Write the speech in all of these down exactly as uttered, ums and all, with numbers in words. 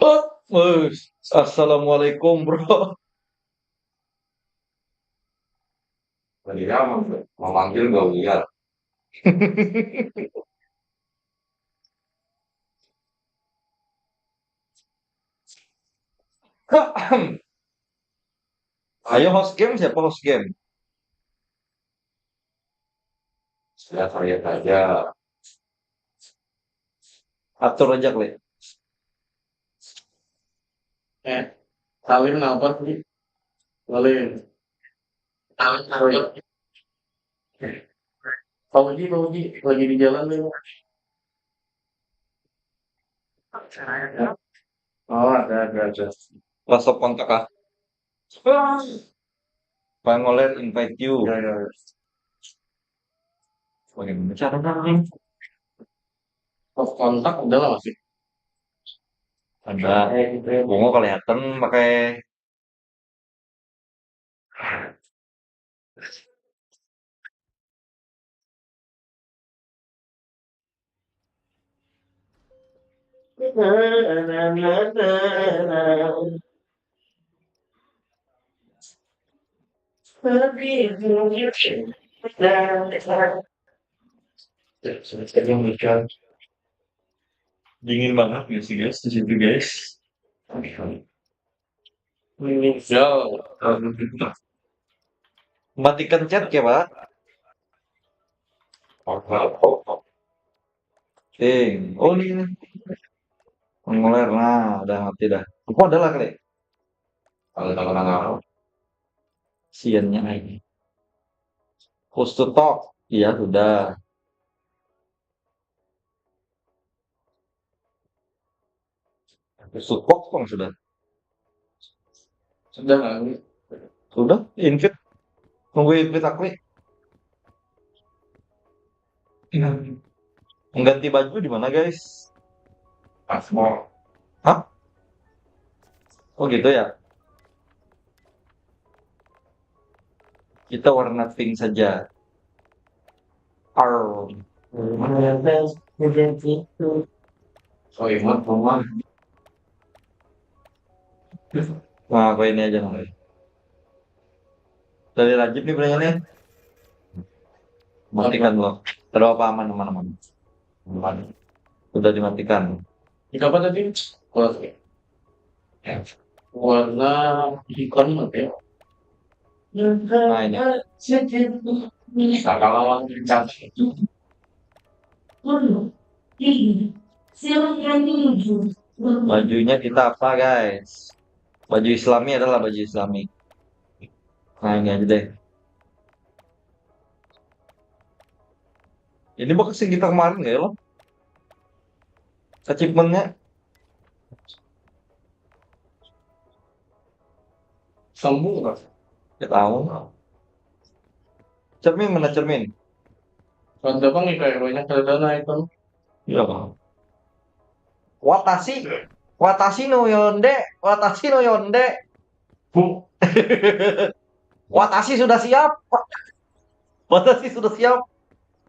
Oh, wes. Assalamualaikum, bro. Tadi dia mau memanggil Gauliat. Ayo, host game, siapa host game? Saya lihat aja. Atur aja, klik. Eh, Salim kenapa sih? Salim. Salim, Salim. Pak Uji, Pak Uji, lagi di jalan nih. Oh, ada, ada, ada. WhatsApp kontak ah. Pak Ngoler invite you. Ya, ya, ya. Bagaimana caranya? Kontak udah lah masih. Ada. Bungo kelihatan pakai. Dingin banget ya sih guys di situ guys. Matikan chat ya, Pak. Ting. Oh, ini, ini. Mengular. Nah, udah ngerti dah. Aku ada lah kali. Kalau tak pernah ngaruh. Siannya ini. Push to talk. Iya, sudah. Push to talk kan sudah. Sudah kan? Sudah, invite. Tunggu invite aku nih. Mengganti baju di mana, guys? Pas mall. Hah? Oh gitu ya. Kita warna pink saja. Ar. Oh, imut rumah. Nah, apa ini aja nih. Dari Rajib nih pertanyaannya. Matikan lo. Terus apa aman, aman, aman? Aman. Sudah dimatikan. Ini apa tadi? Warna hitam apa ya? Nah, ini. Nah, kalau lawan kencang. Bajunya kita apa, guys? Baju Islami adalah baju Islami. Nah, ini aja deh. Ini bekas yang kita kemarin gak ya lo? Achievementnya? Sambung lah. Ya tahu. Cermin mana cermin? Ada bang ya kayak banyak dana itu. Iya bang. Watasi, watasi no yonde, watasi no yonde. Bu. Watasi sudah siap. Watasi sudah siap.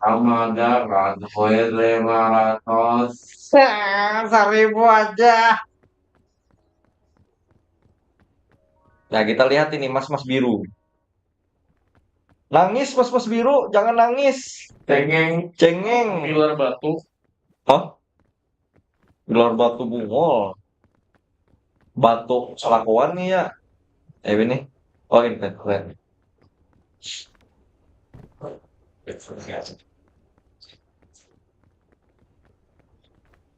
Amada Radoe lima ratus. Nah, seribu aja. Nah, kita lihat ini mas-mas biru. Nangis mas-mas biru, jangan nangis. Cengeng. Cengeng. Pilar batu. Hah? Gelar batu bungol. Batu salakuan nih ya. Eh ini. Oh, ini keren.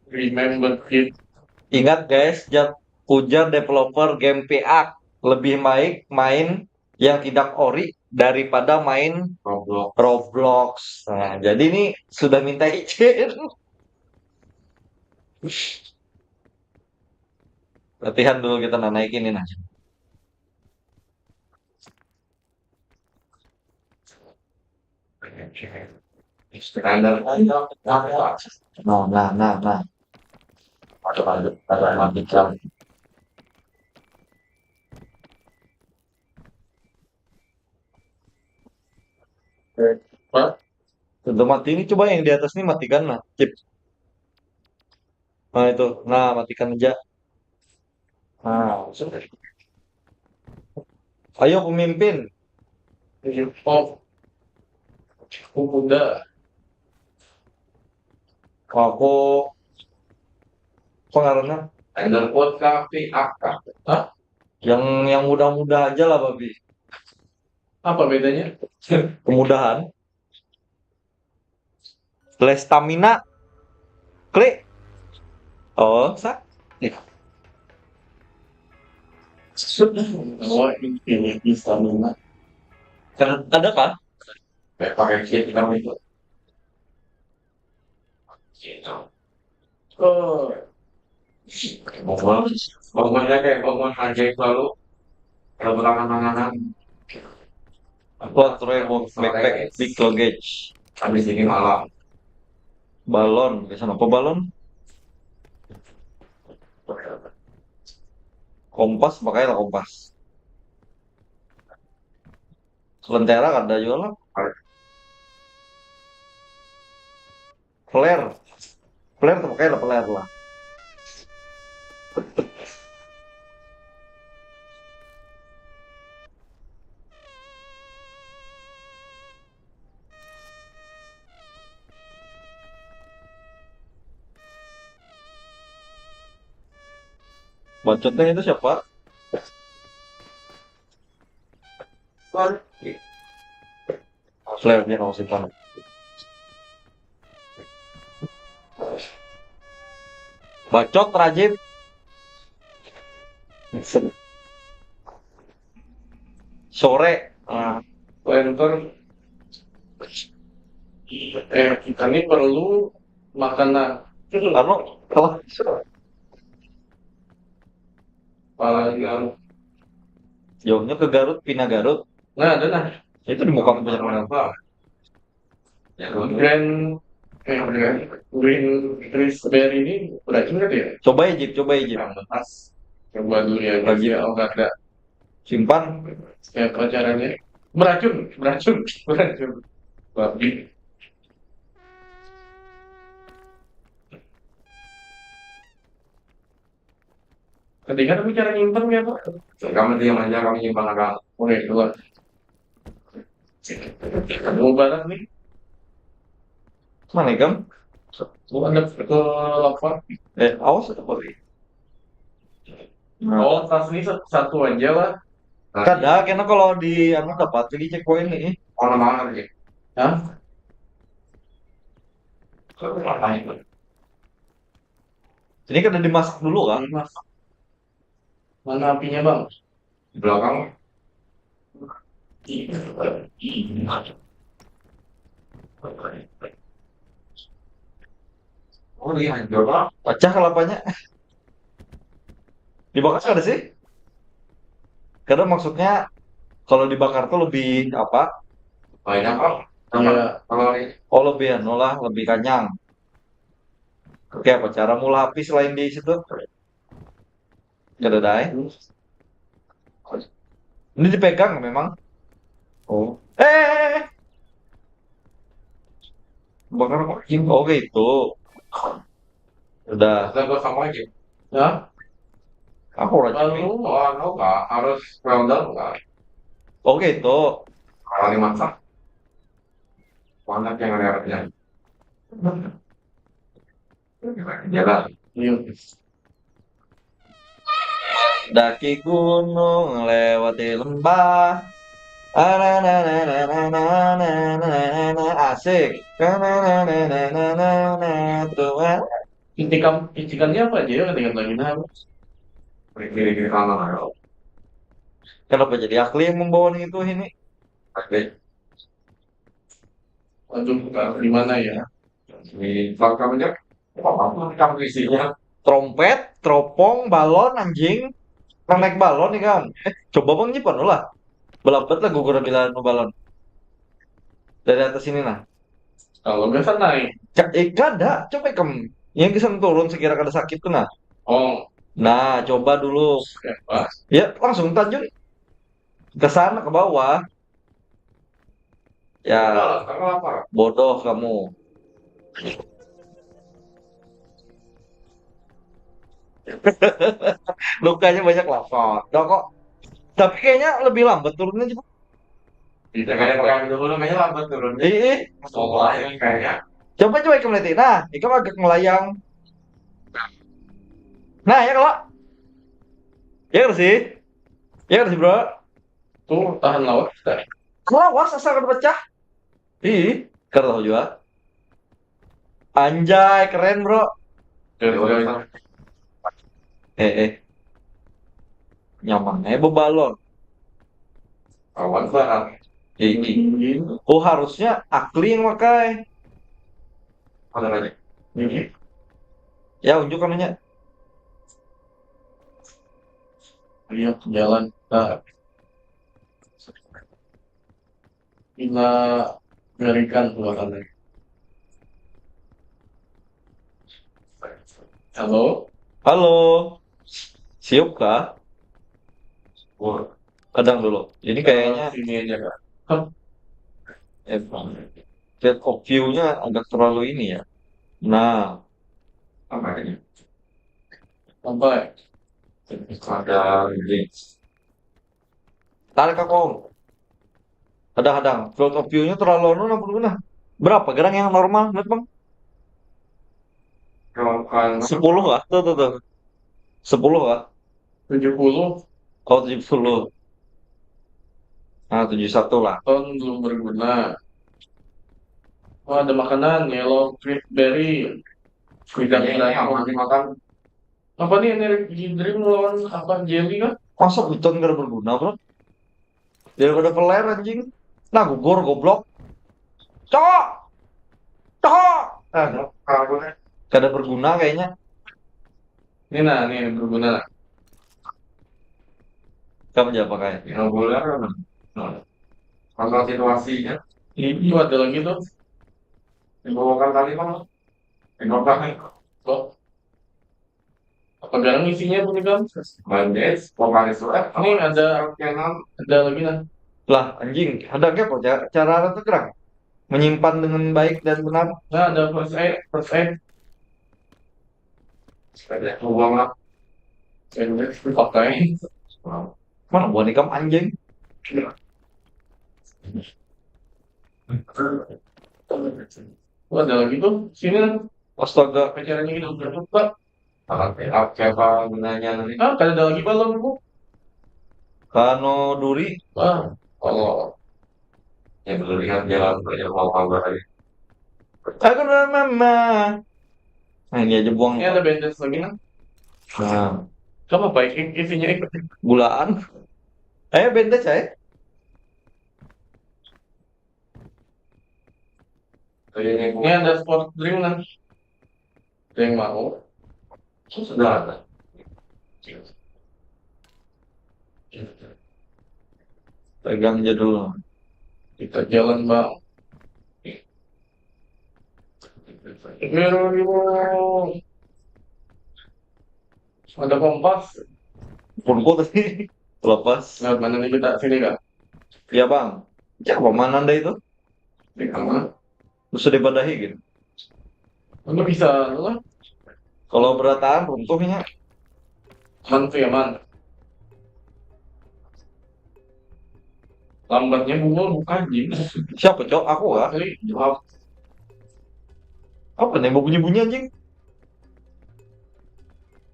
Remember it. Ingat guys, jat ujar developer game P A, lebih baik main yang tidak ori daripada main Roblox. Roblox. Nah, jadi ini sudah minta izin. Latihan dulu kita, nah, naik ini nah. Standar aja. Nah, nah, nah, nah. Ada, ada, ada, ada. Pak, sudah mati ini, coba yang di atas ini matikan lah, Cip. Nah, itu. Nah, matikan aja. Nah, sudah. Ayo pemimpin. Ayo, Pop. Pemuda. Aku pengaruhnya. Ada pot kafe apa? Hah? Yang yang muda-muda aja lah, babi. Apa bedanya? Kemudahan. Lestamina. Klik. Oh, sa. Nih. Sudah. Oh, ini stamina. Ada kah? Kayak pakai kit kamu itu. Gitu. Oh. Bangun, bangunnya kayak bangun ajaib lalu. Kalau berlahan-lahanan. Aku aturan mau backpack big luggage. Habis ini malam. Balon, biasa apa balon? Kompas, pakailah kompas. Lentera kada jua lah. Flare. Flare tuh pakailah flare lah. Bacotnya itu siapa? Flare-nya kamu simpan. Bacot, Rajib. Sore. Nah. Pointer. Eh, kita ini perlu makanan. Anu, kalau Apalagi anu. Jauhnya ke Garut, pindah Garut. Nah, ada nah. Itu di muka punya mana? Apa? Ya, Grand, eh, Grand, Green Raspberry ini beracun kan ya? Coba ya, Jip, coba ya, Jip. Yang bekas. Coba dulu ya, Rajin. Ya, oh, nggak ada. Simpan. Siapa caranya? Beracun, beracun, beracun. Babi. Ketika tapi cara nyimpen ya, Pak? Kamu diam aja, kami nyimpan akan. Oke, keluar. Mau barat nih. Mana ikam? Mau ada ke lapor. Eh, awas ada kopi. Oh, tas ini satu, satu aja lah. Kada, kena kalau di anu dapat lagi checkpoint nih. Oh, mana lagi? Hah? Ini kada dimasak dulu kan? Dimasak. Mana apinya, Bang? Di belakang. Oh, ini hancur, Bang. Pecah kelapanya. Dibakar ada sih? Kadang maksudnya kalau dibakar tuh lebih apa? Banyak, Bang. Iya. Kalau ini. Oh, lebih anu lah, lebih kanyang. Oke, apa cara mula api selain di situ? Kada ada, eh. Ini dipegang memang. Oh. Eh, eh, eh, eh. Bakar kok. Oh, gitu. Udah. Kita buat sama aja. Ya? Aku rajin. Lalu, oh, anu, Kak, harus scroll down, Kak. Oh, gitu. Kalau dimasak. Banyak yang ada. Jalan. Iya. Daki gunung, lewati lembah. Anananananananananana, asik. Anananananana, tuan. Intikam, intikannya apa aja ya ketika lagi nah? Kiri-kiri kanan ayo. Kenapa jadi Akli yang membawa nih itu ini? Akli. Aduh, di mana ya? Di belakang aja. Apa kamu isinya? Trompet, teropong, balon, anjing. Nang naik balon nih kan. Eh, coba bang nyimpan lah. Belabat lah gugur bila anu balon. Dari atas ini nah. Kalau biasa naik. Ka- eh, kada, coba ikam. Yang bisa turun sekira kada sakit tuh nah. Oh. Nah, coba dulu. Ya, pas. Ya, langsung tajun ke sana ke bawah. Ya, bodoh kamu. Lukanya banyak lah. Kok. Dah kok. Tapi kayaknya lebih lambat turunnya juga. Kita kayak pekan dulu kayaknya lambat turun. Ih, ih. Soalnya kayaknya. Coba coba ikam lihat. Nah, ikam agak melayang. Nah, ya kalau. Ya sih. Ya sih, Bro. Tuh, tahan lawas. Lawas asal kada pecah. Ih, kada tahu juga. Anjay, keren, Bro. Eh, eh. Nyaman eh bebalon. Awan barang. Eh, ini. Oh, harusnya Akli yang pakai. Ada lagi. Ini. Ya, unjuk kamunya. Iya, jalan. Nah. Bila berikan keluarannya. Halo? Halo. Siup kah? Wah. Kadang dulu. Ini kayaknya sini aja kak. Hah? Eh, field of view-nya agak terlalu ini ya. Nah. Apa ini? Sampai. Ada ini. Tarik aku. Hadang-hadang. Field of view-nya terlalu anu, ampun, nah. Berapa gerang yang normal, net, Bang? Kalau kan sepuluh kah? Tuh, tuh, tuh. Sepuluh kah? Tujuh puluh. Oh, tujuh puluh. Nah, tujuh satu lah. Ton belum berguna. Oh, ada makanan, yellow fruit berry. Tidak. Ini aman dimakan. Apa nih, energy drink lawan apa, jelly kah? Masa hujan kada berguna, Bro? Daripada peler, anjing. Nah, gugur, goblok. Cok! Cok! Ah, kada berguna kayaknya. Ini nah, ini berguna. Kamu aja pakai. Yang boleh apa? Nah, kontrol situasinya. Ini ada lagi tuh. Dibawakan tadi, Bang. Dibawakan. Kok? Apa garang isinya, Bang Ikam? Bandage, pemanis wrap. Ini ada, ada lagi nah. Lah, anjing, ada nggak kok ca-, cara apa tuh, Kerang? Menyimpan dengan baik dan benar. Nah, ada first aid, first aid. Ada uang lah. Bandage dipakai. Mana buah nikam, anjing? Oh, ada lagi tuh. Sini lah. Astaga. Pacarannya kita udah lupa. Akan pelak siapa gunanya nanti? Ah, kada ada lagi balon, Bu. Kano duri. Ah, Allah. Ya, belum lihat jalan banyak mau kabar aja. Aku udah mama. Nah, ini aja buang. Ini ada bandage lagi, nah. Nah. Kamu apa? I-, isinya ikut. Gulaan. Ayo bandage, ayo. Ini ada sport drink, nah. Ada yang mau? Sudah ada. Pegang aja dulu. Kita jalan, Bang. Ada kompas. Punku tadi lepas. Nah, mana nih kita sini, Kak? Ya, Bang. Cak, apa mana Anda itu? Di kamar. Terus sudah padahi gitu. Mana bisa lah. Kalau berataan runtuhnya. Man tuh ya, Man. Lambatnya bunga bukan, Jim. Siapa, Cok? Aku kah? Kali jawab. Apa nih bunyi-bunyi, anjing?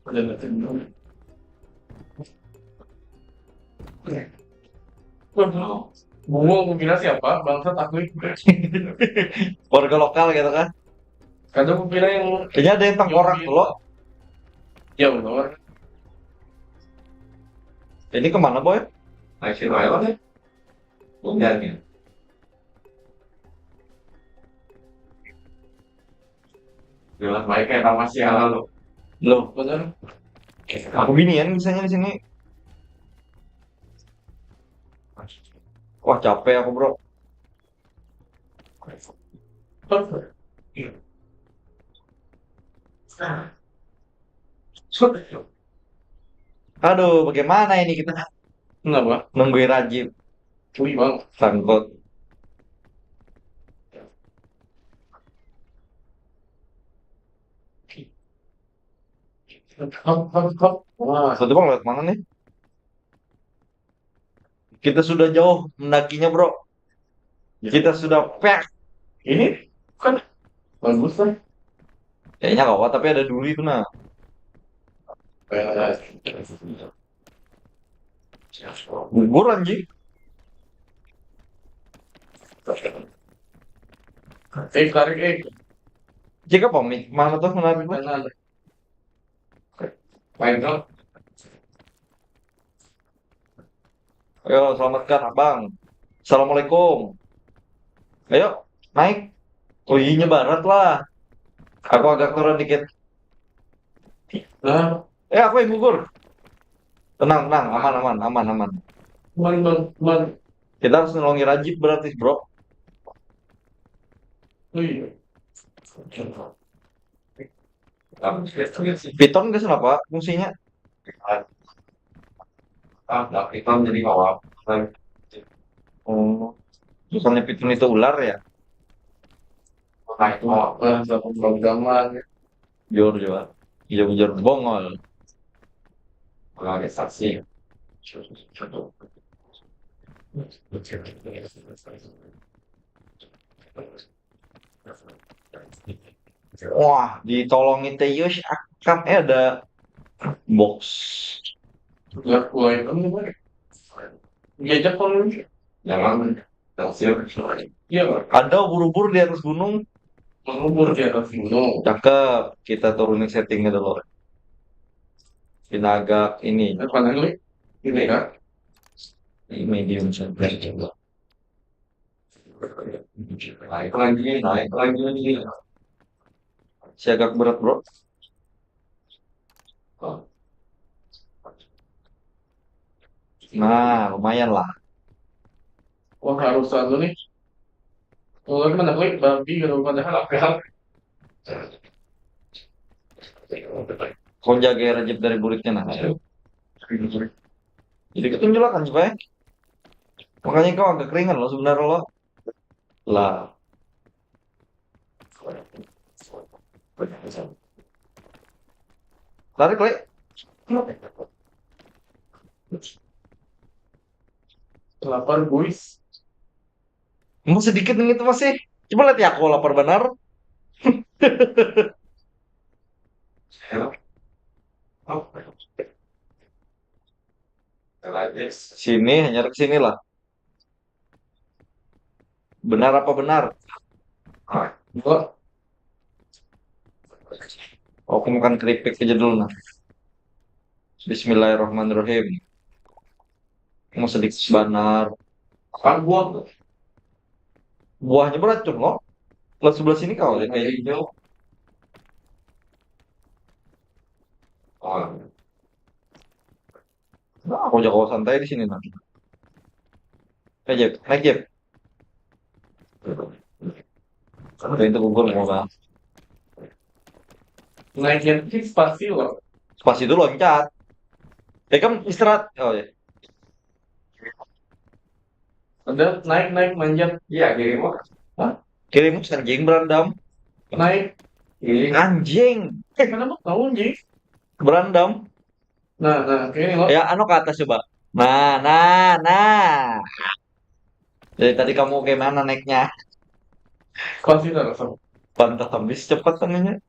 Ada datang. Waduh, bunga, aku kira siapa? Bangsat, aku. Warga lokal gitu kan? Kadang aku kira yang kayaknya ada yang tengkorak dulu. Ya, benar. Ini kemana, Boy? Action Island ya? Udah nih. Jelas baik kayak tamasya lalu. Loh, bener. Aku binian misalnya di sini. Wah, capek aku, Bro. Aduh, bagaimana ini kita? Kenapa? Nungguin Rajib. Wih, Bang. Sangkut. Hop, hop, hop. Wah. Satu bang lewat mana nih? Kita sudah jauh mendakinya, bro. Ya. Kita sudah pack. Ini kan bagus lah. Kayaknya kawat, tapi ada duri tuh, nah. Eh, gugur, anjing. Eh, tarik, eh. Jika pamit, mana tuh menarik, Bang? Kanan. Main, Bro. Ayo, selamatkan, Abang. Assalamualaikum. Ayo, naik. Oh, iya, barat lah. Aku agak turun dikit. Nah. Eh, aku yang gugur. Tenang, tenang, aman, aman, aman, aman. Aman, aman, aman. Kita harus nolongi Rajib berarti, bro. Oh iya. Piton guys, kenapa fungsinya? Ah, nah, piton jadi bawah. Oh, bukannya piton itu ular ya? Nah, itu apa? Sama programan. Jor, jor. Jor, jor bongol. Sebagai saksi. Wah, ditolongi Teyus akam, eh, ada box. Enggak, gua itu nih, Bang. Diajak kalau ini. Jangan. Iya, Bang. Ada ubur-ubur di atas gunung. Ubur di atas gunung. Cakep, kita turunin settingnya dulu. Kita agak ini. Apa lagi? Ini ya. Ini medium saja coba. Naik lagi, naik lagi. Si agak berat, bro. Nah, lumayan lah. Wah, harus anu nih. Ular mana, klik babi gitu, padahal apa? Kau jaga Rajab dari buritnya, nah. Jadi ketunjulakan supaya. Makanya kau agak keringan loh sebenarnya loh. Lah. Tarik, Lek. Lapar, guys. Mau sedikit nih itu masih. Coba lihat ya, aku lapar benar. Sini, hanya ke sini lah. Benar apa benar? Gua. Oh, aku makan keripik aja dulu, nah. Bismillahirrahmanirrahim. Mau sedikit banar. Apa buah? Buahnya beracun loh. Lah sebelah sini kau lihat kayak hijau. Oh. Nah, aku jago santai di sini, nah. Naik, Jep. Naik, Jep. Sampai itu gugur mau, Bang. Naiknya itu spasi loh. Spasi itu loncat. Ya kan istirahat. Oh ya. Ada naik, naik, manjat. Iya, kiri, Bang. Hah? Kiri, Bang, anjing berandam. Naik. Kiri. Anjing. Eh, kenapa tahu, anjing? Berandam. Nah, nah, oke, lo. Ya, anu ke atas coba. Nah, nah, nah. Dari tadi kamu kayak mana naiknya? Pasti tak langsung. Pantas habis cepat tangannya.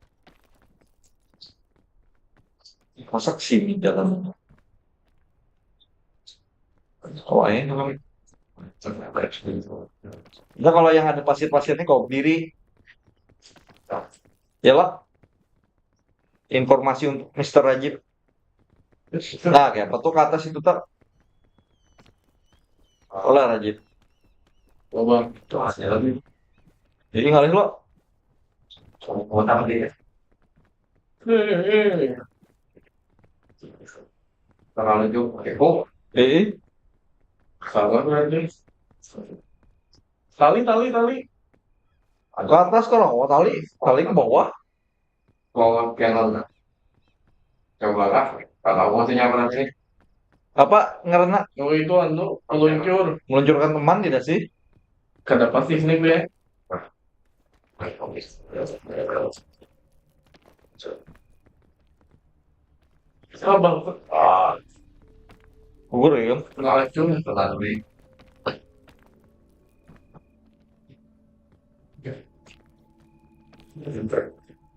Masak sini jalan. Oh, ini namanya. Nah, kalau yang ada pasir-pasirnya kau diri. Ya lah. Informasi untuk Mister Rajib. Nah, kayak apa tuh ke atas itu, tak? Olah, Rajib. Coba. Tuh, hasilnya. Jadi ngalih lo. Kota dia. Terlalu jauh. Oke. Oh, eh. Sabar aja. Tali, tali, tali. Ke atas kalau, oh, tali, tali ke bawah. Kalau piano, nah. Coba lah, kalau mau sih nyaman ini. Apa ngerena? Oh, itu anu, meluncur. Meluncurkan teman tidak sih? Kada pasti sini gue. Nah. Oke. Abang. Ah, Gugur ya, Om? Nggak acung, telat nih.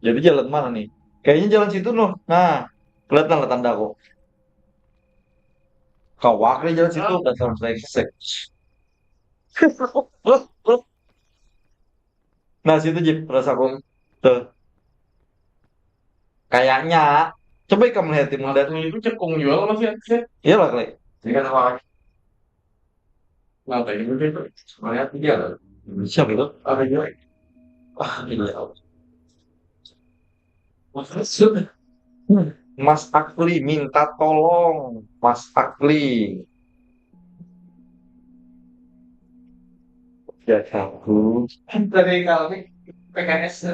Jadi jalan mana nih? Kayaknya jalan situ noh. Nah, kelihatan lah tanda aku. Kawak nih jalan situ, dasar brengsek. Nah, situ, Jip, rasaku. Tuh. Kayaknya. Coba ikam lihat timun dan Nah, itu cekung juga masih ada. Iyalah, Klik. Ini kan apa? Nah, tadi itu itu sebenarnya tiga loh. Siapa itu? Ada juga. Ah, gila. Maksud Mas Akli minta tolong, Mas Akli. Ya, aku. Dari kami P K S.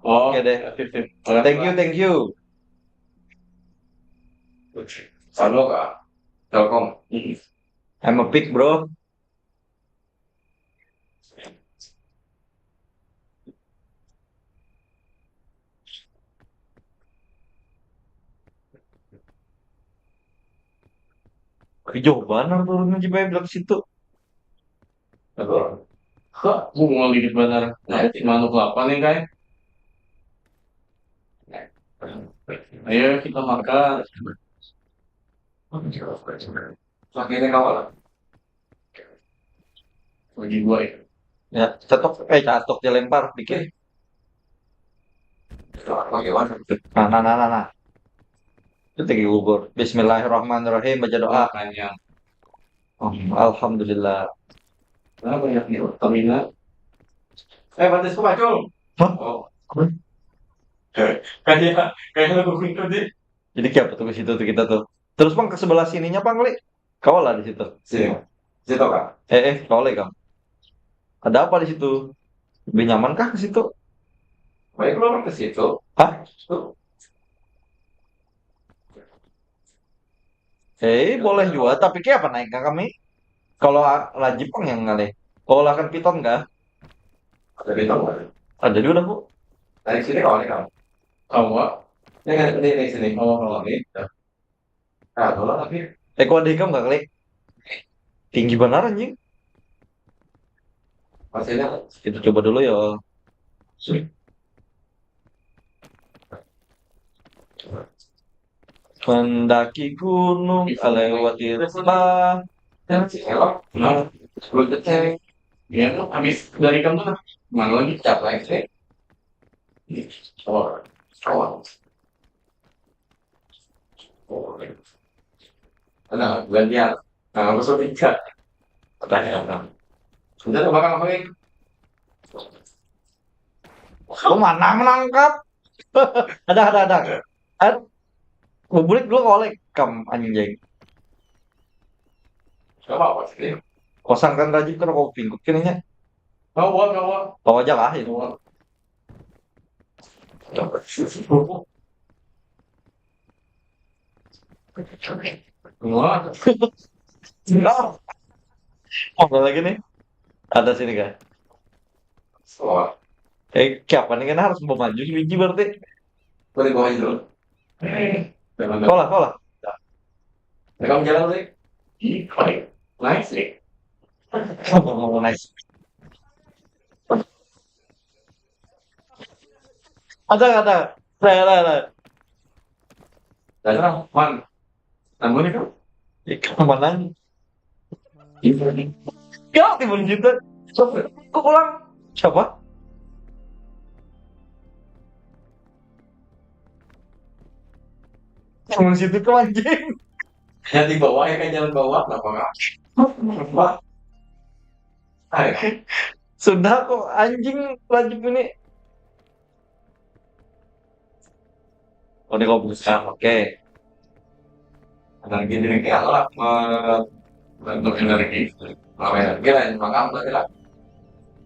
Oh, Oke deh. Aktif, aktif. Thank you, thank you. Halo kak. Telkom. I'm a pig, bro. Jauh banar turunnya, coba bilang situ. Aduh. Kak, bunga gede banar. Nah, itu manuk lapar nih, guys. Ayo kita makan. Pakai ini kawan. Bagi dua ya. Ya, cetok, eh, cetok, dilempar dikit. Pakai mana? Nah, nah, nah, nah, nah. Itu lagi gugur. Bismillahirrahmanirrahim, baca doa. Makanya. Oh, alhamdulillah. Nah, banyak nih terminal. Eh, batis kok pacul. Hah? Oh. Kayak kayak lagu itu deh. Jadi kayak apa tuh ke situ tuh kita tuh? Terus, Bang, ke sebelah sininya, Bang, Li. Kau lah di situ. Sini. Situ kak. Eh, eh, kau, Li, Kang. Ada apa di situ? Lebih nyaman kah ke situ? Baik keluar ke situ. Hah? Tuh. Eh, boleh juga, tapi kayak apa naik ke kami? Kalau a- lah Jepang yang ngalih. Kalau lah kan piton kah? Ada bintang mana? Ada juga dah, Bu. Dari sini kalau nih kamu. Kamu apa? Ini kan ini di sini. Oh, kalau ini. Nah, kalau tapi Eh, kok ada ikam nggak klik? Tinggi benar, anjing. Hasilnya Kita coba dulu ya. Mendaki gunung, lewati lembah. Jangan sih elok. Nah, sebelum kecil. Ya, lu habis dari kamu lah. Mana lagi capek sih? Oh, oh. Nah, gantian. Nah, aku sudah tiga. Pertanyaan. Sudah bakal apa ini? Lu mana menangkap? Ada, ada, ada. At, bubulik dulu kolek kam, anjing. Gak apa-apa sih. Kosangkan rajin kan kau pingkut kayaknya. Gak apa, gak apa. Tahu aja lah itu. Gak apa. Gak apa. Oh, ada lagi nih. Ada sini kan. Wah, Eh, siapa nih kan harus mau maju biji berarti. boleh bawa dulu. Jangan Kola, kola. Rekam jalan sih. Ih, baik. Nice sih. Oh, nice. Ada, ada. Ada, ada, ada. Daerah man. Namun itu Ikan menang. Ini Ya, timun cinta. Kok pulang? Siapa? Timun situ tuh, anjing. Ya di bawah ya kan jalan bawah kenapa nggak? Apa? Ayo. Sudah kok, anjing, lanjut ini. Oh, ini kau buka. Oke. Energi diri kayak lah me- bentuk energi. Kalau energi lain makam berarti lah.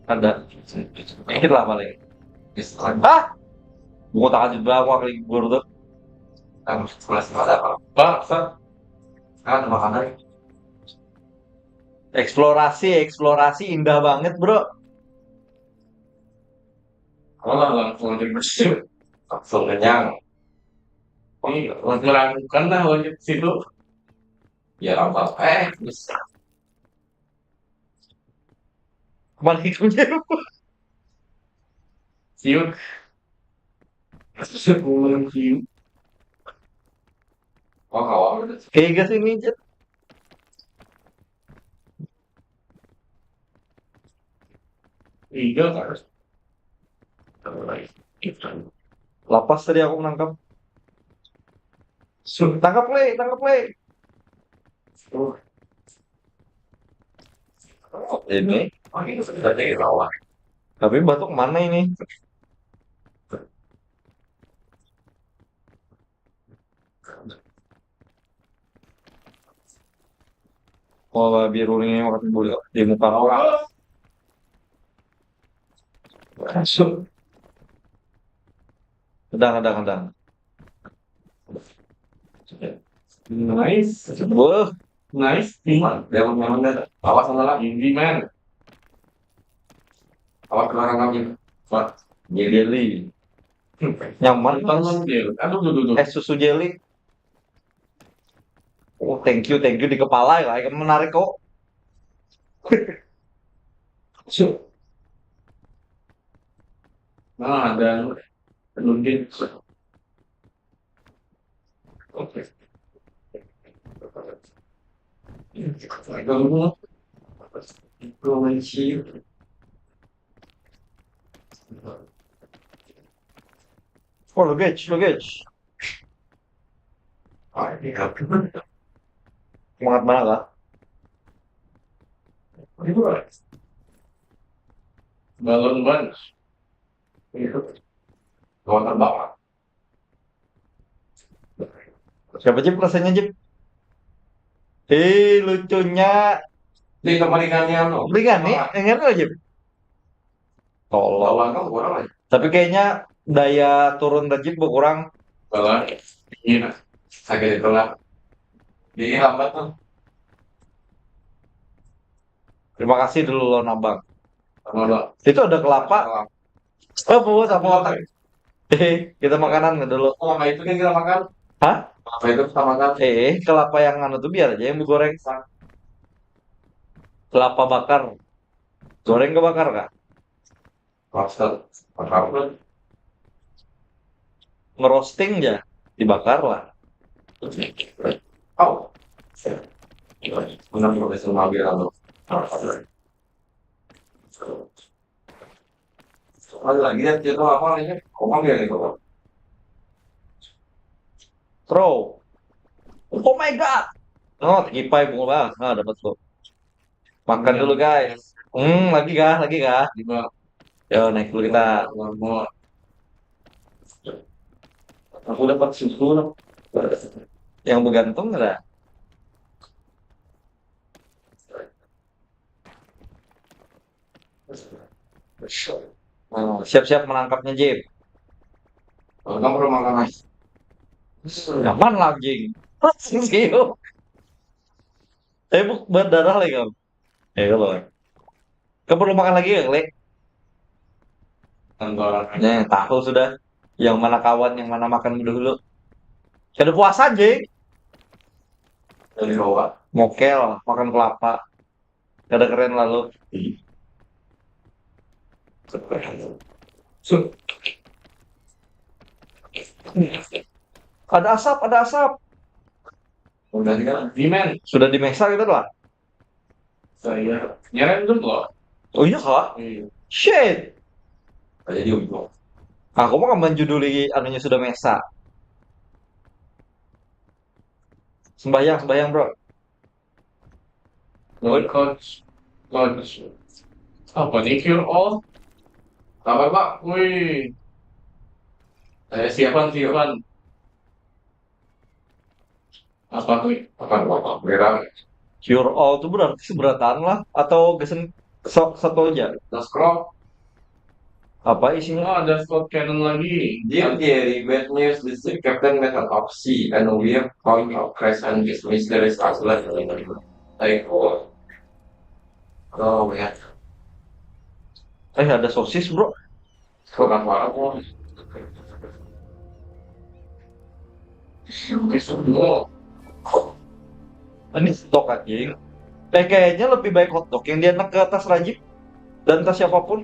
Ada. Sedikit lah paling. Islam. Hah? Buku tangan jendela aku kali gugur tuh. Kan sebelah sebelah apa? Bangsa. Kan makanan. Eksplorasi, eksplorasi indah banget, bro. Kalau langsung dibersih, langsung kenyang. Ini melakukan lah, lanjut situ. Ya apa? Eh, bisa. Kembali ke Siut. Siut. Oh, kawan. Kayak gak sih, mijit. Iya, kan? Lapas tadi aku menangkap. Tangkap, Le, tangkap, Le. Ini. Oke, sudah jadi lawan. Tapi batuk mana ini? Pola biru ini makan bulu di muka orang. Masuk. Sedang, sedang, sedang. Nice. Wah. Nice. Iman. Dalam nyaman dah. Awas, salah. Ini, man. Awas, belakang kami. Wah. Jelly. Nyaman, Mas. Aduh, duh, duh, duh. Eh, susu jelly. Oh, thank you, thank you di kepala ya, kayak menarik kok. Nah, ada mungkin. Oke. Itu dulu. Itu. Oh, luggage, luggage. Semangat mana kah? Balon ban. Itu. Kawan terbang. Siapa, Jip, rasanya, Jip? Eh, lucunya. Di kamar ikannya, no. Ringan nih, ringan aja, Jip. Tolong. Lawan kamu kurang aja. Tapi kayaknya daya turun Rajib berkurang. Kalau ini, nah, sakit itu lah. Jadi lambat tuh. Terima kasih dulu, Lon Abang. Sama, Bang. Itu ada kelapa. Kelapa. Oh, buat apa? Kelapa. Eh, kita makanan dulu. Oh, nah, itu kan kita makan. Hah? Apa itu kita makan? Eh, kelapa yang anu tuh biar aja yang digoreng. Kelapa bakar. Goreng ke bakar, Kak? Roasted. Bakar. Ngerosting ya, dibakar lah. Oh. Benar, profesor mampir lalu. Ada lagi ya, dia tahu apa namanya? Omong dia nih, Bapak. Throw. Oh my God. Oh, tekipai bunga banget. Nah, dapat tuh. Makan dulu, guys. Hmm, lagi kah? Lagi kah? Lima. Yo, naik dulu kita. Lama. Aku dapat susu. Yang bergantung ada. Oh, siap-siap menangkapnya, Jim. Kalau kamu belum makan, Mas. Nyaman lah, anjing. Sio. Tapi bu-, berdarah lagi, kamu. Ya, kalau. Kamu perlu makan lagi ya, Klik? Tenggorokan. Nah, tahu sudah. Yang mana kawan, yang mana makan dulu. Kada puasa, anjing. Dari bawah. Mokel, makan kelapa. Kada keren lalu. Ada asap, ada asap. Udah tinggal. Dimen. Sudah dimesa gitu lah. Saya nyerem tuh loh. Oh iya kah? Iya. Shit. Jadi umum. Aku mah menjuduli anunya sudah mesa. Sembahyang, sembahyang, bro. Lord, coach, coach. Apa nih, cure all? Apa, Pak? Wih. Eh, siapan, siapan. Apa tuh? Apa, apa, merah? Cure all tuh berarti seberataan lah, atau gesen sa-, satu aja? Scroll. Apa isinya? Oh, ada slot cannon lagi. Dear Thierry, bad news. District captain made an opsi and we have point of crash and this mysterious outlet. Like, oh. Oh, ya. Eh, ada sosis, bro. Kurang banget, bro. Ini stok anjing. Eh, kayaknya lebih baik hotdog yang dianak ke tas Rajib dan tas siapapun.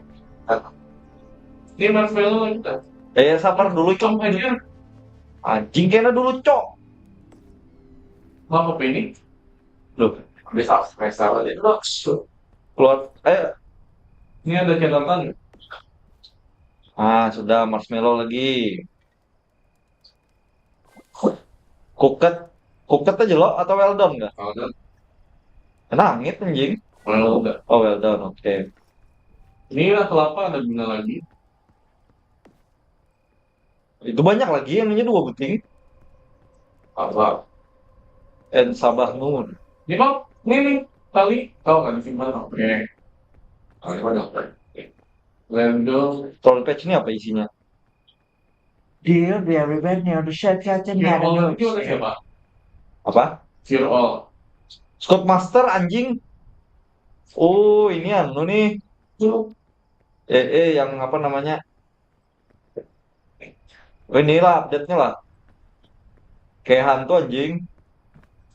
Ini marshmallow kita. Eh, sabar dulu, Cok. Cok aja. Anjing kena dulu, Cok. Mau apa ini? Loh, bisa spesial aja. Keluar. Eh, Ini ada catatan. Ah, sudah, marshmallow lagi. Kuket, kuket aja lo atau well done kah? Kalau ada, Kena angit anjing. kalau enggak. Oh, well done, oke. Ini lah kelapa ada guna lagi. Itu banyak lagi yang ini dua buting. Apa? And sabah nun. Ini bang, ini nih tali. Tahu nggak disimpan? Oke. Tali mana? Random. Troll patch ini apa isinya? Dear, very bad near the shed catching Fear had a all note. Itu ada siapa? Apa? Fear all. Scout Master anjing. Oh, ini anu nih. Itu Eh, eh, yang apa namanya? Oh, inilah update-nya lah. Kayak hantu anjing.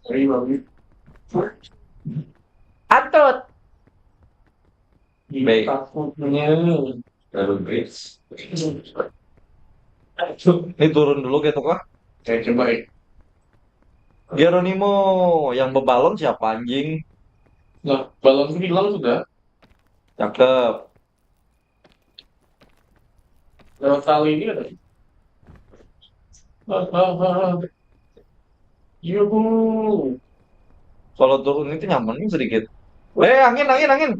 Sorry babi. Atut. Baik. Takutnya. Lalu bridge. Ini turun dulu gitu kah? Saya coba ya. Geronimo yang bebalon siapa anjing? Nah, balon itu hilang sudah. Cakep. Lewat tali ini ada. Ah, ah, ah. Yuhu. Kalau turun itu nyaman sedikit. Eh, angin, angin, angin.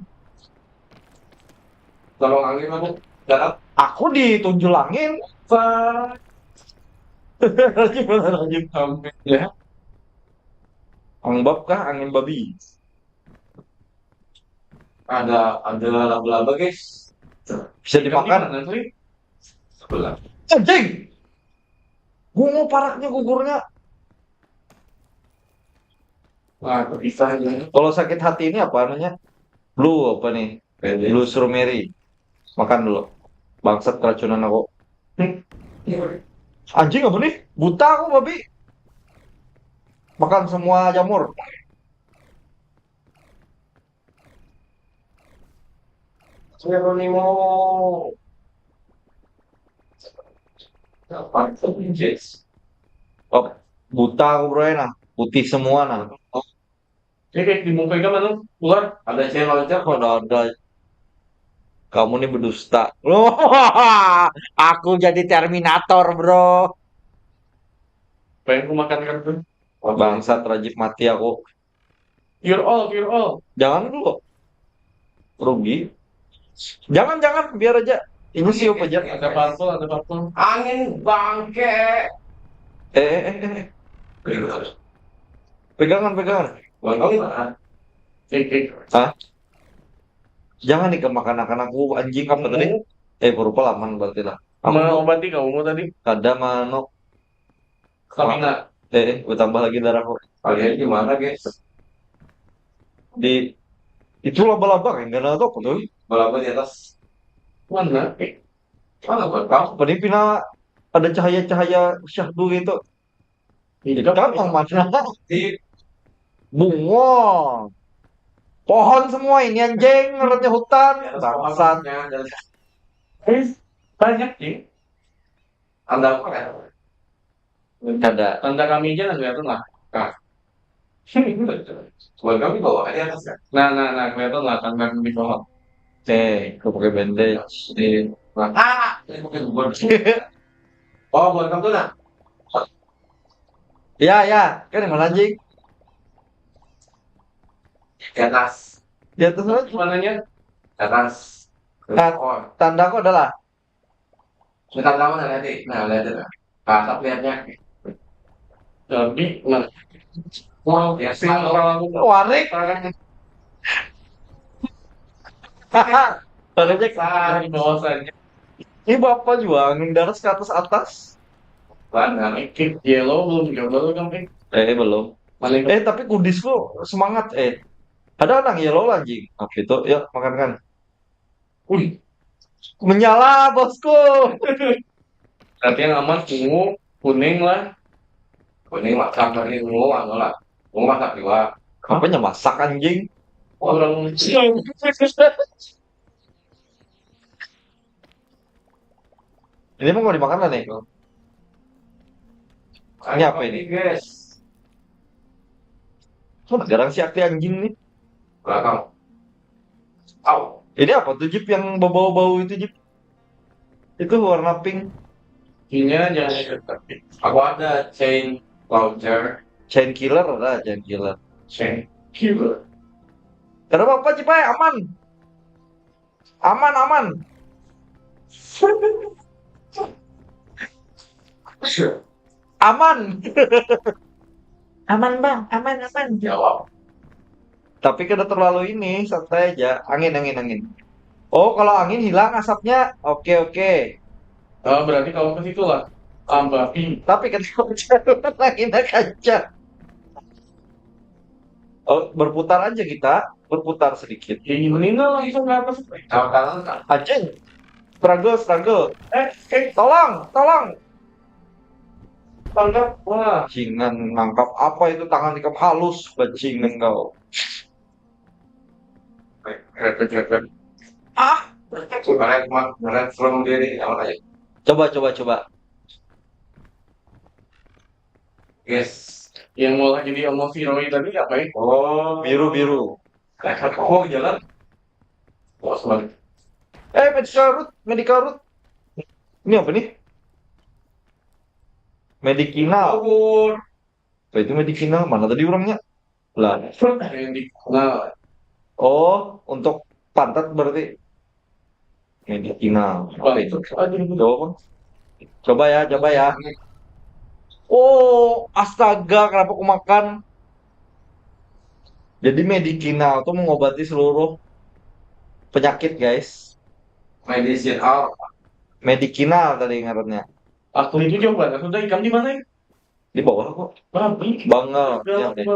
Tolong angin aku. Darat. Aku ditunjul angin. Pak. Gimana lagi? Sampai ya. Angbab kah angin babi? Ada ada laba-laba guys. Bisa dimakan. Nanti sebelah. Anjing. Bungo paraknya gugurnya. Nah, bisa aja. Kalau sakit hati ini apa namanya? Blue apa nih? Pendek. Blue strawberry. Makan dulu. Bangsat keracunan aku. Anjing apa nih? Buta aku babi. Makan semua jamur. Geronimo. Apa? Yes. Oh, buta aku bro nah. Putih semua nah. Ini kayak di muka ikan mana? Keluar. Ada channel aja. Kok ada, ada. Kamu nih berdusta. Loh, aku jadi Terminator, bro. Pengen ku makan kan tuh. Bangsat, Rajib, mati aku. Cure all, cure all. Jangan dulu. Rugi. Jangan, jangan, biar aja. Ini siup aja. Ada parpol, ada parpol. Angin bangke. Eh, eh, eh, eh. Pegangan, pegangan. Bangke mana? Cek, cek. Jangan nih kemakan-akan aku, anjing, apa tadi? Eh, berupa laman berarti lah. Aku Mengobati kamu tadi. Kada mano. Stamina. Eh, eh, bertambah lagi darahku. Kalian gimana guys? Di itu laba-laba kan, karena tuh apa tuh? Berapa di atas? Mana? Eh, mana buat kamu? Apa nih, pina ada cahaya-cahaya syahdu gitu. Hidup. Kamu mana? Di Bungo. Pohon semua ini, anjing, ngarannya hutan. Bangsat. Eh, banyak sih. Anda apa ya? Kada. Tanda kami aja nggak kelihatan lah. Nah. Buat kami bawa aja atas ya. Nah, nah, nah, kelihatan lah tanda kami di bawah. Eh, aku pakai bandage. Di ah, ini pakai gubernur. Oh, buat kamu tuh nah. Ya, ya, kan yang mana, anjing? Di atas. Di atas mana? Mananya? Di atas. Nah, Oh, tanda aku adalah kita tahu nah, lihat deh. Nah, lihat deh. Nah. Tatap lihatnya. Tapi, nah. Wow, ya, sih, kalau warik. Warik. Nah, di bawahnya. Ini bapak juga angin daras ke atas atas. Mana? Ikit yellow belum coba lu kan, Pik? Eh, belum. Mana yang Eh, tapi kudisku semangat eh. Ada anak yellow lah, anjing. Apa itu? Yuk, makan kan. Wih, Menyala, bosku. berarti yang aman ungu, kuning lah. Ini makan tadi mau anu lah. Mau masak juga. Apanya masak, anjing? Orang Ini mau dimakan lah nih. Ini apa ini? Guys. Kok garang si Akli, anjing nih? Belakang. Au. Ini apa tuh, Jeep, yang bau-bau itu, Jeep? Itu warna pink. Ini jangan ikut tapi. Aku ada chain launcher, Chain killer lah, chain killer. chain killer. Kada apa-apa, Jeep, ai, aman. Aman, aman. Aman. Aman, Bang. Aman, aman. Jawab. Tapi kada terlalu ini, santai aja. Angin, angin, angin. Oh, kalau angin hilang asapnya. Oke, oke. Oh, berarti kalau ke situ lah. Tambah pink. Tapi kada anginnya kancang. Oh, berputar aja kita, berputar sedikit. Ini meninggal lagi sama apa sih? Kalau kanan kan. Anjing. Struggle, struggle. Eh, eh, Tolong, tolong. tangkap. Wah. Bajingan, nangkap apa itu, tangan ikam halus, bajingan kau. Repet, repet. Ah, Ngeret, ma- ngeret from diri. Apa aja? Coba, coba, coba. Guys. Yang mau jadi emosi Roy tadi apa ya? Oh, biru, biru. Oh, jalan. Oh, sorry. Eh, medical root, medical root. Ini apa nih? Medicinal. Kabur. Apa itu medicinal? Mana tadi orangnya? Lah, Yang di, nah, oh, untuk pantat berarti. Medicinal. Apa itu? Aduh. Coba, Bang. Coba ya, coba ya. Oh, astaga, kenapa aku makan? Jadi medicinal tuh mengobati seluruh penyakit, guys. Medicine out. Medicinal tadi ngarannya. Aku itu jauh banget. Sudah ikam di mana ya? Di bawah kok. Babi. Bangel. Ya, deh.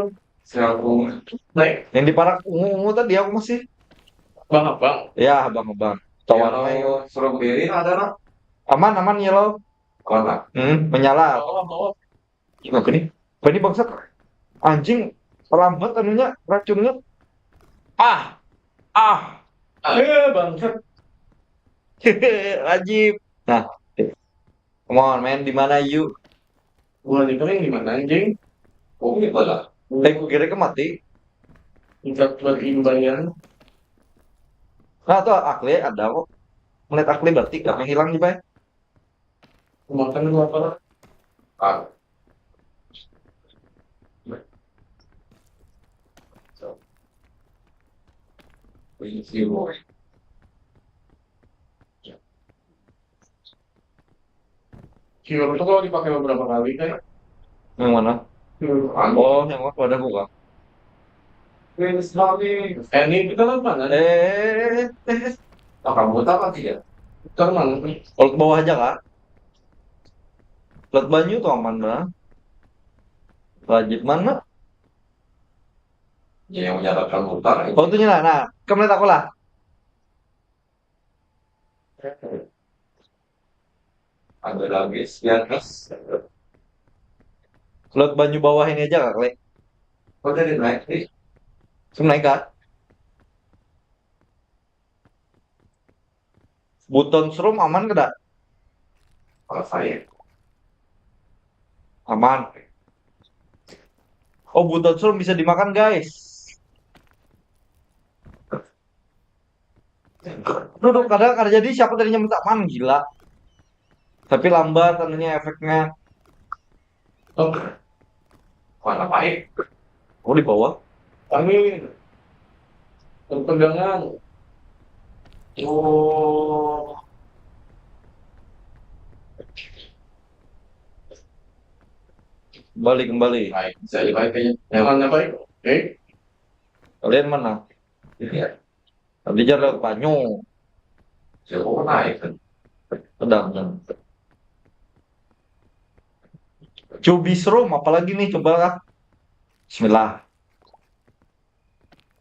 Serampung. Naik. Yang diparak ungu-ungu tadi aku masih. Bang abang. Ya, abang-abang. Cawan aja. Kalau strawberry ada nak? Aman, aman, yellow. Aman lah. Hmm, menyala. Bawah, bawah. Apa nih? Apa ini, bangsat? Anjing, lambat anunya, racunnya. Ah, ah, Eh, bangsat. Rajib. Nah, come on, man, di mana, yuk? Bulan itu yang di mana, anjing? Oh, ini lah. Eh, ku kira ke mati. Tingkat berimbaian. Nah, tuh Akli ada kok. Melihat Akli berarti gak hilang nih, Bay. Makan dulu apa lah? Ah. Thank you, boy. Cure itu kalau dipakai beberapa kali kayak Yang mana? cure anu. Oh, yang waktu ada buka. Eh, ini kita kan mana? Eh, eh, eh. Apa buta apa tidak? Kita mana? Kalau ke bawah aja, Kak. Laut banyu tuh aman, Bang. Wajib mana? Ya, yang menyatakan buta. Oh, tuh lah. Nah, kamu lihat aku lah. Ada lagi di atas. Laut banyu bawah ini aja, Kak, Kle. Kok jadi naik nih? Langsung naik, Kak. Buton serum aman kada? Kalau saya Aman. Oh, buton serum bisa dimakan, guys. Duduk, kada, kada jadi, siapa tadinya minta man, gila. Tapi lambat anunya, efeknya. Oh. Mana baik? Oh, di bawah. Kami berpegangan. Oh. Kembali, kembali. Baik, bisa dibalik kayaknya. Yang mana baik? Oke. Kalian mana? Ini ya. Tadi jar lewat banyu. Siapa naik kan? Pedang, pedang. Cubis room, apalagi nih, coba lah. Bismillah.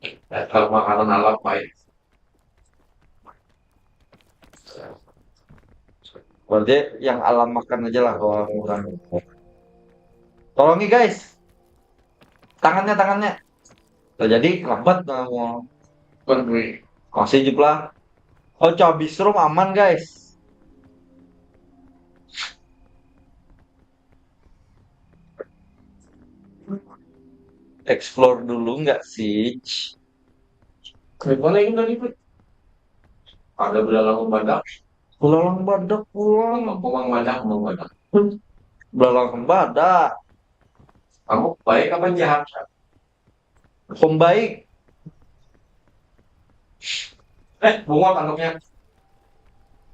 Eh, kalau makanan alam baik. Berarti yang alam makan aja lah kalau bukan. Tolongi guys. Tangannya, tangannya. Tuh, jadi lambat nah mau. Bukan gue. Masih jep lah. Oh, habis room aman guys. Explore dulu nggak sih? Kenapa lagi tadi tuh? Ada belalang badak. Belalang badak pulang. Kumang badak, kumang badak. Belalang badak. Kamu baik apa jahat? Pembaik. Eh, bunga tanduknya.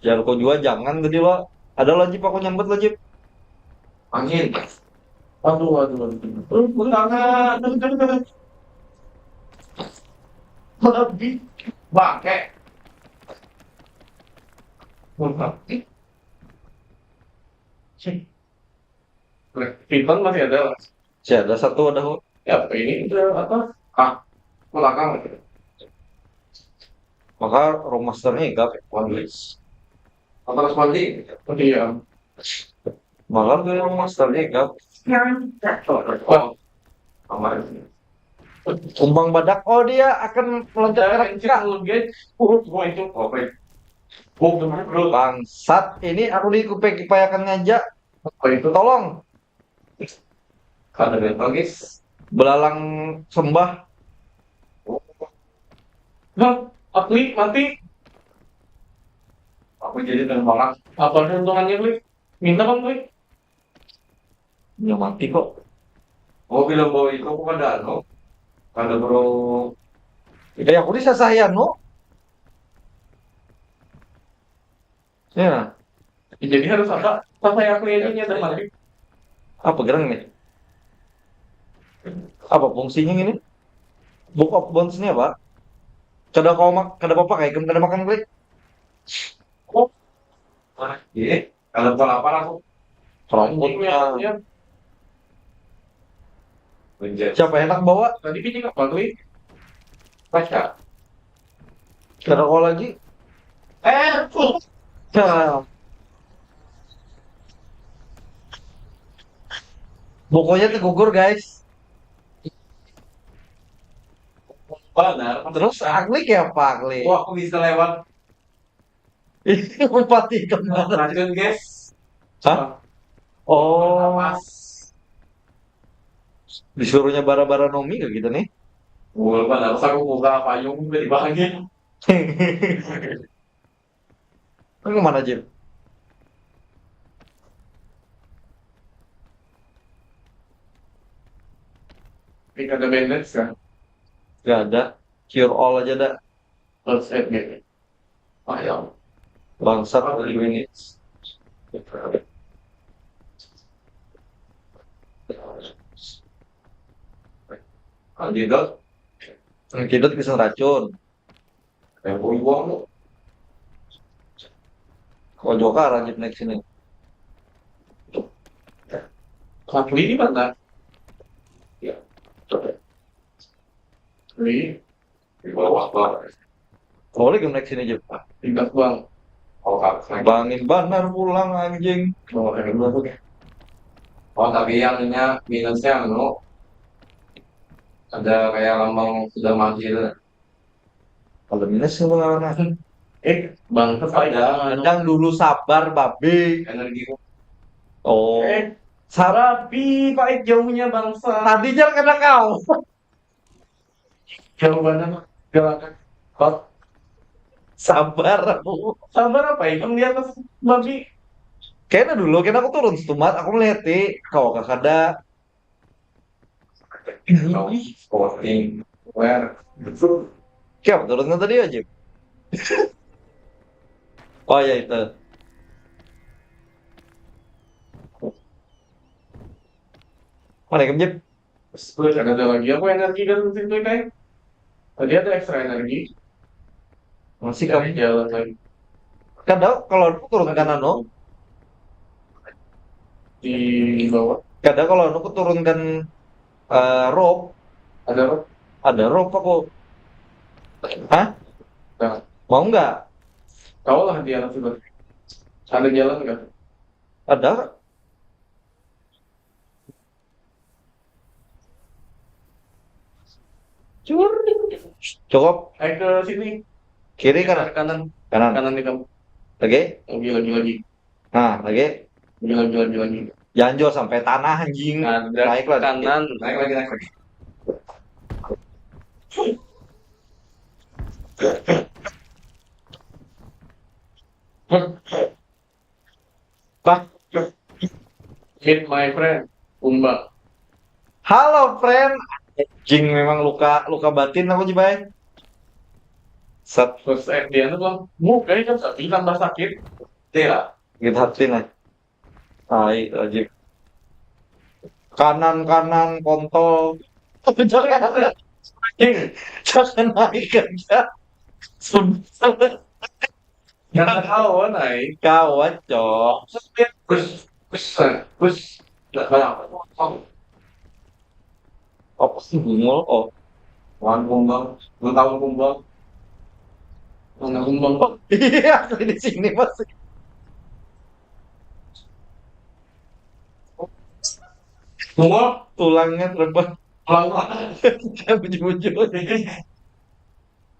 Jangan kau jua jangan tadi lo. Ada lagi aku nyambut lagi. Angin. Aduh, aduh, aduh. Tangan. Lebih bangke. Lebih. Cek. Piton masih ada lah. Saya ada satu ada kok. Ya, ini udah apa? Ah, belakang. Maka room masternya enggak. One place. Atas mandi. Iya. Maka tuh room masternya enggak. Oh, kamar. Kumbang badak, oh dia akan meloncat ke rangka. Guys. Uh, semua itu apa? Buk, bro. Bangsat, ini aku dikupai-kupayakan aja. Apa itu? Tolong. Ada berapa, guys? Belalang sembah. Bang, Akli mati. Aku jadi terbangat. Apa keuntungannya, Kli? Minta, Bang, Kli. Ya mati kok. Oh, bilang bawa itu aku kada anu. Kada perlu. Ya aku disasahian no. Ya, Jadi harus apa? Apa yang Kli aja nyata mati? Apa gerang nih? Apa fungsinya gini? Book of Bones ini apa? Kada kau mak, kada apa-apa kayak kada makan klik. Oh. Wah, iya. Kalau lapar aku. Rambutnya. Ya. Menjadi. Siapa enak bawa? Tadi pijik apa, Kli? Baca. Kada kau lagi. Eh, tuh. Nah. Pokoknya tegugur guys. Benar. Terus Agli kayak apa Agli? Wah, aku bisa lewat. Ini upati kemana? Racun, guys. Hah? Oh, Pas. Disuruhnya bara-bara nomi kayak gitu nih. Wah, benar. Aku buka payung udah dibagi. Ini kemana Jim? Ini ada bandage kan? Gak ada. Cure all aja dah. First aid gitu. Ayo. Bangsat ini. Antidot. Antidot bisa racun. Yang buang lu. Kau juga lanjut next ini. Katli di mana? Ya. Di di bawah, Bang. Boleh ke next ini Jim. Ingat, Bang. Oh, Kak. Bangin banar pulang anjing. Oh, yang dulu. Oh, tapi yang ininya minusnya anu, ada kayak lambang sudah mati itu. Kalau minus sih pengalaman. Eh, Bang, ada Kadang dulu sabar babi. Energi. Oh. Eh, Sabar. Tapi pakai jauhnya, bangsa. Tadi jangan kena kau. Jauh banget. Galakan. Kok Sabar aku. Sabar apa itu di atas babi? Kena dulu, kena aku turun setumat, aku melihat ti kau kakak ada. Sporting. Where? Siapa turunnya tadi aja? Oh ya itu. Mana Jim? Terus ada lagi apa energi kan sih tuh kayak? Tadi ada extra energi. Masih Dari kamu. Jalan lagi. Kadang kalau aku turunkan anu, Di bawah kadang kalau aku turunkan eh, rope, ada apa? Ada rope aku. Hah? Nah. Mau nggak? Tahu lah di atas itu. Ada jalan nggak? Ada. Cukup. Ayo ke sini. Kiri Ke kanan. Kanan. Kanan. Kanan nih kamu. Lagi. Lagi, lagi, lagi. Nah, lagi. Lagi, lagi, lagi, lagi. Jangan jual sampai tanah, anjing. Ada Naik lah. Kanan. Naik lagi, naik lagi. Bah. Meet my friend. Kumbang. Halo, friend. Anjing, memang luka luka batin aku, Jibai. Set. Terus eh dia tuh bang, buka kan tapi tambah sakit. Tidak. Gitu hati lah. Tai aja. Kanan, kanan, kontol. Jangan, Cing, jangan naik aja. Sudah. Jangan kawan, ay. Kawan, cok. Terus dia, terus, terus, terus, nggak banyak. Apa sih bungul? Oh, Wan kumbang, lu tahu kumbang? Mana kumbang, Pak? Iya, asli di sini masih. Kumbang, Tulangnya terbang. pelan-pelan. Bujur-bujur.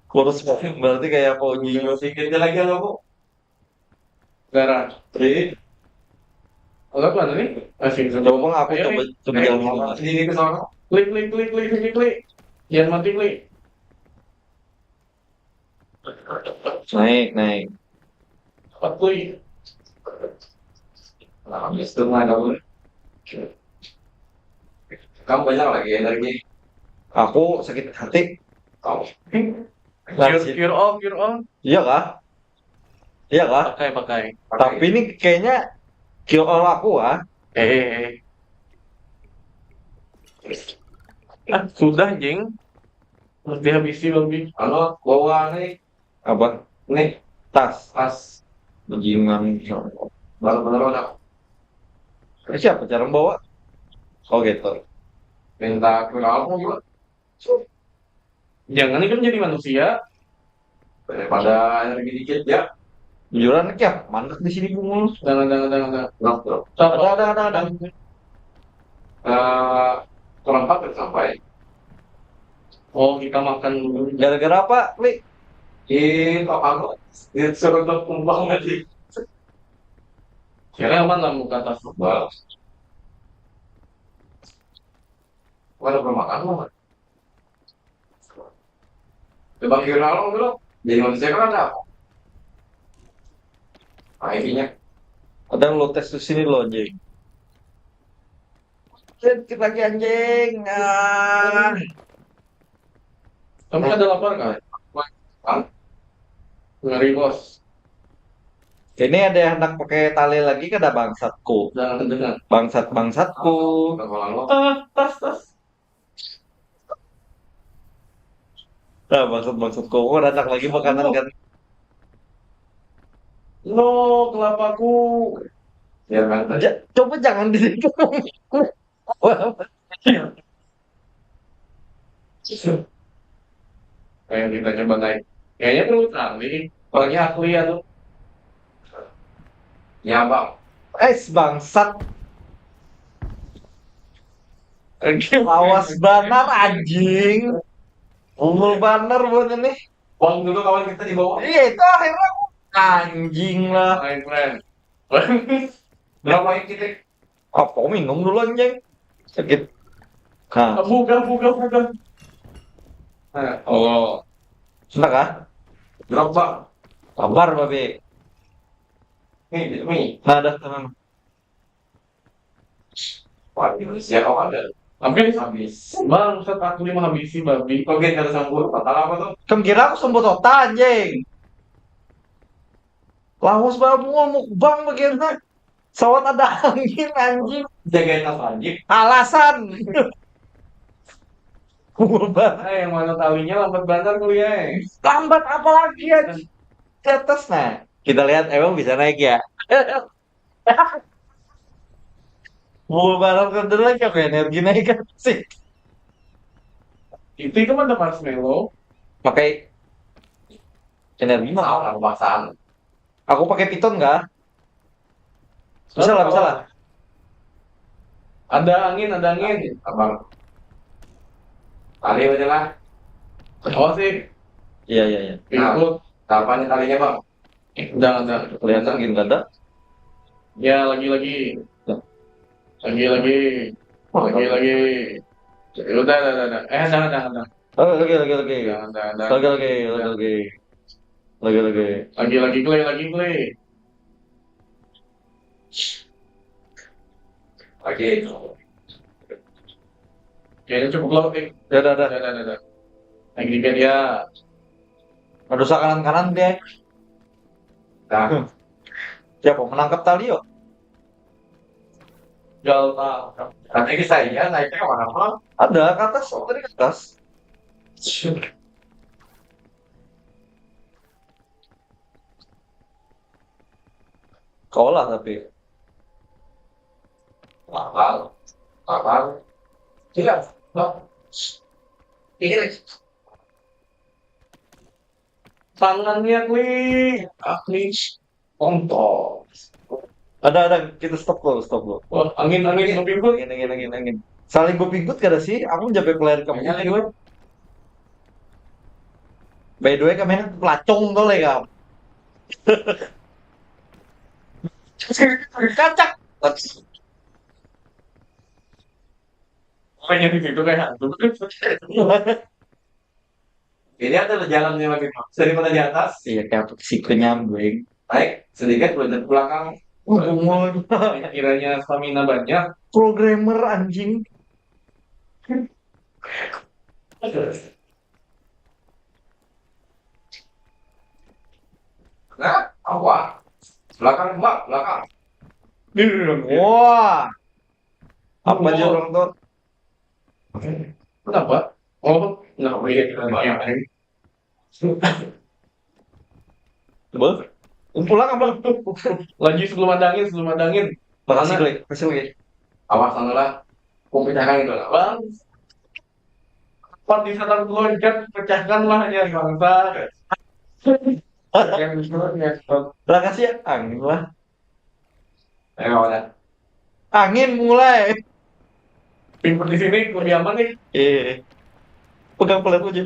Kurus banget. Berarti kayak Koji. Sedikit lagi, aku. Garang. Jadi, Agak mana nih? Masih bisa. Coba, Bang, aku Ayo, coba nih. coba Ayo, jalan nih. lama. Sini ke sana. Klik, klik, klik, klik, klik, klik. Jangan mati, klik. Naik, naik. Cepat, klik. Nah, habis itu mah kamu. Kamu banyak lagi energi. Aku sakit hati. Kamu. Cure, cure all, cure all. Iya kah? Iya kah? Pakai, pakai. Tapi ini kayaknya kill all aku ah. Eh, eh, eh. Ah, sudah, jing. Harus dihabisi, Bang Bi. Anu, bawa nih, Apa? Nih, Tas. Tas. Bajingan. Baru-baru ada. Eh, siapa cara bawa? Oh gitu. Minta ke kamu juga. Jangan kan jadi manusia. Daripada energi dikit ya. Bujuran ya, mandek di sini bungul. Jangan, jangan, jangan, jangan. Drop, drop. Sabar. Ada, ada, ada, ada. Eh, kurang empat udah sampai. Oh, kita makan dulu. Gara-gara apa, Li? Ih, apa lu? Disuruh untuk kumbang tadi. Kira aman lah muka tas. Wah. Wah, udah makan lu. Coba kira lu dulu. Jadi manusia kan ada apa? Nah, intinya. Ada lo tes di sini lo, anjing. Kita lagi, anjing. Ah. Kamu ada lapar kan? Kan? Ngeri, Bos. Ini ada yang hendak pakai tali lagi kada, bangsatku? Jangan dengar. Bangsat-bangsatku. Udah kalau lu. Ah, tas, tas. Nah, bangsat-bangsatku. Aku hendak lagi makanan kan. No, kelapaku. Ya kan tadi. Ja- coba jangan di situ. Kayak kita coba naik. Kayaknya perlu tali. Orangnya ahli ya tuh. Ya, Bang. Eh, bangsat. Lawas banar, anjing. Bungul banar buat ini. Bang dulu kawan kita di bawah. Iya, itu akhirnya aku anjing lah. My friend. Berapa yang kita? Apa minum dulu, anjing? Sakit. Nah, Buka, buka, buka. Nah, oh. sudah kah? Drop, Bang. Sabar, babe. Nih, nih. Nah, dah, tenang. Wah, Indonesia kawan ada. Habis. Habis. Bang, set aku lima habisi babi. Oke, ada sambur. Total apa tuh? Kam kira aku sambut otak, anjing. Lawas babu mukbang bagian, sawat ada angin, anjing. Jagain tas lagi. Alasan. Bungul banar. Eh, yang mana talinya lambat banget kuliah, eh. Lambat apalagi, anjing. Di atas, nah. Kita lihat emang bisa naik ya. Bungul banar kan dulu lagi, apa energi naik kan sih. Itu itu mana marshmallow? Pakai energi mah. Orang paksaan. Aku pakai piton kah? Bisa lah, bisa lah. Ada angin, ada angin. Abang. Tali aja lah. Awas sih. Iya, iya, iya. Nah, apa nih talinya, Bang? Jangan, jangan. Kelihatan gini kada? Ya, lagi, lagi. Nah. Lagi, lagi. Lagi, lagi. Udah, udah, udah, udah. Eh, jangan, jangan, jangan. Oh, lagi, lagi, lagi. Jangan, jangan, jangan. Lagi, lagi, lagi, lagi. Lagi, lagi. Lagi, lagi, play, lagi, play. Oke. Kayaknya cukup lama nih. Ya, dah, dah. Ya, dah, dah, dah. Lagi dia. Aduh, kanan-kanan dia. Nah. Siapa menangkap tali, yo? Gal tangkap. Tapi saya naiknya mana, Bang? Ada, ke atas. Oh, tadi ke atas. Kalah tapi. Lapar. Lapar. Iya, Bang. Ini lagi. Tangannya, Kli. Ah, Kli. Kontol. Ada, ada. Kita stop dulu, stop dulu. Wah, angin, angin, angin, angin, angin, angin. Saling bepingkut kada sih? Aku mencapai player kamu. Kayaknya lagi, weh. By the way, kami pelacung tuh, ya, Kak. Kacak. Pokoknya di situ kayak hantu. Ini adalah jalannya lagi, Pak. Daripada di atas. Iya, kayak siku nyambung. Naik sedikit, belajar ke belakang. Oh, bungul. Kiranya stamina banyak. Programmer, anjing. Nah, apa? Belakang, Mbak, belakang. Wah. Apa aja orang tuh? Kenapa? Oh, nggak boleh kita bayar. Beuh. Pulang apa? Lagi sebelum ada angin, sebelum ada angin. Makasih, Klik. Makasih, Klik. Awas, sana lah. Aku pecahkan itu lah, Bang. Pas di sana loncat, pecahkan lah ya, bangsa. Yang disuruh ya, Bang. Lah, kasih ya, angin lah. Ayo, mana? Angin mulai. Pintu di sini lebih aman nih. Iya. Pegang peler aja.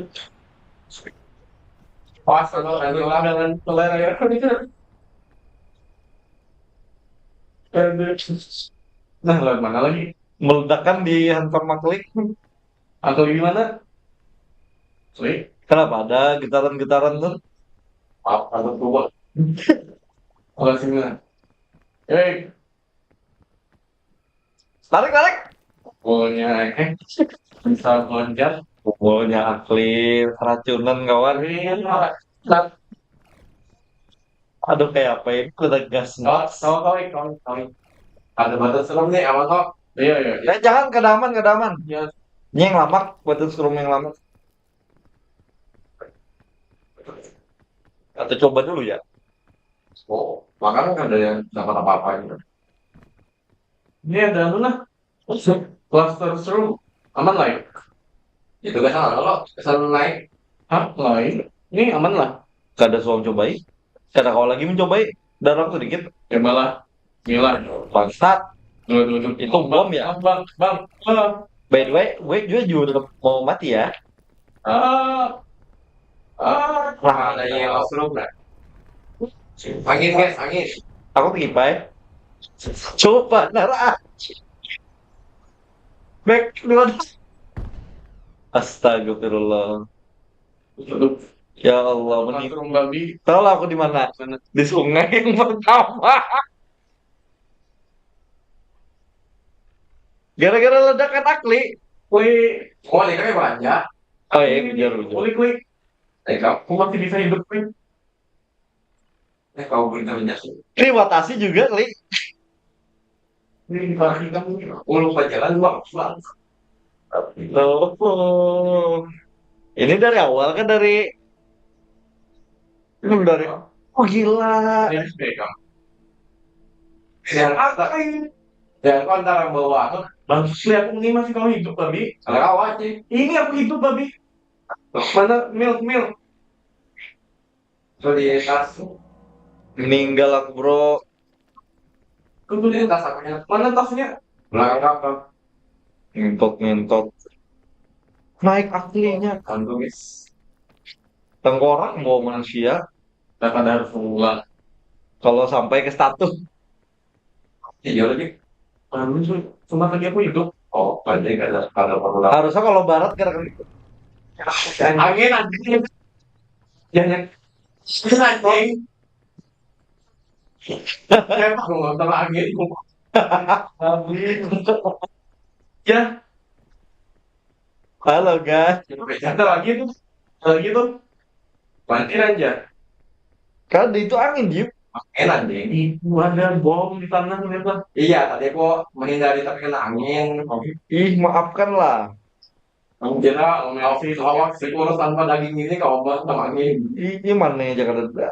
Pas, kalau ada orang dengan peler ya. Aduh. Nah, lewat mana lagi? Meledakan di hantam Maklik. Atau gimana? Klik. Kenapa ada getaran-getaran tuh? Apa tuh, coba? Kalau sini. Hei. Tarik, tarik. Pukulnya, eh, bisa loncat. Pukulnya Akli, keracunan, kawan. Iya. Aduh, kayak apa ini? Udah gas. Oh, tahu, tahu, tahu, tahu. Ada batu serem nih, aman kok. Iya, iya, iya. Eh, jangan, kada aman, kada aman. Iya. Ini yang lama, batu serem yang lama. Atau coba dulu ya. Oh, makanya kan ada yang dapat apa-apa gitu. Ini ada anu lah. Cluster seru. Aman lah ya? Itu kan salah lo, kesan naik. Hah, lain. Ini aman lah. Kada suang cobai. Kada kau lagi mencobai. Darah sedikit. Cobalah. Gila. Bangsat. Dulu, dulu, dulu. Itu bom ya? Bang, bang, bang. Bang. Ah. By the way, gue juga, juga tetap mau mati ya. Ah. Ah. Nah, ada yang off-road, nah. Angin, guys, angin. Aku pergi, Pai. Coba, Nara. Back, dua. Astagfirullah. Ya Allah, meni-, tahu lah aku di mana? Mana? Di sungai yang pertama. Gara-gara ledakan Akli. Wih. Oh, ini kan banyak. Oh iya, bujur, bujur. Wih, wih. Eh, kamu masih bisa hidup, wih. Eh, kau berita menjatuh. Terima kasih juga, Kli. Ini dipakai kamu. Oh, lupa jalan, Bang. Bang. Oh. Ini dari awal kan, dari, hmm, dari, oh, gila. Ini sudah, Kang. Yang atas. Yang antara bawah. Bang, lihat ini masih kau hidup, Babi. Kalau kau aja. Ini aku hidup, Babi. Mana mil, mil? Tuh di tas. Meninggal aku, bro. Tuh, tuh, di tas aku ya. Mana tasnya? Belakang apa? Ngentot, ngentot. Naik Aklinya. Tanggung, guys. Tengkorak bawa manusia. Nah, kada harus mengulang. Kalau sampai ke status. Iya lagi. Anu tuh, cuma tadi aku hidup. Oh, panjang kada kada perlu. Harusnya kalau barat gara-gara itu. Angin, angin. Ya, ya. Angin, anjing. Ya, aku nonton angin. Ya, Halo guys. Ada lagi tuh. Ada lagi tuh. Pantir aja. Kan itu angin, Jip. Enak deh. Itu ada bom di tanah ternyata. Iya, tadi aku menghindari terkena angin. Ih, maafkanlah. Kamu kira Melvi lawak sekurus tanpa daging ini kau buat sama angin. Ini mana aja kada ada.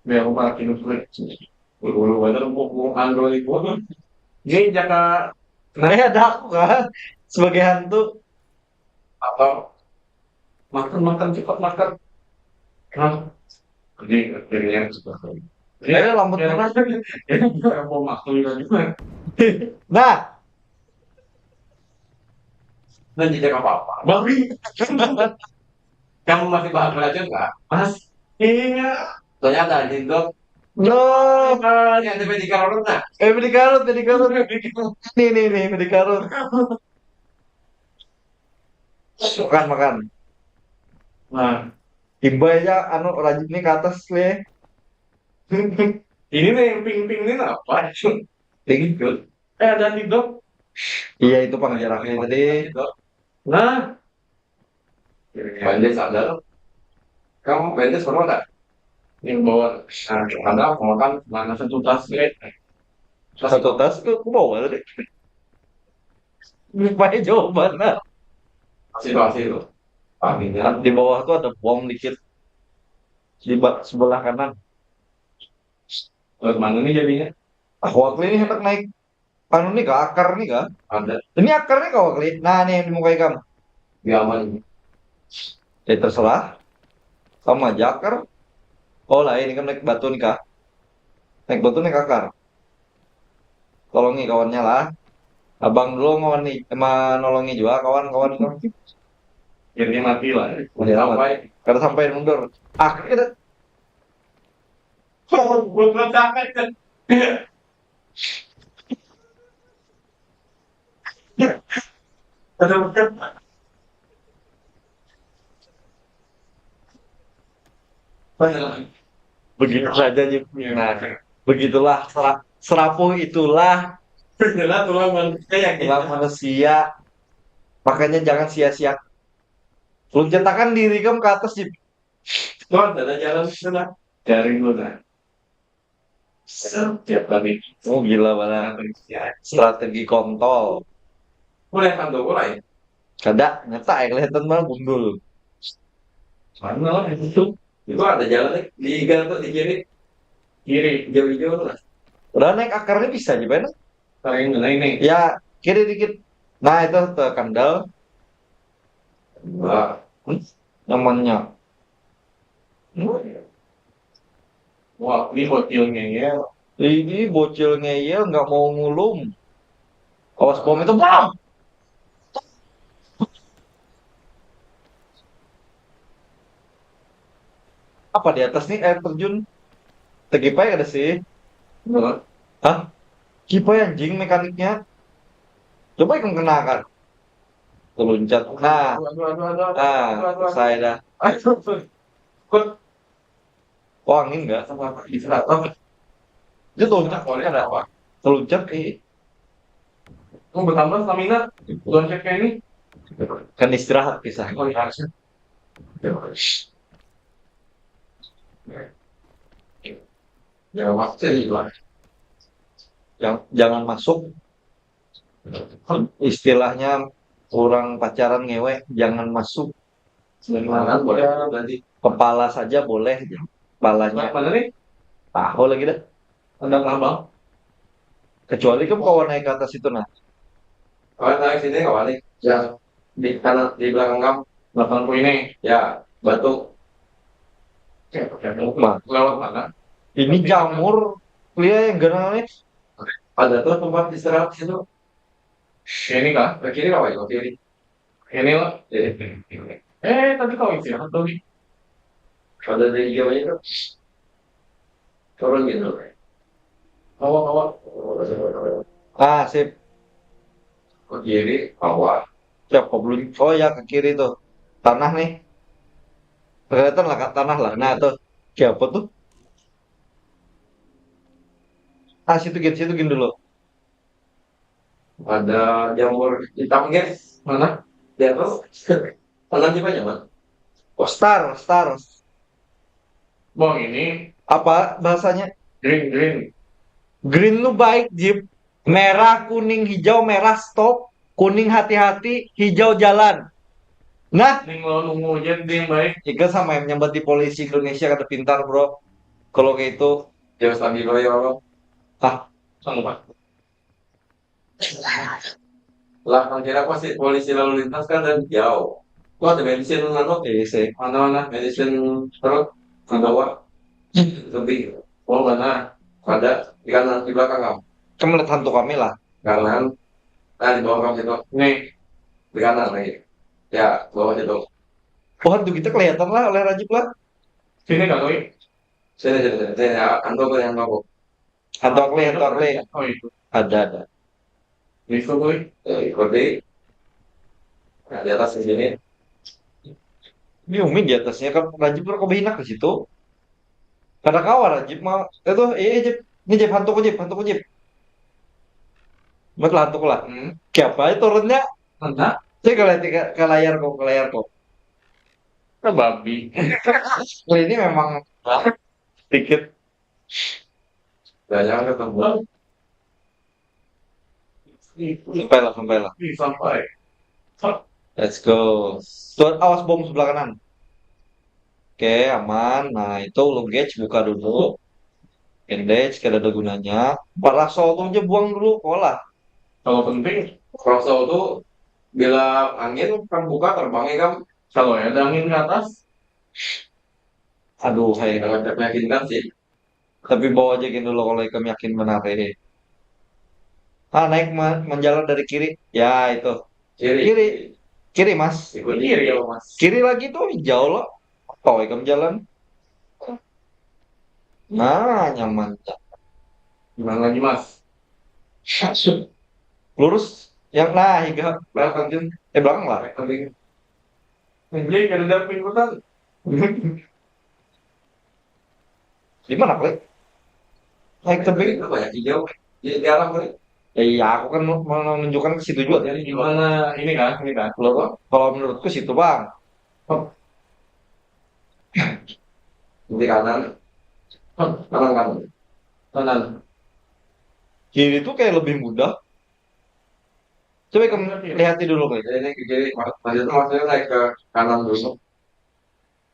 Biar aku makin sulit. Bulu-bulu banget empuk-empuk andro itu. Ini jaka Nah, ya ada aku kan sebagai hantu. Atau makan makan cepat makan. Hah? Ini akhirnya Ya, lambat banget. Ini apa maksudnya juga? Nah, Dan tidak apa-apa. Babi. Kamu masih bahan belajar nggak? Mas. Iya. Soalnya ada di dok. no. Ini ada medical room nah. Eh, medical room, medical room. Nih, nih, nih, medical room. Makan, makan. Nah, Timba aja, anu, rajin nih ke atas, le. Ini nih yang pink-pink ini apa? Tinggi. Eh, ada di dok. Iya, itu pang jaraknya tadi. Nah, Wendy sadar. Kamu Wendy semua tak? Ini bawa. Nah, ada aku makan mana satu tas nih. Satu tas ke aku bawa tadi. Lupa jawabannya. Situasi itu. Paginya Di bawah tuh ada bom dikit. Di ba- sebelah kanan. Lewat mana nih jadinya? Ah, wakil ini hendak naik. Anu nih kah, akar nih kah? Ada. Ini akar nih kah wakil? Nah, nih yang di muka ikam. Di aman. Ya terserah. Sama aja akar. Oh lah, ini kan naik batu nih kah? Naik batu, naik akar. Tolongi kawannya lah. Abang dulu ngawani, menolongi juga kawan-kawan itu. Akhirnya mati lah. Iya, Sampai Kada sampai mundur. Akhirnya gue meletakkan kan. Ada bukan? Mana? Begitu saja, Jim. Ya. Nah, begitulah sera- serapuh itulah Itulah tulang manusia yang tulang manusia. Makanya jangan sia-sia. Loncatakan diri kamu ke atas, Jim. Tuh ada jalan sana. Jaring lu nah. Setiap kali Oh, gila banget. Manusia. Strategi kontol. Boleh kan tuh mulai. Kada, nyata ya kelihatan banget gundul. Mana lah itu? Itu ada jalan nih. Di gang tuh di kiri. Kiri, hijau-hijau tuh lah. Udah naik akarnya bisa aja, Pak. Tarik yang mana ini? Ya, kiri dikit. Nah, itu tuh kandal Wah, namanya. wah, ini bocil ngeyel. Ini bocil ngeyel nggak mau ngulum. Awas bom itu bom. Apa di atas nih air terjun? Tegipai ada sih. Wah, Hah? Kipai anjing mekaniknya. Coba ikam kenakan. Teluncat. Nah, aduh, aduh, aduh, aduh, nah, aduh, aduh, aduh. saya dah. Aduh, aduh. Kut, Oh, angin nggak? sama apa? Istirahat apa? Dia teluncat Boleh ada. Apa? Teluncat eh Mau bertambah stamina. Loncat kayak ini. Kan istirahat bisa. Oh, iya, harusnya. Ya, maksudnya gitu lah. Yang jangan masuk. Istilahnya orang pacaran ngewe, jangan masuk. Sebenarnya boleh nanti. Kepala saja boleh. Kepalanya Mana nih? Tahu lagi dah. Ada abang. Kecuali kamu kawan naik ke atas itu nah. Kawan naik sini kawan nih. Ya, di kanan, di belakang kamu. Belakangku ini. Ya, batu. Ya, pakai batu. Nah. Lewat mana? Ini jamur, lihat yang ganal nih. Ada tuh tempat istirahat situ. Ini kah? Ke kiri apa ya? Ke kiri. Ini lah. Eh, tadi kau istirahat tuh nih. Ada di gamenya tuh. Turun gitu. Awak, awak. Ah, sip. Ke kiri, awak. Siapa belum? Oh ya, ke kiri tuh. Tanah nih. Kelihatan lah, Kak, tanah lah. Nah, tuh. Siapa tuh? Ah, situ gin, situ gin dulu. Ada jamur hitam, guys. Mana? Di atas. Tanah di mana, Mas? Oh, star, star. Bang, ini Apa bahasanya? Green, green. Green lu baik, Jip. Merah, kuning, hijau, merah, stop. Kuning, hati-hati. Hijau, jalan. Nah, Ning lo nunggu aja, yang baik. Iga sama yang nyambat di polisi Indonesia kada pintar, bro. Kalau kayak itu, Jauh sambil lo ya, Bang. Ah. Sama, Pak. Lah, kira pasti polisi lalu lintas kan dan jauh. Kok ada bensin, anu? Iya sih. Mana-mana, bensin truk, di bawah. Lebih. Oh, mana? Ada di kanan, di belakang kamu. Kamu lihat hantu kami lah. Kanan. Nah, di bawah kamu itu. Nih, di kanan lagi. Ya, bawah itu. Oh, hantu kita kelihatan lah oleh Rajib lah. Sini, Kak Koi. Sini, sini, sini. Sini, ya, hantu aku, hantu aku. Hantu aku, hantu aku. Oh, itu. Ada, ada. Itu, Koi. Eh, ikuti. Nah, di atas di sini. Ini Umi di atasnya kan Rajib kok behinak di situ. Kada kawa Rajib mau. Itu, iya, Jib. Ini Jib, hantuku, Jib, hantuku, Jib. Mat lah, hantuku lah. Hmm. Siapa itu turunnya? Mana? Saya ke, ke, ke layar kok, ke layar kok. Ke babi. Kalau ini memang sedikit Banyak ketemu. sampai lah, sampai lah. Ih, sampai. Let's go. Tuh, awas bom sebelah kanan. Oke, aman. Nah, itu luggage buka dulu. Bandage kada ada gunanya. Parasol tuh aja buang dulu, kolah. Kalau penting, parasol tuh bila angin kan buka terbangnya kan. Kalau ada angin ke atas, Aduh, hai. Sangat meyakinkan sih. Tapi bawa aja gini dulu kalau ikam yakin benar, eh. Ah, naik ma- menjalar dari kiri. Ya, itu. Kiri. Kiri. Kiri, Mas. Ikut kiri ya, Mas. Kiri lagi tuh, jauh loh. Tahu ikam jalan. Nah, nyaman. Gimana lagi, Mas? Lurus. Yang nah, higa. Belakang, Jun. Eh, belakang lah. Penting. Anjay, kada ada pengikutan. Di mana, Klik? Naik tebing. Itu banyak hijau. Di, di arah mana? Ya, iya, aku kan mau mau menunjukkan ke situ juga. Jadi gimana ini kan, ini kan. Kalau kalau menurutku situ, Bang. Di kanan. Kanan, kanan. Kanan. Kiri itu kayak lebih mudah. Coba kamu lihat dulu, Klik. Jadi ini ke kiri, mas- maksudnya, maksudnya naik ke kanan dulu.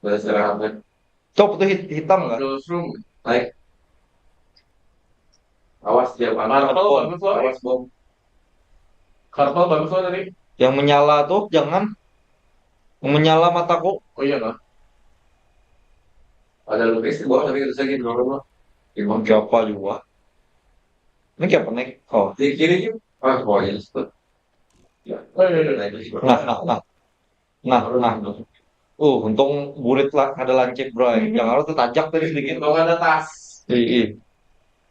Beristirahatnya. Cop itu hit- hitam kan? Terus room, naik. Awas dia panas. Ada bom. Awas bom. Karpal bagus loh tadi. Yang menyala tuh jangan. Yang menyala mataku. Oh iya lah. Ada lukis di bawah tapi itu saya gitu loh. Di bawah. Siapa juga? Ini kayak apa nih? Oh, Di kiri juga. Ah, oh iya. Ya. Oh, iya, iya. Naik di sini. Nah, nah, nah. Nah, nah. Uh, untung burit lah, ada lancip, bro. Yang harus tuh tajak tadi sedikit. Untung ada tas. Ih, ih.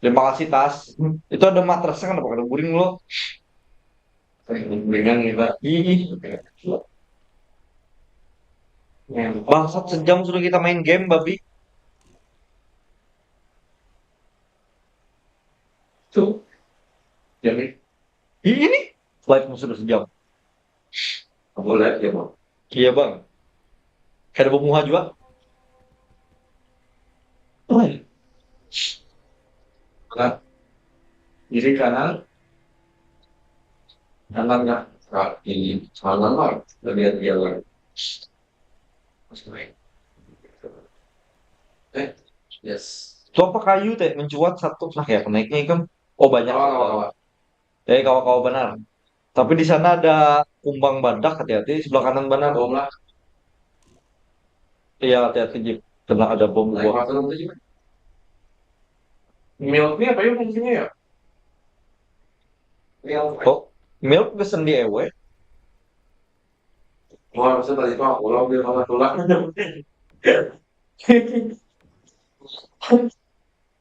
Terima kasih, tas. Itu ada matrasnya, kenapa kada guring lo? Dengan kita. Ih, ih. Bangsat, sejam sudah kita main game, babi. Tuh. Jadi Ih, ini live sudah sejam. Aku lihat ya, Bang. Iya, Bang. Kada bamuha juga. Nah, kiri kanan. Kanan nggak? Nah, ini kanan lah. Lihat dia lah. Eh, yes. Itu apa kayu teh mencuat satu? Nah, ya, naiknya ikam. Oh, banyak. Kawan, kawan, kawan. Eh, kawa-kawa benar. Tapi di sana ada kumbang badak, hati-hati, sebelah kanan benar. Bom lah. Iya, hati-hati, Jip. Kena ada bom Naik gua. Motor itu juga. Milk ini apa ya fungsinya ya? Milk. Oh, milk pesen di ewe. Wah, harusnya tadi itu aku lah beli sama tulang.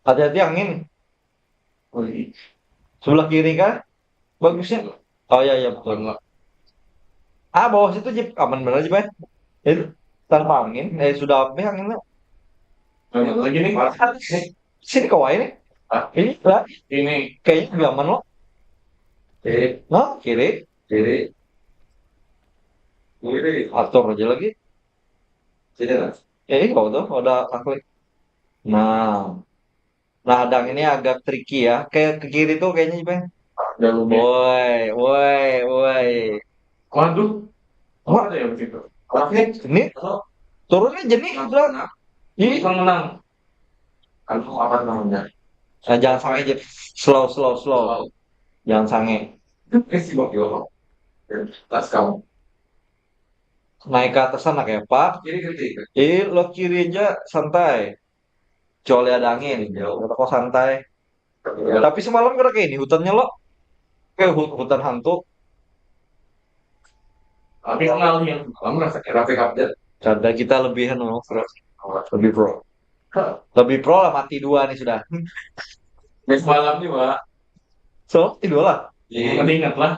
Hati-hati angin. Sebelah kiri kah? Bagusnya. Oh ya, ya, betul. Ah, bawah situ, Jip, aman benar, Jip, eh. Itu tanpa angin, eh, sudah habis anginnya. Banyak lagi nih. Sini kau ini. Ah. Ini lah. Ini. Kayaknya lebih aman loh. Kiri, Nah, kiri. kiri, kiri. Atur aja lagi. Sini lah. Eh, kau tuh ada klik. Nah. Nah, hadang ini agak tricky ya. Kayak ke kiri tuh kayaknya, Jip, eh. Jangan lupa. Woi, woi, woi. Waduh. Wah. Apa ada yang begitu? Oke. Ini Kalau turun aja nih, udah. menang, Ih, kita menang. Anu, apa namanya? Nah, jangan sange aja. Slow, slow, slow. Jangan sange. Eh, si Bang Yolo. Tas kamu. Naik ke atas sana kayak, Pak. Kiri, kiri, kiri. Eh, lo kiri aja santai. Kecuali ada angin. Kata kau santai. Ya. Tapi semalam kada kayak ini hutannya lo. Kayak hu- hutan hantu. Tapi kenal yang semalam rasa kira pick up aja. Kada, kita lebih anu, bro. Lebih pro. Lebih pro lah, mati dua nih sudah. Ini semalam nih, Pak. So, mati dua lah. Jadi ingat lah.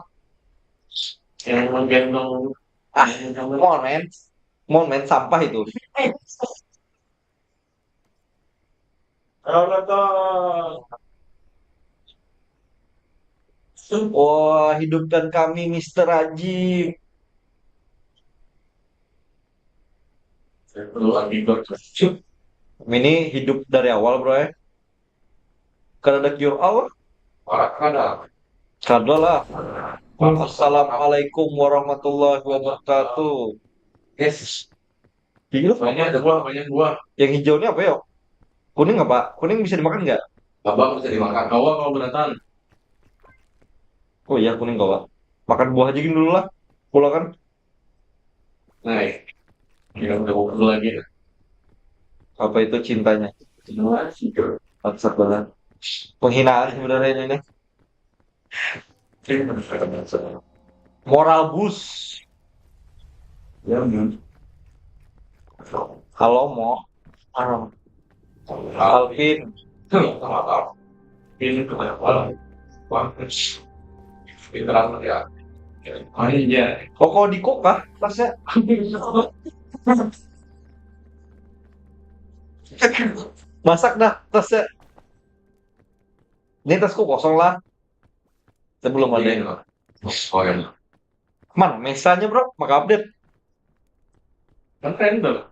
Yang menggendong. Ah, Yang Mon, men. Mon, men, sampah itu. Kalau tuh. Wah, hidupkan kami, Mister Haji. Saya perlu lagi berkecil. Ini hidup dari awal, bro, ya. Kada ada cure all. Orang kada. Kada lah. Assalamualaikum warahmatullahi wabarakatuh. Yes. Hidup. Banyak ada buah, banyak buah. Yang hijau ini apa ya? Kuning apa? Kuning bisa dimakan nggak? Abang bisa dimakan. Kawa kalau beratan. Oh iya, kuning kawa. Makan buah aja gini dulu lah. Pulang kan. Nah, ya. Kita udah ngobrol lagi. Apa itu cintanya? Semua sih. Bangsat banget. Penghinaan sebenarnya ini. Moral boost. Ya, men. Halo, Mo. Ah, Alvin. Ini kenapa? Wah, pinteran ya. Main aja. Oh, kau di kok kah? Tasnya. Masak dah tasnya. Ini tasku kosong lah. Sebelum ada. Ini loh. Oh, ya. Mana mesanya, bro? Maka update. Kan random.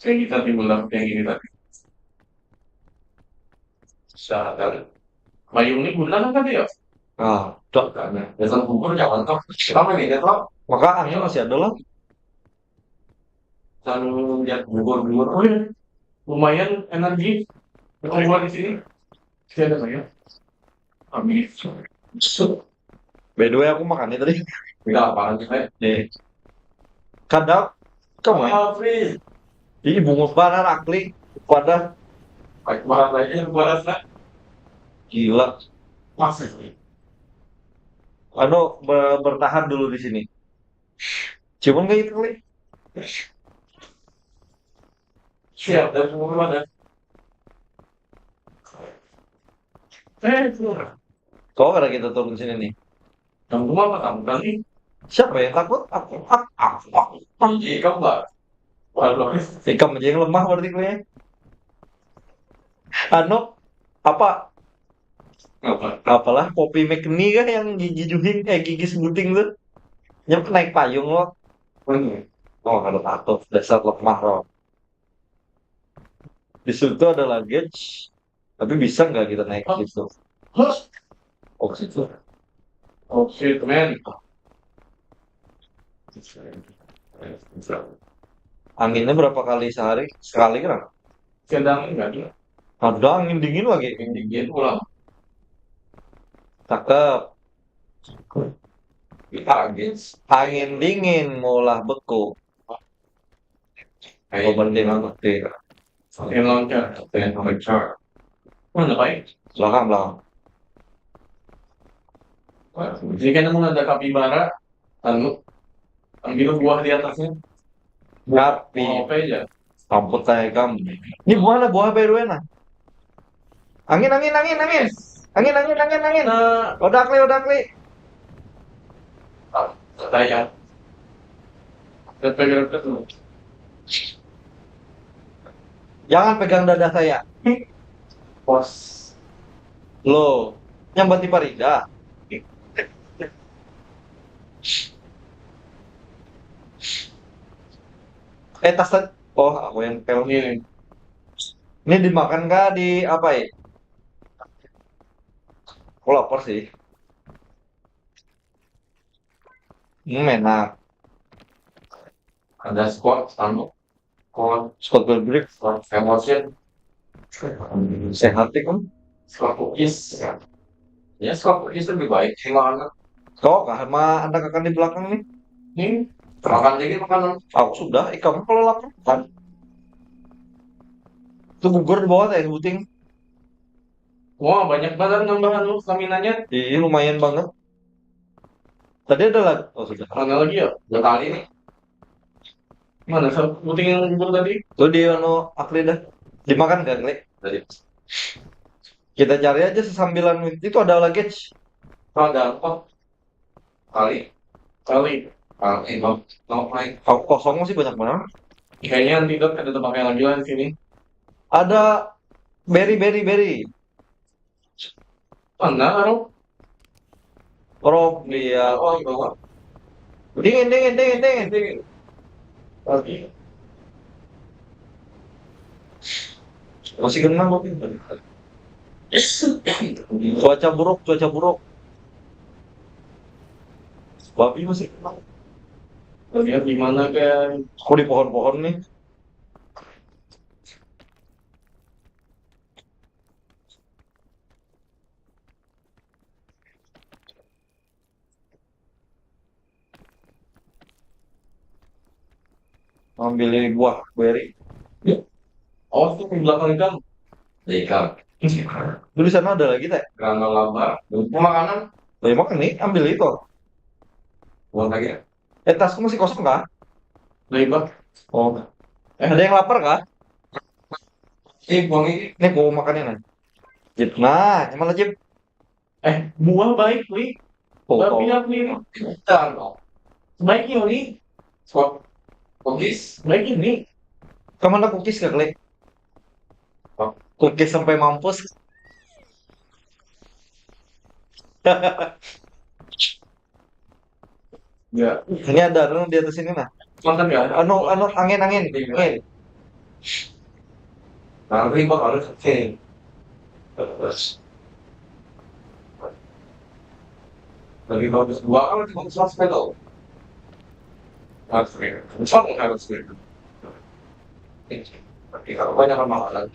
Saya kita timbul dapat yang ini tadi. Sadar. Mayung ini guna kan tadi ya? Ah, dok. Karena dasar bubur jangan kau. Kamu ini dia tuh. Maka angin masih ada lah. Lalu lihat bubur-bubur. Oh iya. Lumayan energi. Keluar di sini. Masih ada saya. Amin. By the way, aku makannya tadi. Enggak apa-apa sih, Pak. Nih. Kadang kamu Alfred. Ih, bungut banar akli. Pada Baik banget aja yang buat rasa. Gila. Masih. Anu, ber- bertahan dulu di sini. Cuman kayak gitu kali. Siap dan semua ada. Eh, Kau kada kita turun sini nih. Kamu apa kamu kali? Siapa yang takut? Aku, aku, aku, aku. Iya, kamu lah. Waduh. Ikam aja yang lemah berarti kue. Anu, apa? Apa? Apalah, Poppy McNee kah yang gigi juhing, eh, gigi sebuting tuh? Nyampe naik payung loh. Mana? Oh, kada takut, dasar lemah loh. Di situ ada luggage, tapi bisa nggak kita naik ke situ? Hah? Oh, ke situ. Oh shit, man. Anginnya berapa kali sehari? Sekali kan? Sedang enggak ada. Ada angin dingin lagi. Yang dingin pulang. Cakep. Kita angin. Angin dingin maulah beku. Kayak Open di mana? Di Yang launcher, yang launcher. Mana, Pak? Belakang, belakang. Wah, jadi kan emang ada kapibara, anu, ambil buah di atasnya. Tapi Mau apa aja? Samput saya ikam. Ini buah lah, buah, by the way, nah. Angin, angin, angin, angin. Angin, angin, angin, angin. Odak li, odak li. Saya. Saya pegang terus. Jangan pegang dada saya. Pos. Lo, nyambat di Parida. Eh, tas tadi. Oh, aku yang pel. Ini nih. Ini dimakan kah, di apa ya? Aku lapar sih. Hmm, enak. Ada squat, anu, squat, Squat Burger. squat emotion, Sehat sih, kan? squat cookies. Ya, squat cookies lebih baik sih, mana? Kau kah sama anak akan di belakang nih? Ini makan lagi makanan. Aku sudah, ikam kalau lapar kan? Itu gugur di bawah teh, buting. Wah, banyak banget nambahan lu stamina-nya. Iya, lumayan banget. Tadi ada lagi. Oh, sudah. Mana lagi ya? Dua kali nih. Mana sab-, buting yang gugur tadi? Tuh di anu, Akli dah. Dimakan kan, Kli? Tadi. Kita cari aja sesambilan itu, ada lagi. Ada apa? Kali. Kali. Kali, no, no, main. Kalau kosong masih banyak banget. Kayaknya antidot ada tempat yang lagi lah di sini. Ada berry, berry, berry. Mana, Aro? Rob, iya. Oh, di bawah. Dingin, dingin, dingin, dingin. Ini. Tadi. Masih kena, Rob. Cuaca buruk, cuaca buruk. Babi masih kena. Lihat di mana, kan? Aku di pohon-pohon nih. Ambil ini buah berry. Oh, tuh di belakang ikam. Di ikam. Dulu di sana ada lagi, teh. Granola bar. Mau makanan? Lah, ya makan nih, ambil itu. Buang lagi ya. Eh, tasku masih kosong kah? Nah, Iba. Oh. Ada yang lapar kah? Eh, buang ini. Nih, aku makannya nih. Jip. Nah, emang lah, Jip. Eh, buah baik, Wi. Oh, Babi oh. Aku ini. Jangan, no. Baik ini. Squat. Cookies. Baik ini. Kamu ada cookies gak, Klik? Cookies sampai mampus. Ya, Ini ada anu di atas ini, nah. Makan ya? Anu, anu, angin, angin. Angin. Nanti bakal oke. Terus. Lebih bagus dua kan, lebih bagus hospital. Harus gitu. Harus gitu. Tapi kalau banyak makanan.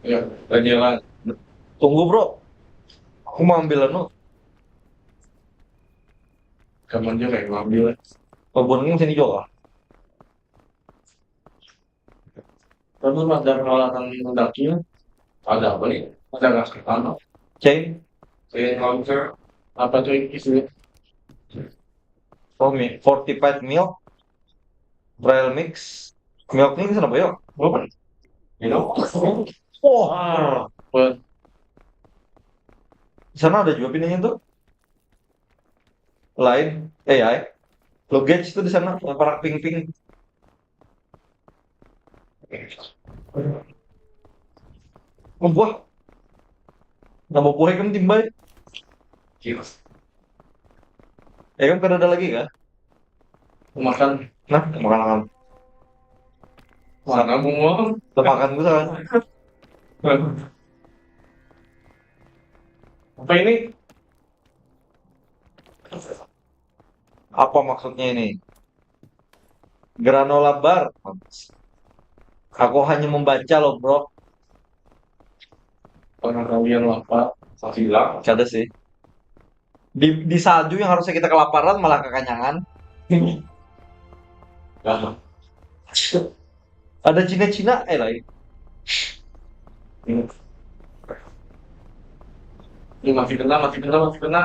Ya, jalan. Tunggu, Bro. Aku mau ambil anu. Kamu aja kayak ngambil. Kebunnya sini juga. Terus ada peralatan mendaki. Ada apa nih? Ada nggak sekarang? Chain. Saya counter. Apa tuh isinya? Oh, mi-, fortified milk. Trail mix. Milk ini kenapa, yuk? Apa? You know? Oh, Ah, apa? Di sana ada juga pinanya tuh. Lain. Eh, ya. Luggage tuh di sana, parak pink-pink. Oh, buah. Nambah buah kan timbai. Yes. Ya kan, kada ada lagi kan? Makan. Nah, makan-makan. Mana bunga? Makan gue sana. Apa ini? Apa maksudnya ini? Granola bar. Aku hanya membaca loh, Bro. Pernah kalian lapar? Saya bilang. Kada sih. Di, di salju yang harusnya kita kelaparan malah kekenyangan. Nah, Ada Cina-Cina, eh, lain. Ini masih kena, masih kena, masih kena.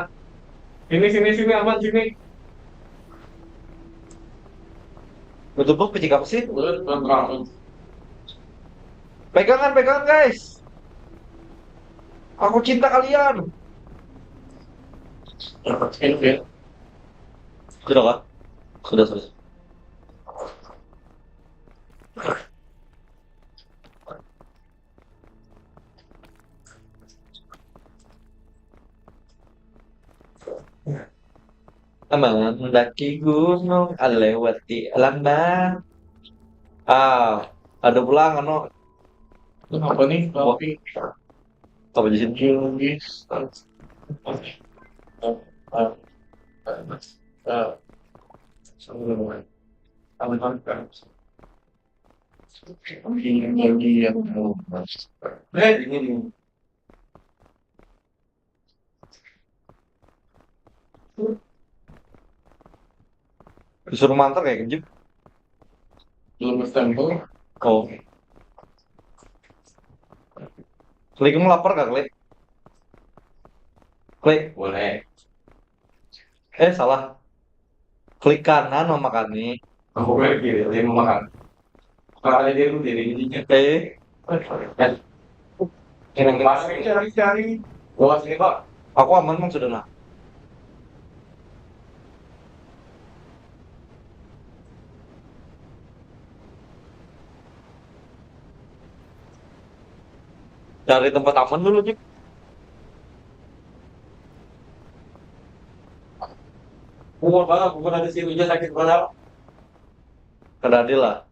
Sini, sini, sini, aman, sini. Betul, bos, pecik apa sih? Pegangan, pegangan, guys. Aku cinta kalian. Sudah kah? Sudah, sudah. Mendaki gunung, lewati lambat. Ah, ada pulang, anu. Itu apa nih? Wah. Kopi. Apa di sini? Geologis. Ah, ah, ah, sebelum. Apa kan? Ini yang mau mas. Eh, ini nih. Disuruh mantar kayak kejut. Belum stempel. Oh. Klik, kamu lapar gak, Klik? Klik. Boleh. Eh, salah. Klik kanan memakannya. Aku klik kiri, dia memakan. Kalau dia lu diri ini. Eh. Yang pas cari-cari. Luas ini, Pak. Aku aman, Mang, sudah, nah. Cari tempat aman dulu, Cik. Umur banget, bukan ada si Rija sakit banget. Kada adil lah.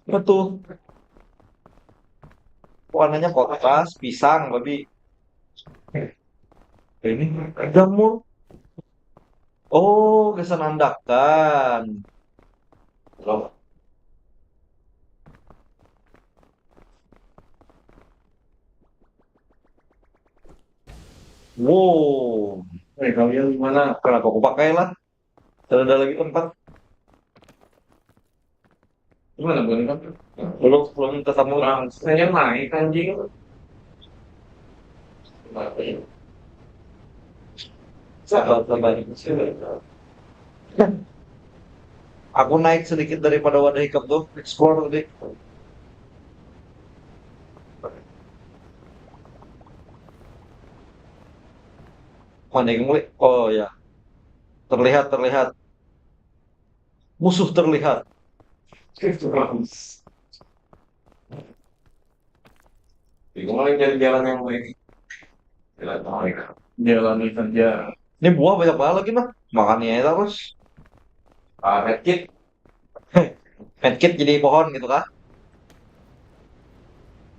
Apa tuh? Warnanya kotas, pisang, babi. Ini jamur. Oh, gasan andakan. Loh. Wow. Eh, kalian gimana? Kenapa aku pakai lah? Tidak ada lagi tempat. Gimana, boleh kan? Belum, belum ketemu. Bang, saya naik, anjing. Sabar, sabar. Aku naik sedikit daripada wadah ikam tuh, explore tadi. Mana yang mulai? Oh ya, terlihat, terlihat. Musuh terlihat. Bingung lagi cari jalan yang baik. Jalan yang baik. Jalani saja. Ini buah banyak banget lagi, nah. Makannya ya terus. Ah, medkit. Medkit jadi pohon gitu kah?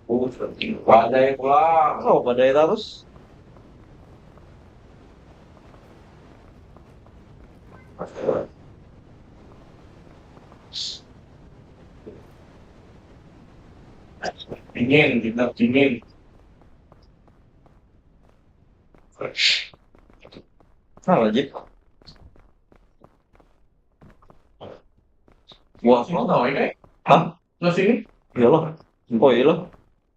Uh, badai pulang. Oh, badai terus. Dingin, kita dingin. Salah, Jip. Wah, lo tahu ini? Hah? Lo sini? Iya loh. Oh, iya loh.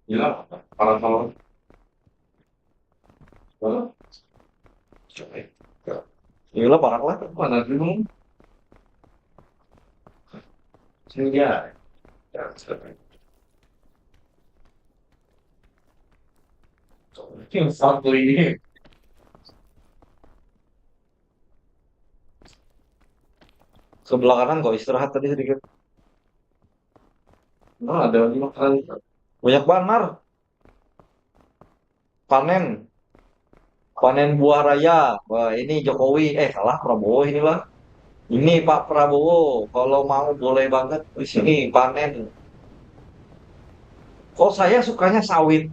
Iya, para tahun. Iya lah, parak lah. Mana dulu? Senja. Yang satu ini. Sebelah kanan kok istirahat tadi sedikit. Nah, ada lagi makanan. Banyak banar. Panen. Panen buah raya. Wah, ini Jokowi. Eh, salah, Prabowo inilah. Ini Pak Prabowo. Kalau mau boleh banget di sini panen. Kok saya sukanya sawit?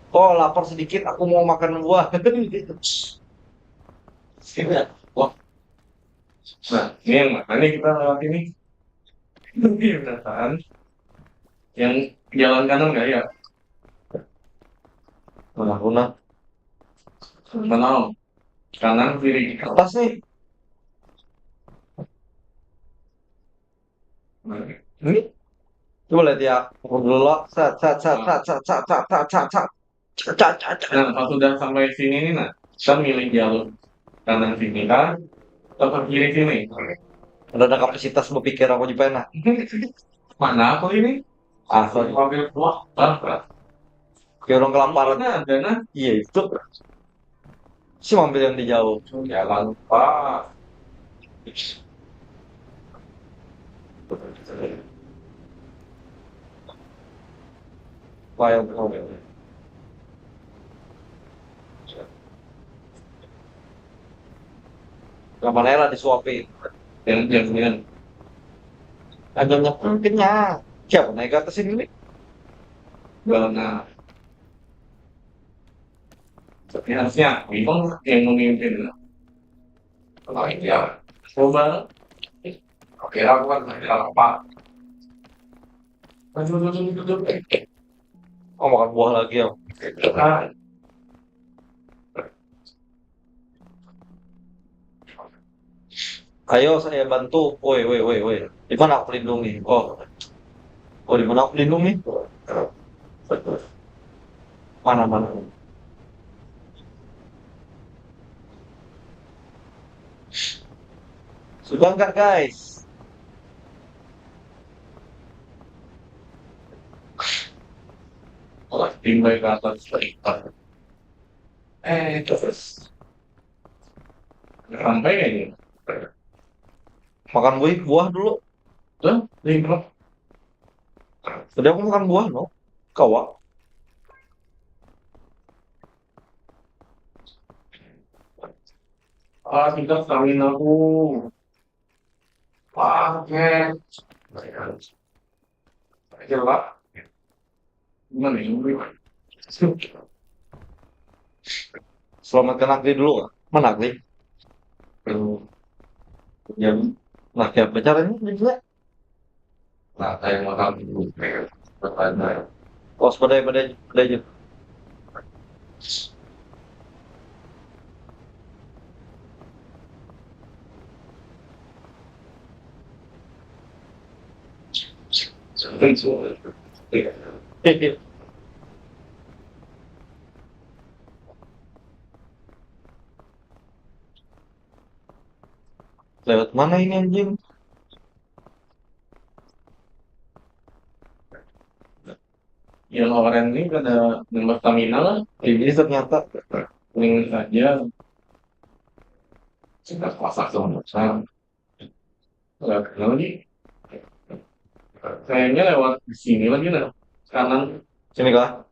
Oh, lapar sedikit, aku mau makan buah. Wah. Nah, ini yang mana nih kita lewat ini? Ini penasaran. Yang jalan kanan nggak ya? Mana aku, nah? Mana, Om? Kanan, kiri. Atas nih. Nah. Ini? Coba lihat ya. Pukul dulu lo. Sat, sat, sat, sat, sat, sat, sat, sat, sat, sat. Cak, cak, cak, cak. Nah, pas sudah sampai sini nih, nah, kita milih jalur kanan sini kan, atau ke kiri sini. Ada, ada kapasitas berpikir aku juga, nah. Mana aku ini? Ah, sorry. Mobil buah, bangkrut. Kayak orang kelaparan. Nah, ada, nah. Iya, itu. Si mampir yang di jauh. Jangan lupa. File problem. Kapan lah disuapin? Yang jaminan. Hanya nyekel kenyang. Siapa naik ke atas ini? Bang, nah. Sebenarnya memang yang memimpin. Kalau iya, coba. Oke, aku kan tidak apa. Aduh, aduh, aduh, aduh. Oh, makan buah lagi ya. Nah, ayo saya bantu. Woi, woi, woi, woi. Di mana aku lindungi? Oh. Oh, di mana aku lindungi? Mana, mana? Sudah nggak, guys? Olah, timbai ke atas. Eh, terus. Sampai aja. Makan buah, buah dulu. Tuh, lima. Tadi aku makan buah, no. Kawa. Ah, tidak, stamina aku. Wah, oke. Aja lah. Gimana ini? Selamatkan Agri dulu, Kak. Mana Agri? Aduh. Jam. Nah, ya, caranya juga. Nah, saya mau tahu dulu. Pertanyaan. Oh, sepeda, sepeda, sepeda aja. Lewat mana ini, anjing? Yang orang ini kada nambah stamina lah. Ini ternyata. Ini saja. Sudah puasa tuh. Nah, nggak kenal nih. Kayaknya lewat di sini lagi, nah. Kanan. Sini kah?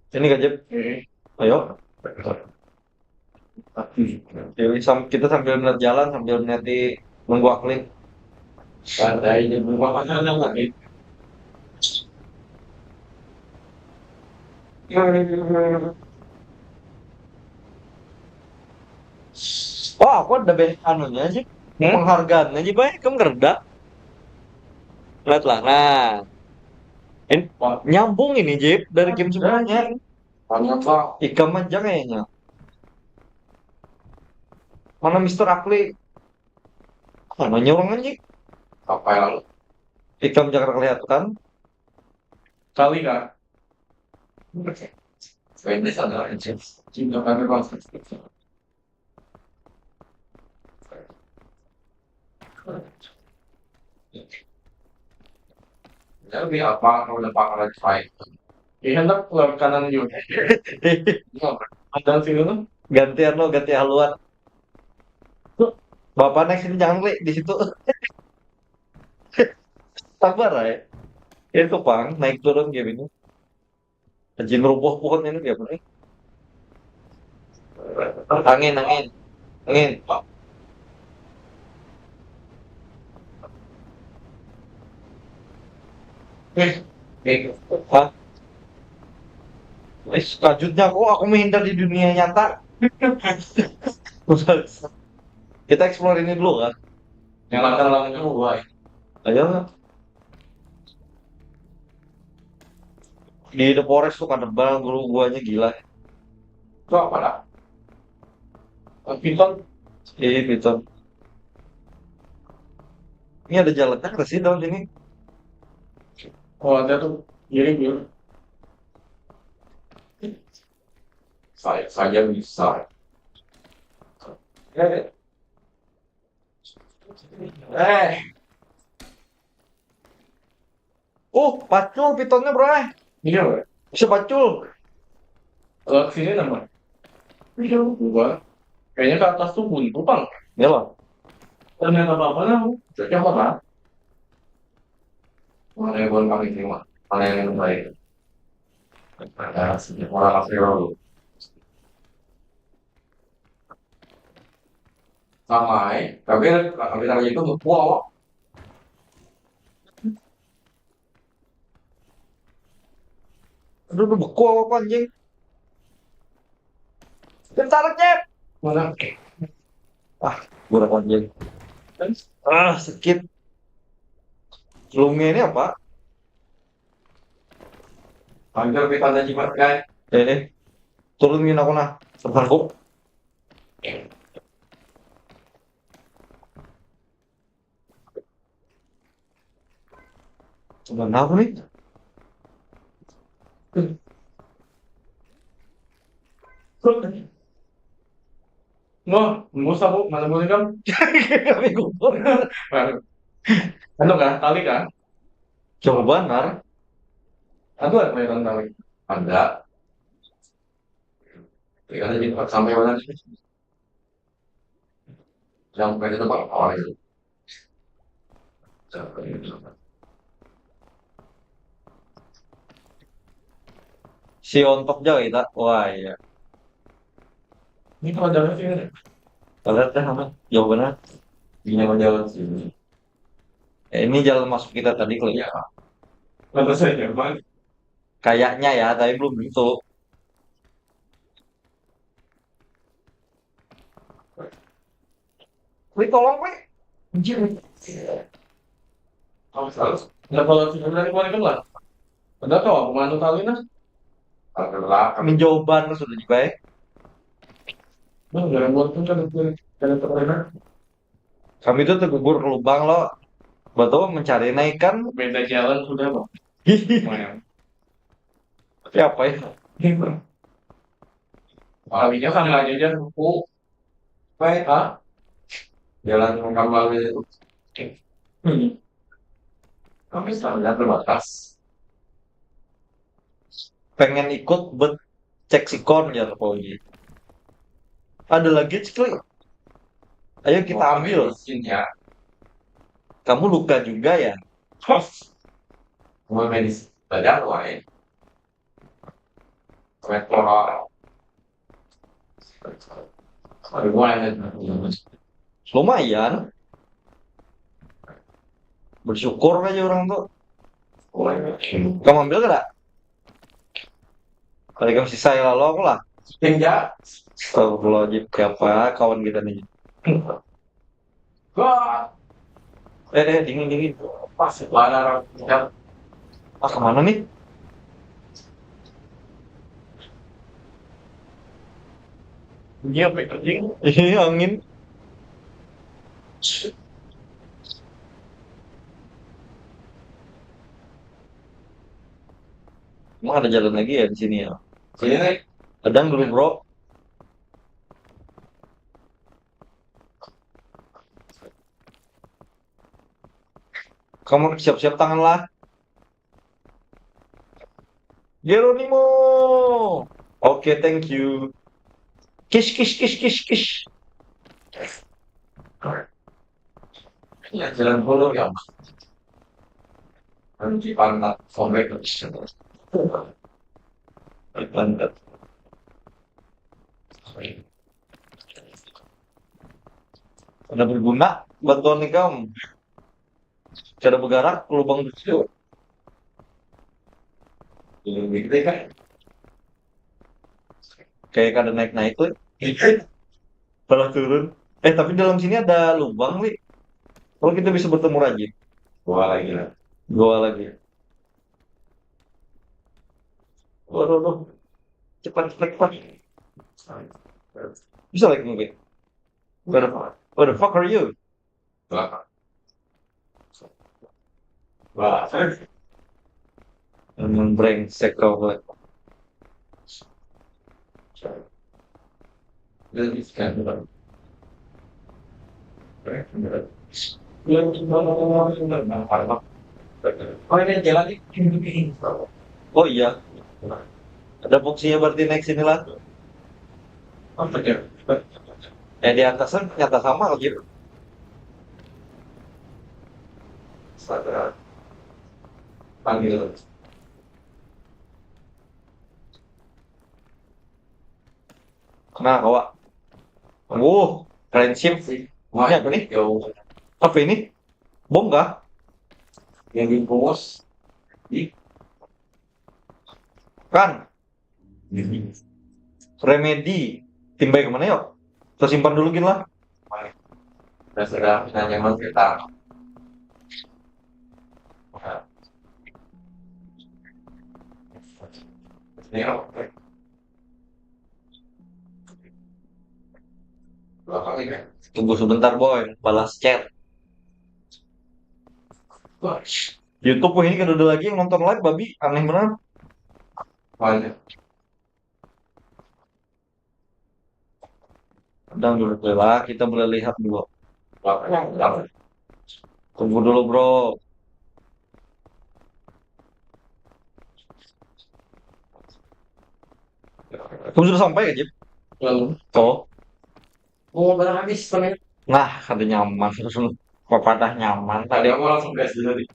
Sini kah, Jep? Eh. Ayo. Tapi, jadi sam-, kita sambil melihat jalan, sambil melihat di nunggu Akli. Santai aja, buka makanan lagi. Wah, aku ada be-, anunya sih. Hmm? Penghargaannya sih, Pak. Kamu kerja. Lihat lah. Nah. Ini nyambung ini, Jip, dari game sebelumnya. Ikam aja kayaknya. Mana Mister Akli? Mana nyurung anjing? Apa yang lalu? Ikam jangan kelihatan. Kali kah? Ini sadar aja. Cinta kami pasti. Jadi apa kalau udah pakai fight? Iya, hendak keluar kanan juga. Ada sih lu. Gantian lo, ganti haluan. Bapak naik sini jangan, Kli, di situ. Sabar aja. Itu pang naik turun kayak gini. Anjing rubuh pohon ini kayak apa nih? Angin, angin. Angin. Eh, eh. Hah? Eh, selanjutnya kok aku menghindar di dunia nyata. Kita explore ini dulu kan. Nyalakan lampunya, wah. Ayo. Di The Forest tuh kan tebal, guru guanya gila. Itu apa dah? Piton. Iya, Piton. Ini ada jalannya ke sini dalam sini. Oh, ada tuh. Jadi gini. Saya saja bisa. Eh. Eh. Uh, pacul pitonnya, bro. Iya, Bro. Bisa pacul. Kalau ke sini nama? Iya, gua. Kayaknya ke atas tuh buntu, Bang. Ya lah. Ternyata apa-apa lah. Cocok apa? Mana yang buat kami terima? Mana yang lebih baik? Ada sedikit orang kafir dulu. Sama, eh. Tapi kami lagi itu ngepual. Aduh, aduh, beku aku, anjing. Bentar, Cep. Mana? Ah, gua anjing. Ah, sakit. Lungnya ini apa? Hampir kita ada jimat, guys. Eh, eh. Turunin aku nah. Tertangkup. Coba apa nih? Wah, nggak usah, Bu. Mana boleh kan? Kami gugur. Anu kah? Tali kah? Coba benar. Ada kelihatan tali. Ada. Kelihatan di tempat sampai mana sih? Sampai di tempat awal itu. Sampai di tempat. Si ontok jauh kita. Wah, iya. Ini kalau jalan sih, Kita lihat deh, sama. Jauh benar. Ini mau jalan sini. Eh, ini jalan masuk kita tadi kalau ya. Lantas saya nyaman. Kayaknya ya, tapi belum tentu. Wih, tolong, wih. Anjir. Apa salah? Nggak kalau sebenarnya kemarin kan lah. Udah tau aku manut tali nah. Adalah kami Menjawaban sudah juga, eh. Nah, dalam waktu kan aku kena terkena. Kami itu tergugur ke lubang loh. Betul, mencari naik kan. Beda jalan sudah, Bang. Lumayan. Tapi apa ya? Palingnya sama aja aja buku. Baik, ah. Jalan kembali itu. Hmm. Tapi standar terbatas. Pengen ikut, bet cek sikon ya, Pauji. Ada lagi, Cikli. Ayo kita ambil. Izin ya. Kamu luka juga ya? Mau medis badan wae. Elektoral. Aduh, wae. Lumayan. Bersyukur aja orang tuh. Kamu ambil gak? Tadi kamu sisa ya, lalu aku lah. Tinggal. Astagfirullahaladzim, siapa kawan kita nih? Wah. Eh, eh, dingin, dingin. Pas mana orang tinggal. Ah, kemana nih? Dia apa anjing? Ini angin. Emang ada jalan lagi ya di sini ya? Sini nih. Kadang dulu, bro. Kamu siap-siap tangan lah. Geronimo. Oke, thank you. Kish, kish, kish, kish, kish. Ya, jalan dulu ya. Nanti pantat sobek. Pantat. Ada berguna bantuan nih kamu. Cara bergerak ke lubang kecil. Ini gede kan? Kayak kada naik-naik tuh. Malah turun. Eh, tapi dalam sini ada lubang, Li. Kalau kita bisa bertemu Rajin. Dua lagi lah. Dua lagi. Waduh, waduh. Cepat, cepat, cepat. Bisa lagi mungkin. Where the fuck, where the fuck are you? Belakang. Wah. Emang brengsek kau, Black. Oh, ini jalan ini. Oh iya. Ada fungsinya berarti naik sini lah. Apa ya? Eh, di atas kan nyata sama lagi. Saudara. Panggil. Nah, kawa. Wuh, friendship. Ini apa nih? Jauh. Apa ini? Bom kah? Yang dibungkus. Ih. Kan? Ini. Remedi. Timbai kemana yuk? Kita simpan dulu gin lah. Sudah, sudah, sudah nyaman kita. Ini apa? Belakang ini. Tunggu sebentar, Boy. Balas chat. Wah. YouTube ini kada ada lagi yang nonton live, babi. Aneh benar. Banyak. Kadang dulu lah, kita boleh lihat dulu. Belakang, belakang. Tunggu dulu, bro. Kamu sudah sampai ya, Jip? Belum. Oh. Oh, barang habis, teman. Nah, kada nyaman. Papadah nyaman. Tadi aku langsung gas dulu tadi.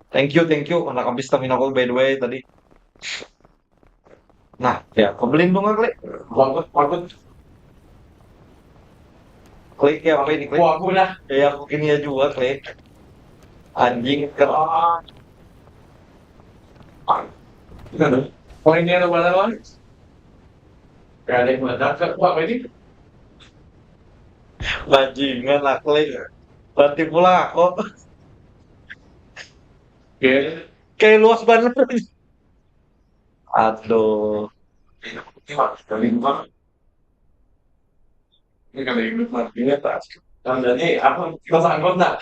Thank you, thank you. Anak habis stamina aku, by the way, tadi. Nah, ya, aku beliin bunga, Klik. Bagus, bagus. Klik ya, apa ini, Klik? Wah, aku dah. Ya, aku kini ya juga, Klik. Anjing, ker- Ah. Oh, ini ada mana, Bang? Gak ada yang meledak, apa ini? Bajingan lah, Klik. Berarti pula kok. Oke. Kayak luas banget. Aduh. Ini mah, dari mana? Ini kan dari mana? Ini atas. Kan jadi apa? Kita sanggup nggak?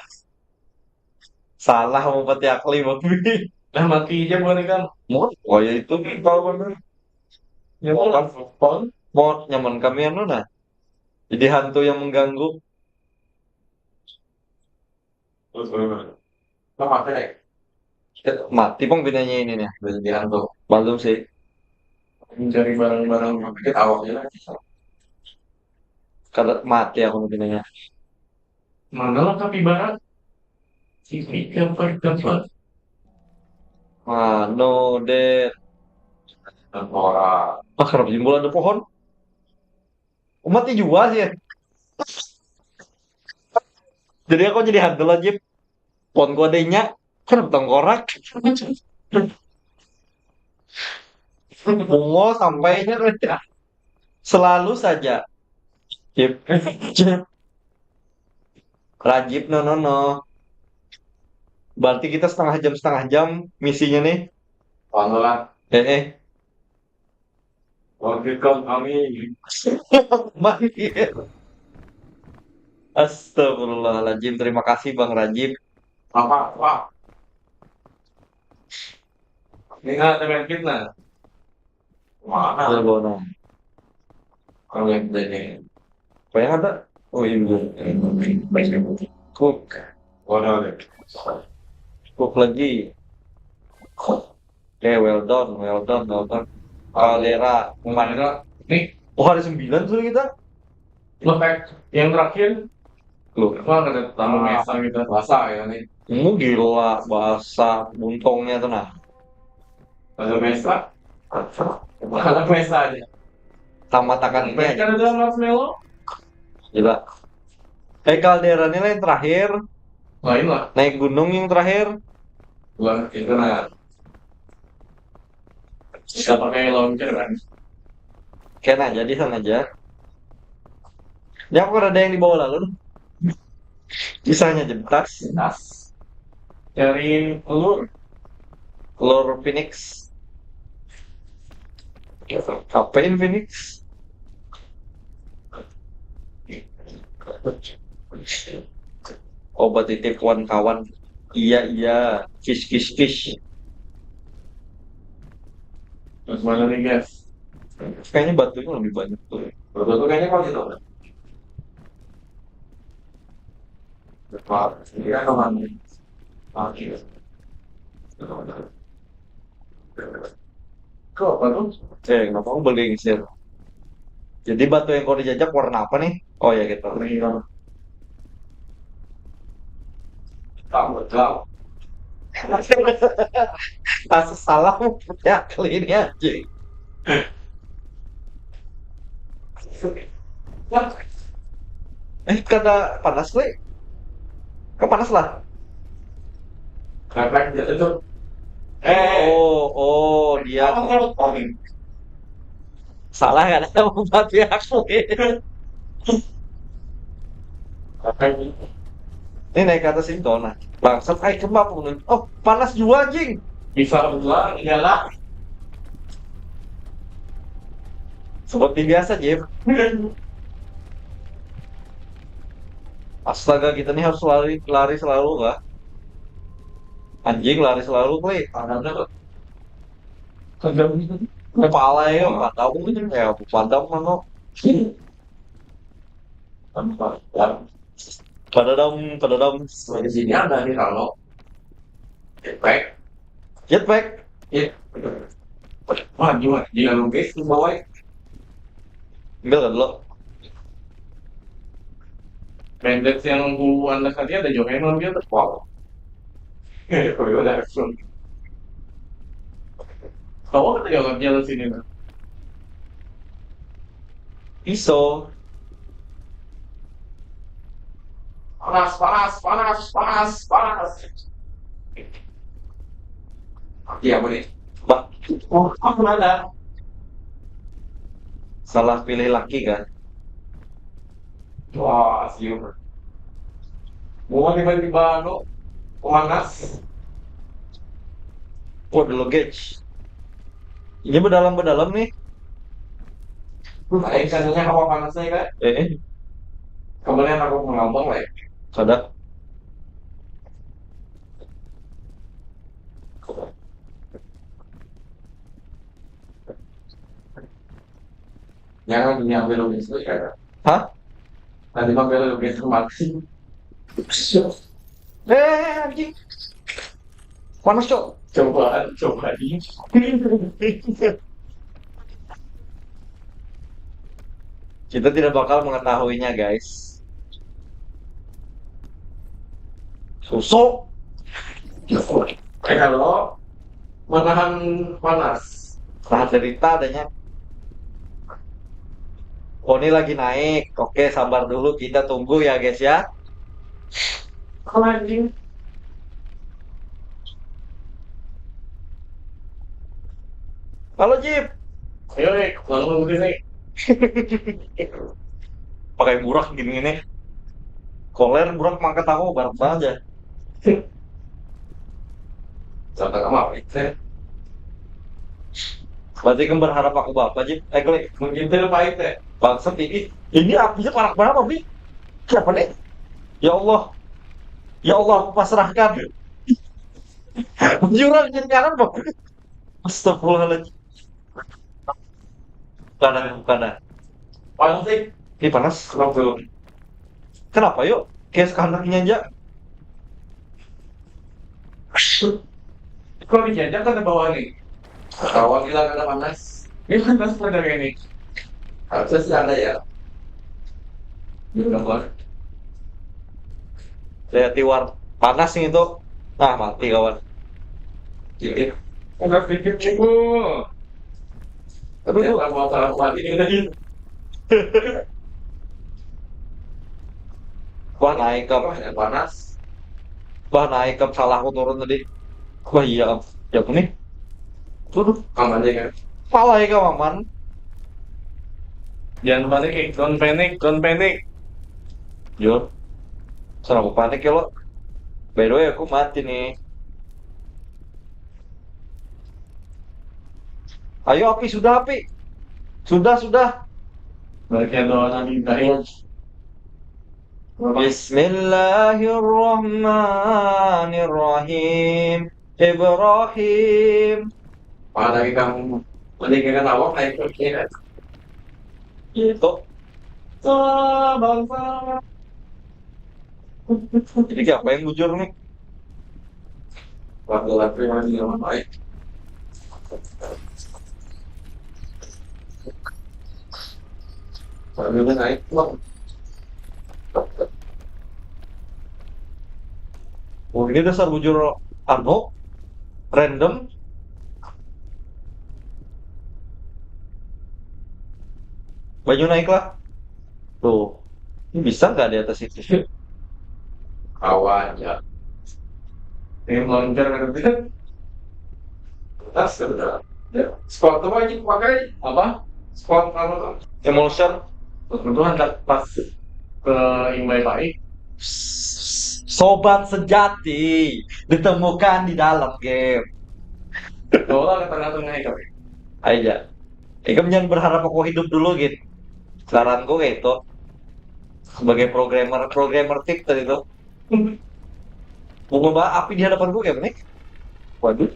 Salah mau pati akli, babi. Nah, mati aja bukan kan? Mau, oh ya itu kalau bener. Ya, mau kan? Mau nyaman kami anu nah. Jadi hantu yang mengganggu. Terus bagaimana? Apa deh? Mati pang pinanya ini nih. Jadi hantu. Maklum sih. Mencari barang-barang, pakai awaknya lagi. Kada mati aku pinanya. Mana lah kapibara? Sini gambar-gambar. Mano, deh. Orang. Ah, kenapa timbul ada pohon? Umat dijual sih ya. Jadi aku jadi handal aja. Pon ku adanya, kan tengkorak. Bungo sampainya. Selalu saja. Jip. Jip. Rajib, no, no, no. Berarti kita setengah jam, setengah jam misinya nih. Anu lah. Eh, eh. Lanjutkan kami. Manggil. Astagfirullahaladzim. Terima kasih, Bang Rajib. Apa, apa? Ini nggak ada main fitnah. Mana? Ada bono. Kalau yang bedanya. Apa yang ada? Oh, iya. Cook. Waduh, ada. Cook lagi. Oke, well done, well done, well done. Caldera, kemarin. Caldera. Nih. Oh, hari sembilan sudah kita. Loh, yang terakhir. Loh. Wah, ada tamu mesa kita. Basah ya nih. Kamu gila, basah buntongnya tuh nah. Ada mesa. Ada mesa aja. Tamat akan. Ini kan ada marshmallow. Gila. Eh, Caldera ini lah yang terakhir. Lain lah. Naik gunung yang terakhir. Bukan itu nah. Kita pakai launcher kan. Kena aja di sana aja. Ya, aku ada yang dibawa lalu. Kisahnya jelas. Jelas. Cari telur. Telur Phoenix. Kapain Phoenix? Obat titip kawan-kawan. Iya, iya. Fish, fish, fish. Terus mana nih, guys? Kayaknya batunya lebih banyak tuh. Betul, kayaknya kalau gitu. Depan. Iya, teman. Oke. Kok apa tuh? Eh, kenapa aku beli sih? Jadi batu yang kalau dijajak warna apa nih? Oh ya gitu. Ini kan. Tambah kau. Pas salah ya kali ini aja. Eh, kada panas kali. Kan panas lah. Karena dia itu. Eh, Oh, oh, dia apa kalau paling? Salah kan? Mati aku. Karena Ini naik ke atas ini tuh, nah. Bangsat, ayo kembang pun. Oh, panas juga, anjing. Bisa keluar, iyalah. Seperti biasa, Jim. Astaga, kita nih harus lari, lari selalu kah? Anjing, lari selalu, play. Tangannya tuh. Kepala ya, padam, ya, padam, mano. Tanpa. Dan Padadam, padadam. Di sini ada nih kalau. Baik. Jetpack. Iya. Wah, gimana? Dia lukis ke bawah. Ambil kan lo. Bandit yang buan tadi ada juga yang dia tuh. Wow. Eh, kau udah action. Kau kan jalan jalan sini nah. Iso. Panas, panas, panas, panas, panas. Iya, boleh. Bah, Oh, aku ada. Salah pilih laki kan? Wah, siap. Mau tiba-tiba anu panas. Waduh lo, guys. Ini berdalam-berdalam nih. Lain katanya hawa panasnya kan? Eh, Kemarin aku mau ngomong lah. Kada. Jangan diambil lukis itu ya. Hah? Nanti mampir lukis itu mati. Eh, anjing. Panas, Cok. Cobaan, cobaan. Kita tidak bakal mengetahuinya, guys. Susuk. Eh, kalau menahan panas. Nah, cerita adanya. Oh, ini lagi naik. Oke, sabar dulu. Kita tunggu ya, guys ya. Kalau anjing. Halo, Jip. Ayo, eh, kalau mau begini. Pakai burak gini ini. Koler burak mangkat aku bareng banget ya. Sampai kamu apa itu? Berarti kan berharap aku bapak, Jip. Eh, klik. Mungkin itu pahit ya. Bangsat ini. Ini apinya parak berapa, Bi? Siapa nih? Ya Allah. Ya Allah, aku pasrahkan. Jurang kiri kanan, Bang. Astagfirullahaladzim. Bukan, bukan. Panas sih. Ini panas. Kenapa tuh? Kenapa yuk? Kayak sekanaknya aja. Kok dijajak kan ke bawah nih? Bawah gila kada panas. Ini panas pada ini. Harusnya sih ada ya. Ini nomor. Saya tiwar panas nih itu. Nah, mati kawan. Jadi, enggak pikir cukup. Tapi Aduh. Kalau mau tahu mati kita ini. Wah, naik ke Apa ya panas? Wah, naik ke salah aku turun tadi. Wah, iya. Ya aku nih. Tuh, Aman ya kan? Pala ya kawan. Jangan panik, don't panic, don't panic. Yo. Kenapa panik ya lo? By the way, aku mati nih. Ayo, api, sudah, api. Sudah, sudah. Balik ya doa Nabi Ibrahim. Bismillahirrahmanirrahim. Ibrahim. Mana kita meninggikan awak naik ke kiri? Itu. Ah, bangsa. Jadi siapa yang bujur nih? Laki-laki yang lima baik. Sambil naik, Bang. Oh, ini dasar bujur anu random. Banyu naik lah. Tuh, ini bisa nggak di atas itu? Kawan ya. Ini melonjak gitu. Tas sudah. Ya. Squat tuh wajib pakai apa? Squat apa tuh? Emulsion. Kebetulan tak pas ke imbai baik. Sobat sejati ditemukan di dalam game. Bawa ke tengah-tengah itu. Aja. Ikam jangan berharap aku hidup dulu gitu. Saranku kayak itu. Sebagai programmer, programmer tik tadi tuh. Mau ngebahas api di hadapanku kayak apa nih? Waduh.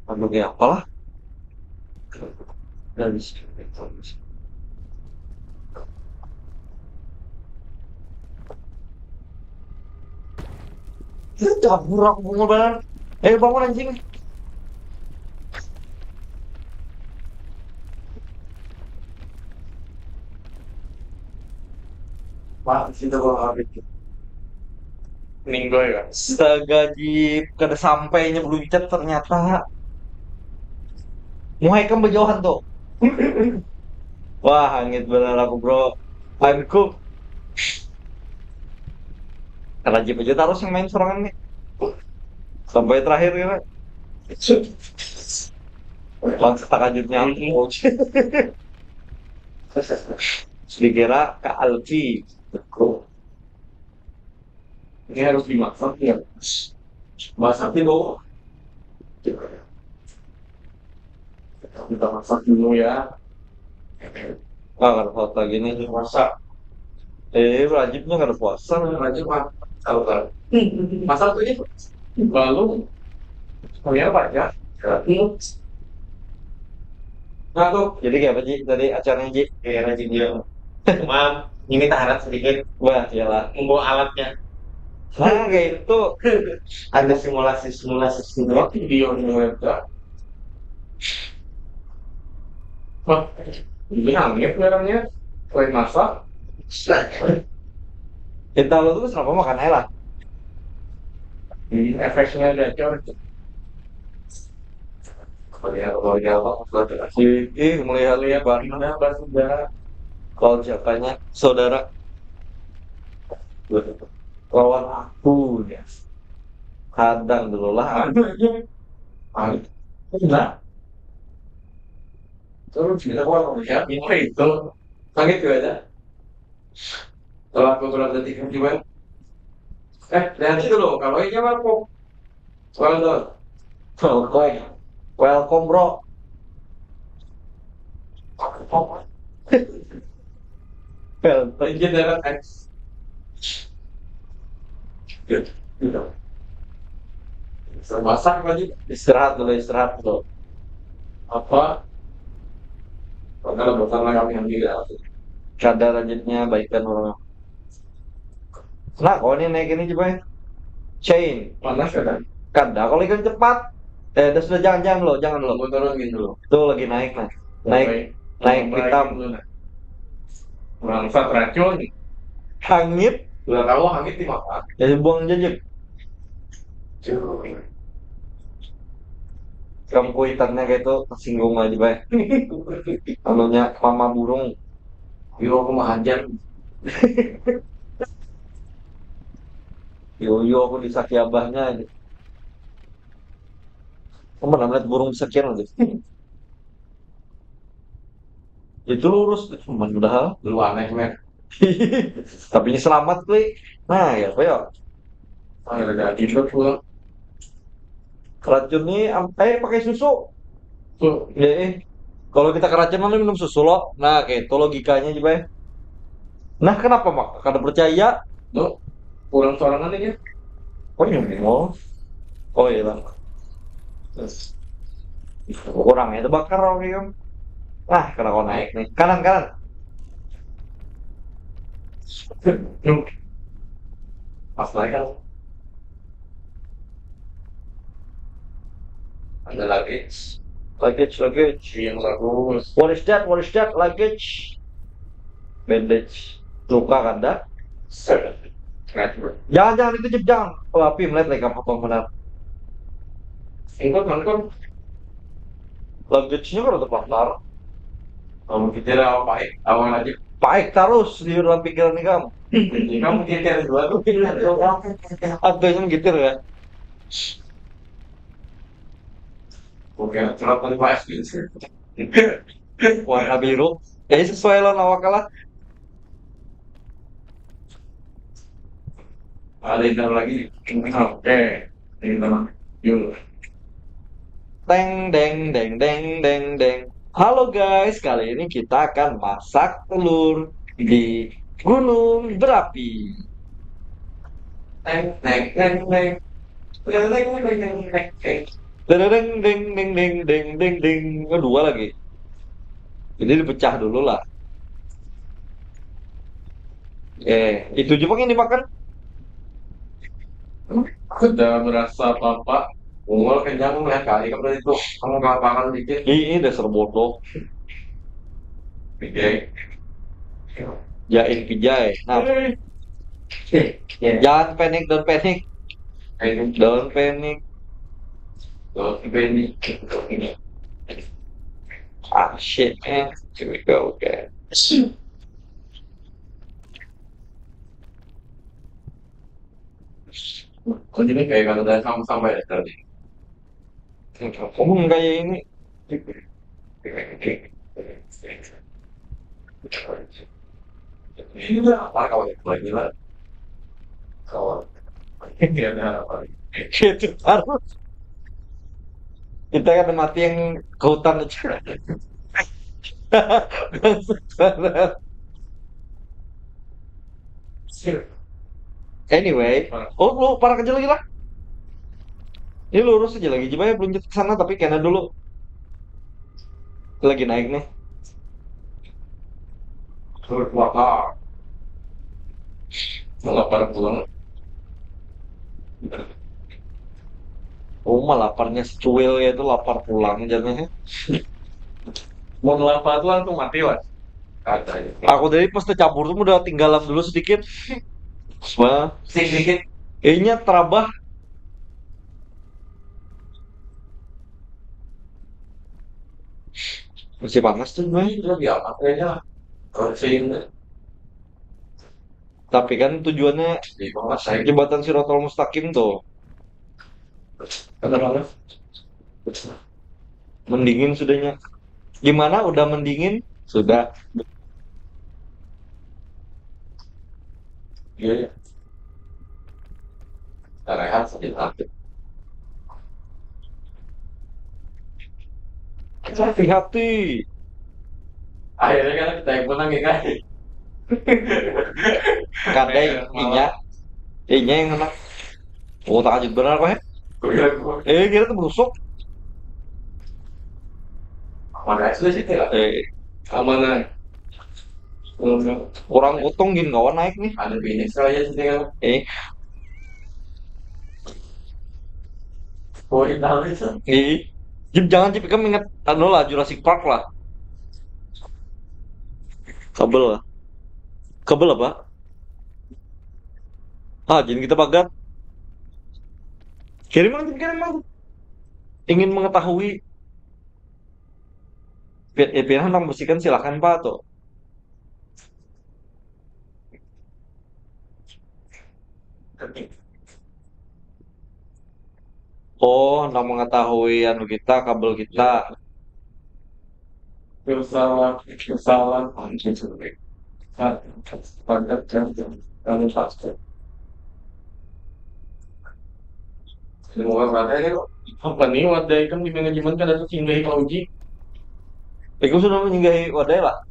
Aduh, ya apalah. Dari sini. Kabur aku, bungul banar. Ayo bangun, anjing. Pak, kita bawa habis. Minggu ya. Astaga, Jip, kada sampainya belum cat ternyata. Muhai kan berjauhan tuh. Wah, hangit benar aku, bro. I'm cooked. Karena Jip aja terus yang main serangan nih. Sampai terakhir kira. Bang, takajutnya aku. Dikira Kak Alfi. Ini harus dimasak ya. Masak di bawah. Kita masak dulu ya. Ah, kada kuat lagi nih. Masak. Eh, wajibnya kada puasa. Wajib mah. Tahu kan? Masak tuh ini. Balum. Kuliah apa ya? Nah tuh. Jadi kayak apa, Ji? Tadi acaranya, Ji? Kayak rajin dia. Cuma ini tahanan sedikit. Wah, iyalah. Membawa alatnya. Nah, kayak itu. Ada simulasi-simulasi sendiri. Video yang web. Wah, ini hangit barangnya. Selain masak. Kita lo tuh kenapa makan aja lah? Hmm, efeknya ada cor. Korea, Korea, apa? Ih, ih, melihat-lihat banget. Sudah, sudah. Kalau siapanya saudara lawan aku ya. Kadang dulu lah. Nah, terus kita kalau melihat ini itu sakit juga ada. Telat beberapa detik juga. Eh, lihat itu loh, kalau ini apa kok? Well done. Welcome. Welcome, bro. Welcome. Izin darat, guys. Gitu. Masak lagi. Istirahat dulu, istirahat dulu. Apa? Karena bosan lah kami yang tidak. Kada lanjutnya baikan orang. Nah, kau ini naik ini coba. Chain. Panas ya kan? Kada, kalau ikan cepat. Eh, dah sudah, jangan, jangan lo, jangan lo. Mau turun gitu. Tuh lagi naik nah. Naik, naik hitam. Bangsat racun. Hangit. Udah tahu hangit dimakan. Ya buang aja, Jip. Kamu kuitannya kayak itu tersinggung aja, bay. Anunya mama burung. Yo, aku mah hajar. Yo, yo, aku disaki abahnya aja. Kamu pernah melihat burung sekian aja? Itu lurus, cuman padahal. Lu aneh, men. Tapi ini selamat, Kli. Nah, ya apa ya? Ada daging tuh pulang. Racun ni am- eh pakai susu. Tuh, Ya, eh. Kalau kita keracunan minum susu lo. Nah, kayak itu logikanya juga ya. Nah, kenapa mak? Kada percaya. Tuh, pulang sorangan aja. Oh, nyumbung. Oh iya lah. Kurang itu bakar, oke, Om. Ah, kena kau naik nih. Kanan, kanan. Tuh. Pas naik kan. Ada lagi. Luggage, luggage. Yang bagus. What is that? What is that? Luggage. Bandage. Luka kan dah? Keren. Jangan, jangan itu, Jep, jangan. Oh, api melihat lagi apa benar. Engkau nonton. Luggage-nya kalau terpapar. Kamu pikir apa baik? Awal aja. Paik terus di dalam pikiran nih kamu. Jadi kamu pikir dua tuh. Ada yang gitu ya. Oke, curhat tadi bahas gitu. Warna biru. Ya sesuai lah awak lah. Ada yang lagi. Oke. Ini teman. Yuk. Teng deng deng deng deng deng. Halo guys, kali ini kita akan masak telur di gunung berapi. Teng teng teng teng. Teng teng teng teng teng. Dereng deng deng deng deng deng deng. Oh, dua lagi. Jadi dipecah dulu lah. Eh, itu juga yang dimakan. Sudah merasa apa-apa. Ungol kenyang melihat kali kalau itu. Kamu kelaparan dikit. Ih, dasar bodoh. Oke. Jain pijai. Nah, Eh, ya. Jangan panic, don't panic, Ini don't panic. Tuh, ini. Ah, shit, man. Here we go again. Oh, jadi kayak kalau udah sama-sama ya tadi. Hmm, kayak ini. Ini apa kalau lagi lah? Kalau ini ada apa? Itu harus. Kita kan mati yang ke hutan aja. Anyway, oh, lu parak aja lagi lah. Ini lurus aja lagi, coba ya, belum ke sana, tapi kena dulu. Lagi naik nih. Perut lapar. Lapar pulang. Oh, mah laparnya secuil ya itu, lapar pulang jadinya. Mau lapar tuh langsung mati, Wan. Katanya. Aku tadi pas tercampur tuh udah tinggalan dulu sedikit. Wah, Sing dikit. kayaknya terabah. Masih panas tuh, Bang. Ini lebih amat kayaknya. Kalau sing Tapi kan tujuannya di bawah saya. Jembatan Siratal Mustaqim tuh. Kenapa? Mendingin sudahnya. Gimana? Udah mendingin? Sudah. Iya, iya. Kita rehat sejenak. Hati-hati. Akhirnya kan kita yang menang ya kan? Kadai inya. Inya yang menang. Oh, tak ajut benar kok ya. Gue bilang gue Eh, kira tuh berusuk. mana sudah sih lah. Eh, Aman lah. Orang gotong gin kawan naik nih. Ada bini sekali aja sih kan. Eh, Oh, tahu itu. Ih, Jim, jangan, Jim, kamu ingat anu lah, Jurassic Park lah. Kabel lah. Kabel apa? Ah, jadi kita pagat. Kirim mang, Jim, kirim mang. Ingin mengetahui. Pi- Eh, pian handak bersihkan, silakan, Pak, tuh. Oh, handak mengetahui anu kita, kabel kita. Salah, salah. Padat kan, kalau pasti. Semua pada ini kok. Apa nih, wadai kan di manajemen kan ada singgahi Pak Uji. Iku sudah menyinggahi wadai lah.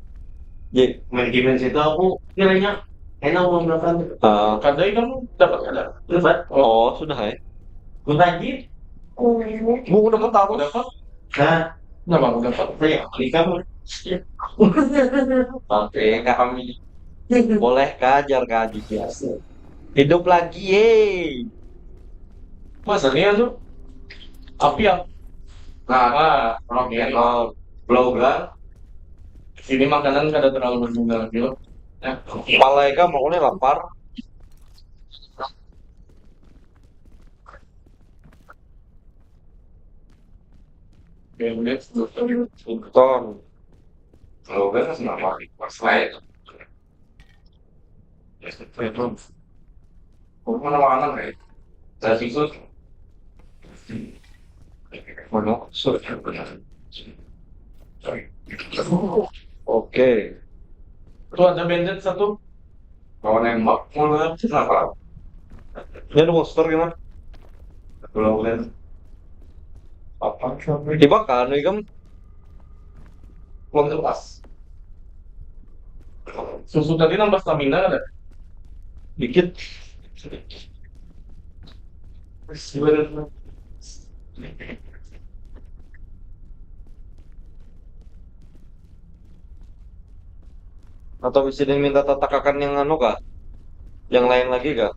Jadi, manajemen situ aku kiranya enak uang berapa? Ah. Kadai kamu dapat kada? Dapat. Oh, sudah ya. Mengkaji. Bu, dapat tahu. Dapat. Nah, nama aku dapat. Saya beli kamu. Oke, kami. Boleh kajar kaji biasa. Hidup lagi, ye. Masa nih tuh? Api ya? Nah, nah, rock and roll. Blow gun. Sini makanan kada terlalu berguna lagi loh. Ya. Palai ka mau nih lapar. Oke, udah. Ton. Blow gun kan sama pas lain. Mana mana ya? Saya susun. Mana susun. Oke. Tuh ada bandit satu. Mau nembak, mau nembak, kenapa? Ini ada monster gimana? Belum kan? Apa? Tiba kan, ikam belum lepas. Susu tadi nambah stamina ada? Dikit. Atau bisa minta tatakakan yang anu kah? Yang lain lagi kah?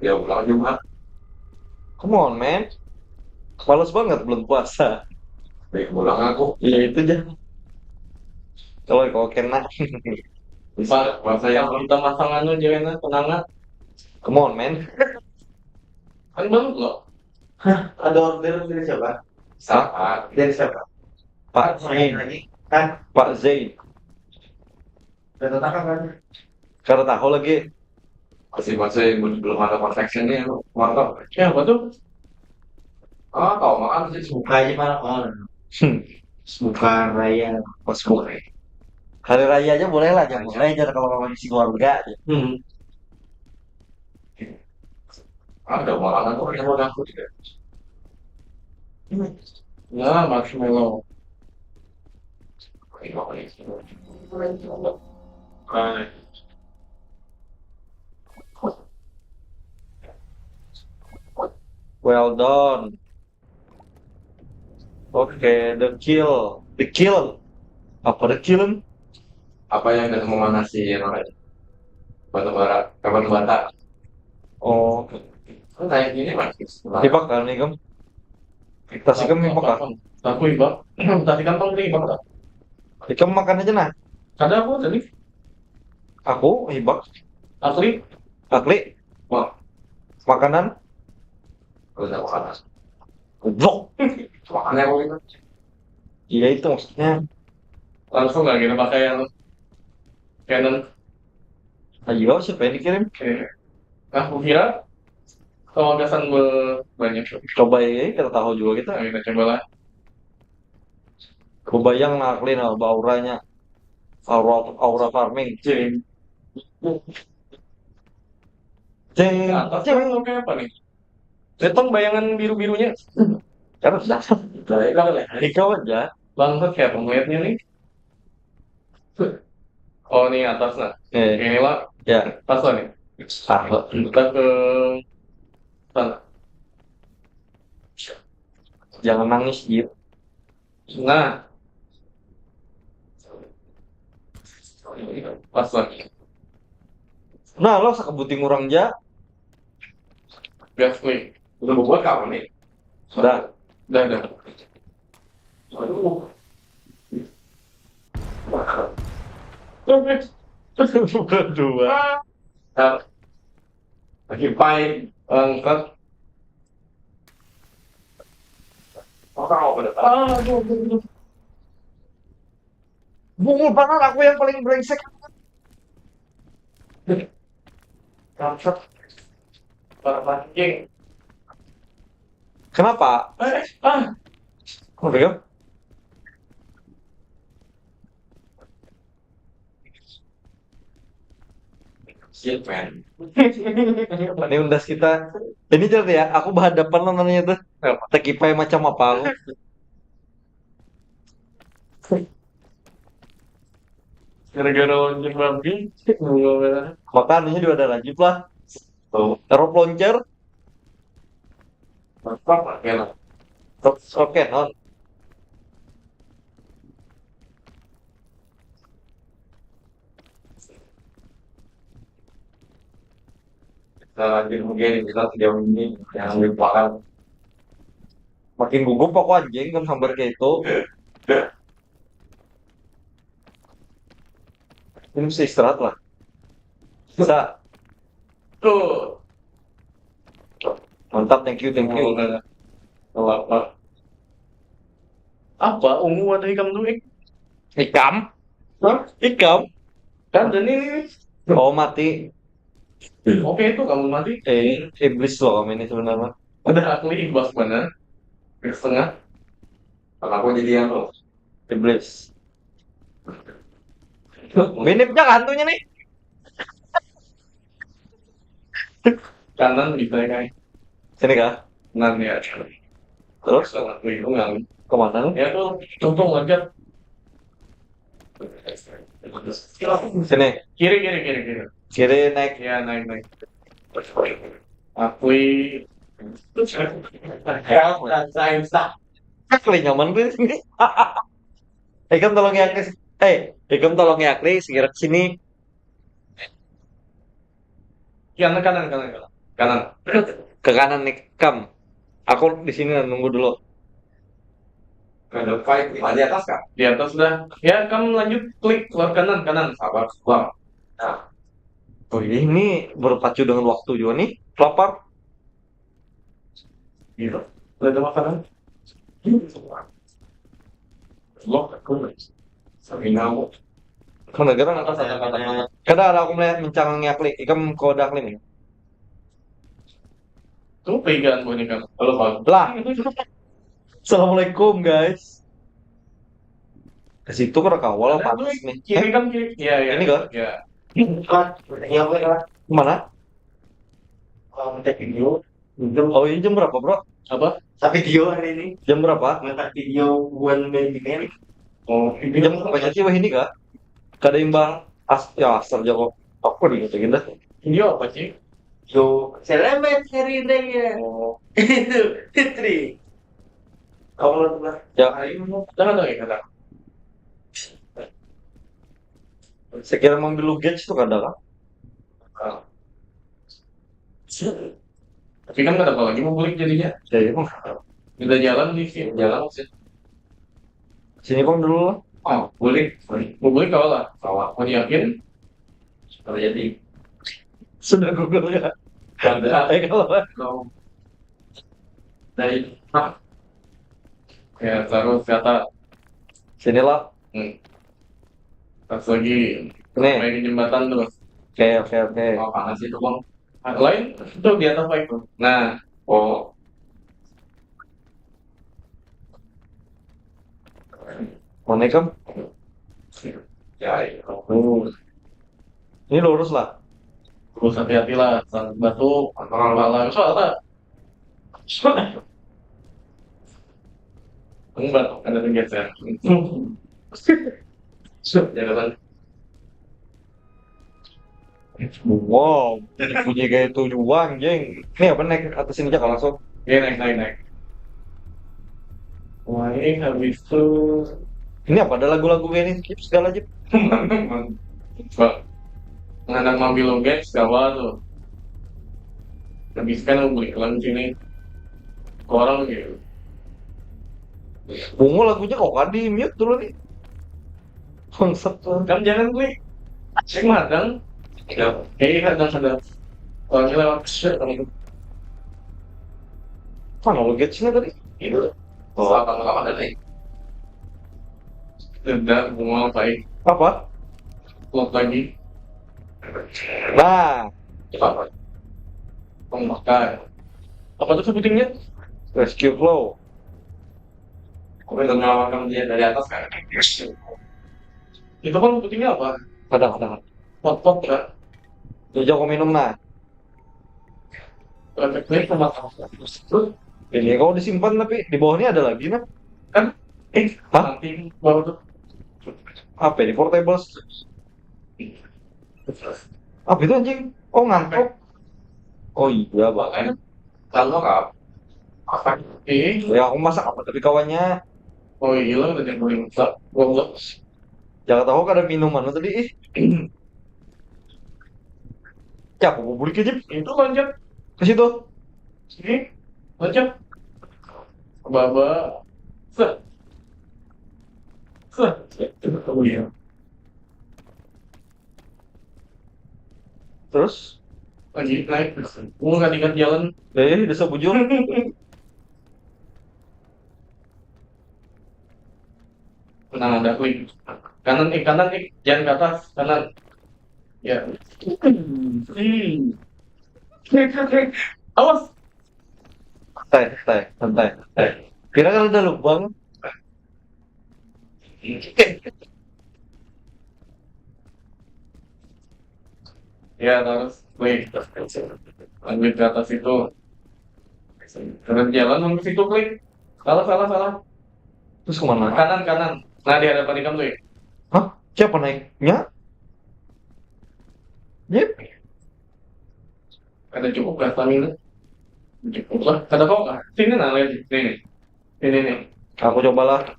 Ya ulang juga. Come on, man. Males banget belum puasa. Baik ulang aku. Iya, itu aja. Kalau kau kena. Bisa, puasa yang kita masang anu, jangan penangan. Come on, man. Kan baru loh. Hah, ada order dari siapa? Siapa? Dari siapa? Pak Zain. Hah? Pak Zain. Ada tatakakan kan? Kada tahu lagi. Masih, masih belum ada konteksnya nih, mantap. Ya, apa tuh? Ah, tahu makan sih. Buka aja malah, oh. Hmm. Buka raya. Pas buka. Hari raya aja boleh lah, jangan boleh aja kalau mau isi keluarga. Hmm. Ada malah aku, ada malah aku juga. Ya, marshmallow. Well done. Oke, the kill. The kill. Apa the kill? Apa yang udah memanasi yang ada? Batu bara, eh, batu bata. Oh. Kan kayak gini, Mas. Tipak kan, ikam? Tas ikam hibak kah? Aku hibak. Tas ikam pang hibak kah? Ikam makan aja nah. Kada aku tadi. Aku hibak. Asli. Asli. Wah. Makanan. Udah makan. Goblok. Makannya apa gitu? Iya, itu maksudnya. Langsung nggak gitu pakai yang Canon. Ayo, siapa yang dikirim? Iya. Nah, aku kira kalau kesan be-, banyak. Coba ya, kita tahu juga kita. Nah, kita coba lah. Kebayang nah, Lin, nah, auranya. Aura, aura farming. Cing. Cing, nah, atasnya cing. Mau kayak apa nih? Lihat dong bayangan biru-birunya. Terus dah. Nah, itu apa nih? Ikau aja. Bangsat kayak apa melihatnya nih? Oh, ini atas nah. Eh. Ini lah. Ya. Pas lah nih. Tahu. Kita ke sana. Jangan nangis, Jir. Nah. Pas lah. Nah, lo sakabuting orang ja. Gas nih. Udah buat kamu nih. Sudah. Dah, dah. Aduh. Berdua. Nah. Lagi pain. Angkat. Orang apa dah? Aduh, aduh, aduh. Bungul banget aku yang paling brengsek. Bangsat. Para anjing. Kenapa? Eh, ah. Kenapa ya? Shit, man. Ini undas kita. Ini jadi ya, aku berhadapan lo namanya tuh. Tekipai macam apa aku? Gara-gara launcher babi. Maka anunya juga ada rajib lah. Tuh. Rope launcher. Apa pakai lah? Rope cannon. Kita lanjut mungkin kita sejauh ini yang lupakan. Makin gugup aku anjing kan sambar kayak itu. Ini mesti istirahat lah. Bisa. Tuh. Mantap, thank you, thank you. Udah. Nggak apa-apa. Apa ungu ada ikam tuh, Ik? Ikam? Hah? Ikam? Kan dan ini. Oh, mati. Oke, itu kamu mati. Eh, iblis loh kamu ini sebenarnya. Ada akli ibas mana? Di setengah. Kenapa jadi yang tuh? Iblis. Mirip aja hantunya nih. Kanan bisa ya, Kai? Sini kah? Kanan ya. Terus? Sangat lingkungan. Kemana lu? Ya tuh, tuntung aja. Sini. Kiri, kiri, kiri, kiri. Kiri naik. Ya, naik, naik. Akui. Ya, saya bisa. Akli nyaman tuh sini. Ikam tolong ya, Kris. Eh, ikam tolong ya, Kris. Kira sini. Kanan, kanan, kanan, kanan. Kanan. Ke kanan nih, Kam. Aku di sini nunggu dulu. Ada fight di mana, di atas kah? Di atas dah. Ya, Kam lanjut klik keluar kanan, kanan. Sabar, sabar. Nah. Oh, ini berpacu dengan waktu juga nih. Lapar. Gitu. Ada makanan. Loh, aku sampai ngamuk. Mana gerang? Atas, atas, atas, atas. Kada ada aku melihat mencang ngakli. Ikam kau ada akli nih. Tuh pegang gue nih, Kang. Halo, Bang. Lah. Assalamualaikum, guys. Ke situ kada kawal. Ada panas tuh nih. Kiri kan, kiri. Iya, iya. Ini kah? Iya. Empat. Iya, gue lah. Mana? Kalau ngetek video, jam Oh, ini jam berapa, Bro? Apa? Tapi video hari ini. Jam berapa? Ngetek video buat main game. Oh, ini Jam berapa sih wah ini kah? Kada imbang. As ya asal jago. Apa nih kata gini? Video apa sih? Yo, selamat hari raya. Oh. Itu Fitri. Kamu lah. Ya. Hari ini mau jangan lagi kata. Sekira mau bilu gauge tuh kada kah? Ah. Tapi kan kada apa lagi mau bulik jadinya. Ya, iya, Bang. Kita jalan di sini, jalan sih. Sini, Bang, dulu. Oh, bulik. Mau bulik kawa lah. Kawa. Mau yakin? Terjadi. Sudah Google ya. Ada. Eh, kalau Kalau dari ah. Ya, terus kata Sinilah. Hmm. Pas lagi Nih. Main di jembatan tuh. Oke, oke, oke. Oh, panas itu, Bang. Ah, lain itu di atas apa itu? Nah, oh. Mana ikam? Ya, itu. Hmm. Ini lurus lah. Terus hati-hati lah, batu, antara lala, soalnya Enggak, ada tergeser. Sudah, ya kan? Wow, jadi bunyi kayak itu juga, anjing. Ini apa, naik atas sini aja kalau langsung? Iya, naik, naik, naik. Wah, ini habis tuh. Ini apa, ada lagu-lagu kayak ini, skip segala aja. Pak, nganak mampi lo, guys, kawa tuh. Habis kan aku balik lagi sini. Korang gitu. Bungo lagunya kok kan di mute dulu nih. Bangsat tuh. Kan jangan gue. Cek madang. Ya. Eh, kadang-kadang. Orangnya lewat. Shit, kamu. Mana lo gauge-nya tadi? Itu. Oh. Selatan lama ada nih. Udah, bungo apa, eh? Apa? Load lagi. Nah. Apa? Pemakai. Apa tuh sebutingnya? Rescue flow. Aku udah menyelamatkan dia dari atas kan. Itu kan sebutingnya apa? Ada, ada. Pot-pot kan? Jajak kau minum nah. Ini kalau disimpan tapi di bawah ini ada lagi nah. Kan? Eh, hah? Nanti baru tuh. Apa ini portable? Apa itu anjing? Oh, ngantuk. Oh iya, bahkan kalau kap apa? Eh, ya aku masak apa tapi kawannya. Oh iya, udah jadi paling besar. Gua gua. Jangan tahu ada minuman tadi ih. Siapa mau beli aja? Itu loncat ke situ. Sini, loncat. Baba. Seh. Seh. Oh iya. Terus? Lagi naik. Gua nggak ingat jalan. Eh, desa bujur. Tenang ada, wih. Kanan, eh, kanan, eh. Jangan ke atas, kanan. Ya. Hmm. Awas. Santai, santai, santai, santai. Kira kan ada lubang. Ya, terus, wih, lanjut ke atas itu. Terus jalan, lurus itu, klik. Salah, salah, salah. Terus kemana? Kanan, kanan. Nah, di hadapan ikam tuh, ya. Hah? Siapa naiknya? Yep. Ada cukup gak stamina? Cukup lah. Ada kok kah? Sini nah, lihat. Sini. Sini nih. Aku cobalah.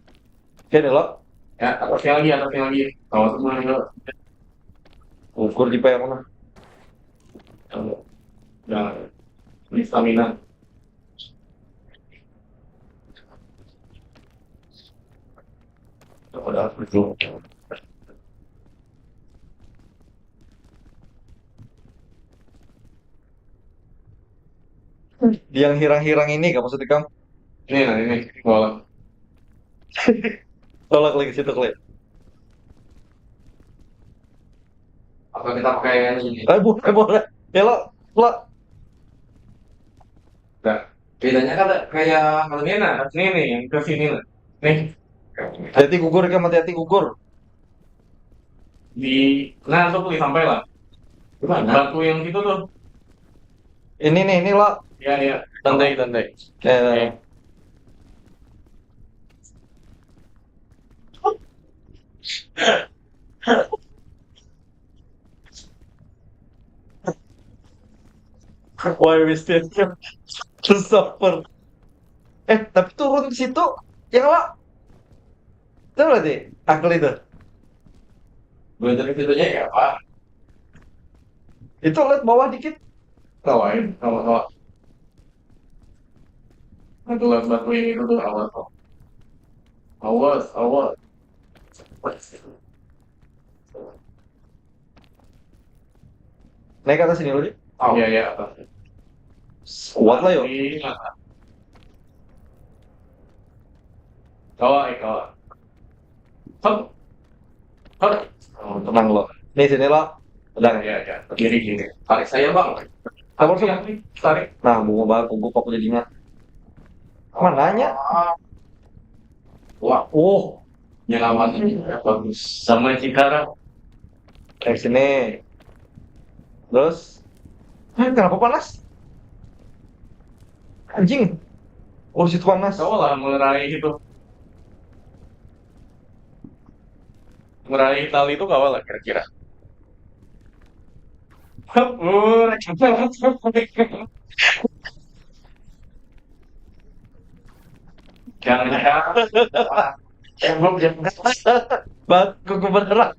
Sini lo. Ya, atasnya lagi, atasnya lagi. Awas semua itu. Ukur di P R mana? Jangan. Ini stamina. Udah, betul. Yang hirang-hirang ini, gak maksud ikam? Ini, nah, ini. Bola. Tolak lagi situ, klik. Apa kita pakai yang ini? Eh, boleh, boleh. Ya, lo, lo. Nah, bedanya kan kayak kalau ini, nah, ini nih, yang ke sini, nah. Nih. Hati-hati gugur, ikam, hati-hati gugur. Di, nah, tuh, klik sampai lah. Di mana? Batu yang situ tuh. Ini nih, ini lo. Iya, iya. Santai, santai. Ya. Oke. Why we still have to suffer? Eh, tapi turun ke situ, ya, Wak? Itu berarti akal itu. Belajar ke situnya ya, Pak. Itu lihat bawah dikit. Tawain, tawa, tawa. Itu lihat batu ini itu tuh, awas, kok. Awas, awas. Naik ke atas sini dulu, Dik. Oh. Iya, iya, atas. Kuat lah, yo. Iya. Kawa, eh, kawa. Hop. Hop. Oh, tenang lo. Nih, sini lo. Udah. Iya, iya. Kiri, kiri. Tarik saya, Bang. Sabar, sabar. Tarik. Nah, bunga banget, gugup aku jadinya. Mananya? Ah. Wah. Oh. Nyelamat. Bagus. Sama Cikara. Kayak sini. Terus, eh, kenapa panas? Anjing. Oh, situ panas. Kawa lah, melerai itu. Meraih tali itu kawa lah kira-kira. Jangan, jangan. Tembok, jangan. Bat, kuku bergerak.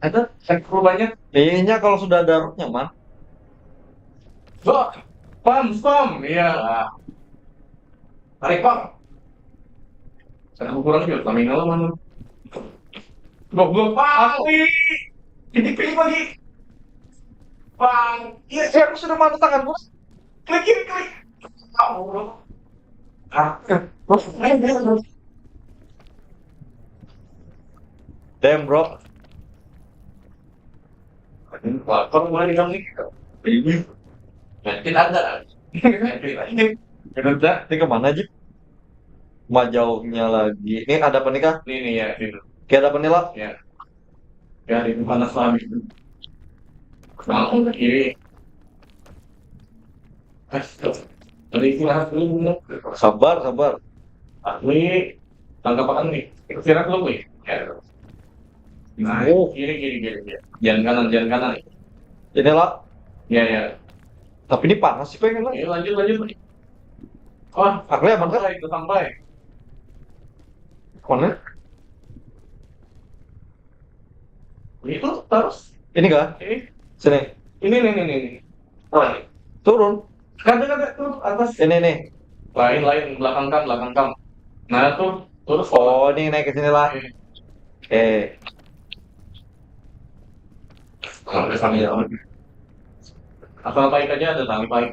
Ada, sakit banyak. Kayaknya kalau sudah ada rohnya, man. Wah, pam, pam. Iya. Tarik, pam. Ada kurang juga, stamina lo, mana? Goblok, pam. Ini klik lagi. Pam. Iya, iya, aku sudah mana tanganku. Klik, klik, klik. Ampun. Ah. Damn, bro. Lapar mana nih kamu nih? Ini. Nanti ada. Nanti lagi. Ini kemana, Jip? Majauhnya lagi. Ini ada apa nih kah? Ini nih ya, itu. Kayak ada apa nih lah? Ya. Ya, itu panas lah. Mau kiri. Tadi istirahat dulu. Sabar, sabar. Ini tangkap apa nih? Istirahat dulu nih. Ya. Nah, oh, kiri, kiri, kiri, kiri. Jangan kanan, jangan kanan. Inilah. Ya, ya. Tapi ini panas sih pengen lah. Ini lanjut, lanjut. Wah, aku ya, sampai, sampai. Mana? Itu terus. Ini kah? Ini. Sini. Ini, ini, ini, ini. Turun. Kada, kada, tuh atas. Ini nih. Lain, lain, belakang kam, belakang kam. Nah, tuh, terus. Oh, ini naik ke sini lah. Oke. Sampai sana ya. Asal baik aja ada tali baik.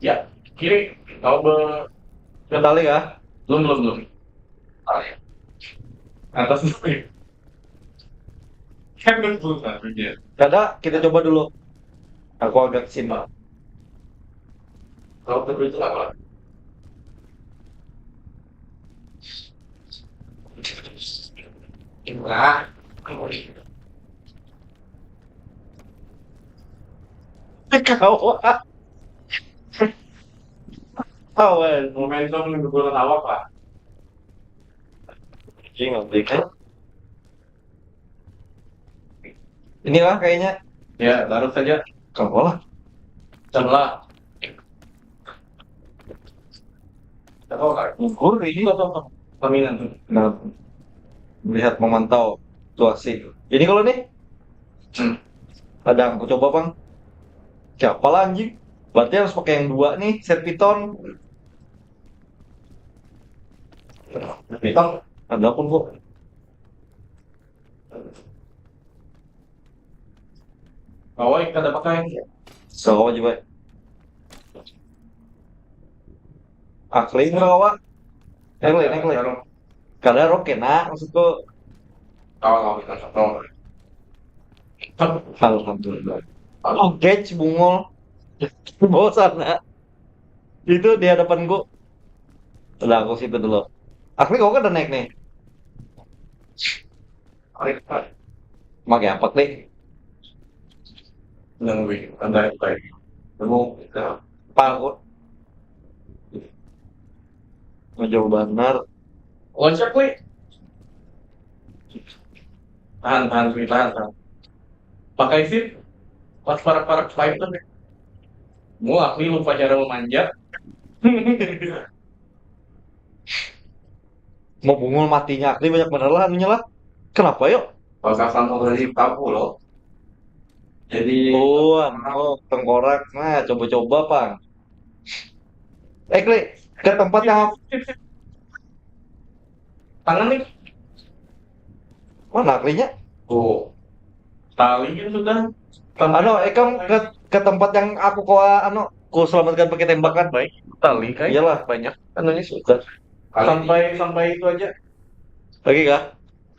Ya, kiri. Kau be- Ke tali kah? Belum, belum, belum. Atas dulu. Kan belum, belum, belum. Kada, kita coba dulu. Aku agak kesini. Kalau betul itu apa? Wah, kawan. Momentum minggu bulan awak lah. Ini lah kayaknya. Ya, taruh saja. Kamu lah. Celah. Taruh lah. Gugur ini. Apa, apa? Paminan tuh. Nah, melihat memantau situasi. Ini kalau nih, hmm, ada aku coba, Bang. Siapa lah anjing? Berarti harus pakai yang dua nih, set piton. Piton. Ada pun kok. Kawai kada pakai. Sawa juga. Akli ini kawa. Akli, akli. Kada rok kena maksudku. Tahu, tahu, kita contoh. Alhamdulillah. Oh, catch bungul. Bawa sana. Itu di hadapanku. Udah, aku sipit dulu. Akli, kau kan udah naik nih. Pakai apa, Kli? Yang lebih santai, santai. Kamu kita Pak, aku. Jauh benar. Loncat, Kli. Tahan, tahan, Kli, tahan, tahan. Pakai sip. Pas parak-parak fighter. Muak nih, lupa cara memanjat. Mau bungul matinya, Akli banyak bener lah anunya lah. Kenapa yuk? Pas asam udah di kampung loh. Jadi, oh, anu, tengkorak. Nah, coba-coba, Pang. Eh, Kli, ke tempat yang aku Tangan nih. Mana Aklinya? Oh. Tali kan sudah. Anu, ikam ke, ke tempat yang aku kawa, anu, ku selamatkan pakai tembakan. Baik, tali kan. Iyalah. Banyak. Anunya sudah. Sampai, sampai itu aja. Lagi kah?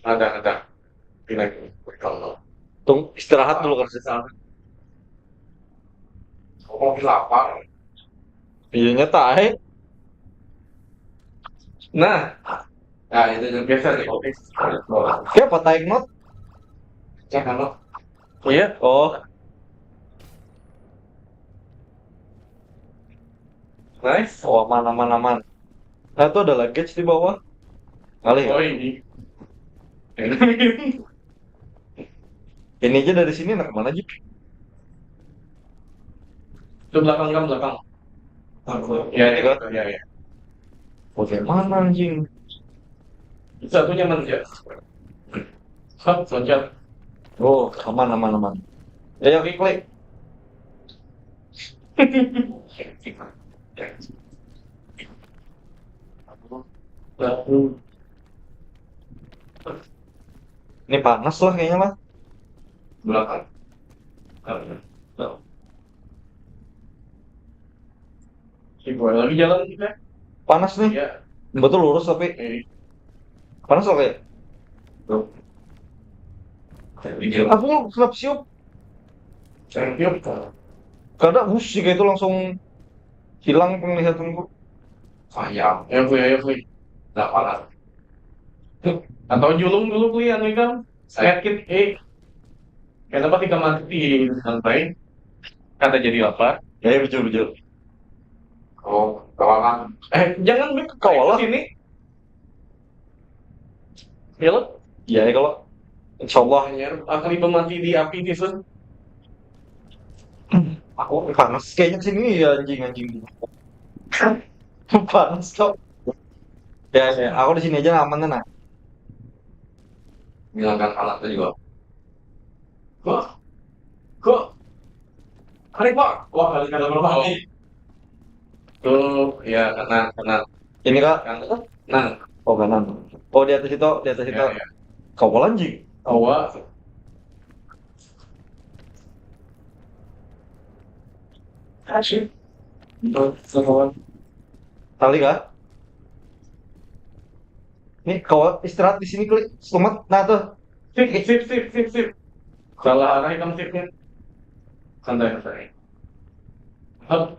Ada, ada. Pindah ke kalau. Tung, istirahat dulu kan. Aku mau lapar. Iya, nyata, eh. Nah. Nah, itu yang biasa nih, kopi. Siapa taik not? Ya, halo. Iya. Oh. Nice. Oh, aman, aman, aman. Nah, itu ada luggage di bawah. Ngalih ya? Oh, ini. Ini aja dari sini, nak kemana aja? Itu belakang, kan, belakang. Ya, ya, ya, ya. Bagaimana, anjing? Satunya mana, ya? Hap, loncat. Oh, aman, aman, aman. Ya, ya, klik, klik. Ini panas lah kayaknya lah. Belakang. Ibu lagi jalan kita. Panas nih. Iya. Betul lurus tapi. Ini. Panas lah kayak. Tuh. Saya pikir. Aku kenapa siup? Saya pikir. Kada, bus sih kayak itu langsung hilang penglihatanku. Sayang. Ya, Puy, ya, Puy. Nggak panas. Atau julung dulu, Puy, anu ikam. Sakit, eh. Kenapa tiga mati di lantai? Kata jadi lapar. Ya, ya, betul, betul. Oh, kawalan. Eh, jangan, Beb. Kawalan. Sini. Ya, lo? Ya, ya, kalau. Insya Allah. Anjir, aku tiba mati di api, tisun. Aku panas kayaknya sini ya, anjing, anjing. Panas, kok. Ya, ya, aku di sini aja aman, nah. Hilangkan alatnya juga. Kok? Kok? Ada, Pak? Wah, ada, ada berapa? Oh. Tuh, ya, kena, kena. Ini, Kak? Kena. Nah. Oh, kanan. Oh, di atas itu, di atas itu. Ya, ya. Kawalan, anjing. Kawa. Asik. Betul, kawan. Tali, Kak? Nih, kawa istirahat di sini, klik. Selamat. Nah, tuh. Sip, sip, sip, sip, sip. Salah arah ikam sipnya. Santai, santai. Hup.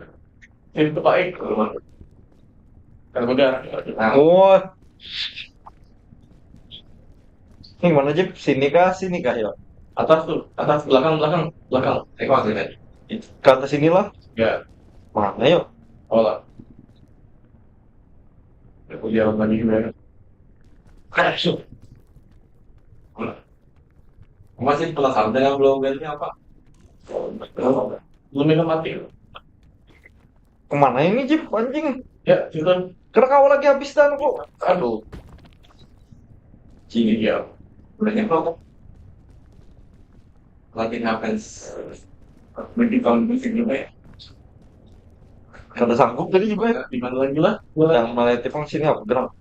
Sip, baik. Kalau udah. Nah. Oh. Ini mana, Jip? Sini kah? Sini kah, ya? Atas tuh, atas, belakang, belakang, belakang. Ayo, sini. Ke atas sinilah. Ya. Mana, yuk? Oh lah. Aku jalan lagi, ya. Masih penasaran dengan Blue Whale-nya apa? Belum minum mati. Kemana ini, Jip? Anjing. Ya, sudah. Karena kau lagi habis dan kok. Aduh. Sini dia. Udah nyampe kok. Lagi ngapain? Mending kalau di sini, Pak, ya. Kada sanggup tadi juga, ya. Di mana lagi lah? Yang malah itu kan sini apa, gerak?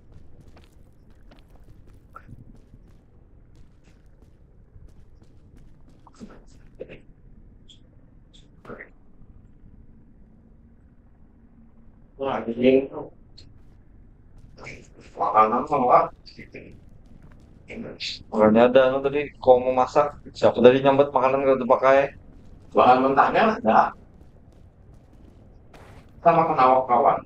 Wah, anjing. Makanan sama. Makanya ada anu tadi, kau mau masak, siapa tadi nyambat makanan kada dipakai? Bahan mentahnya ada. Sama kenawak kawan.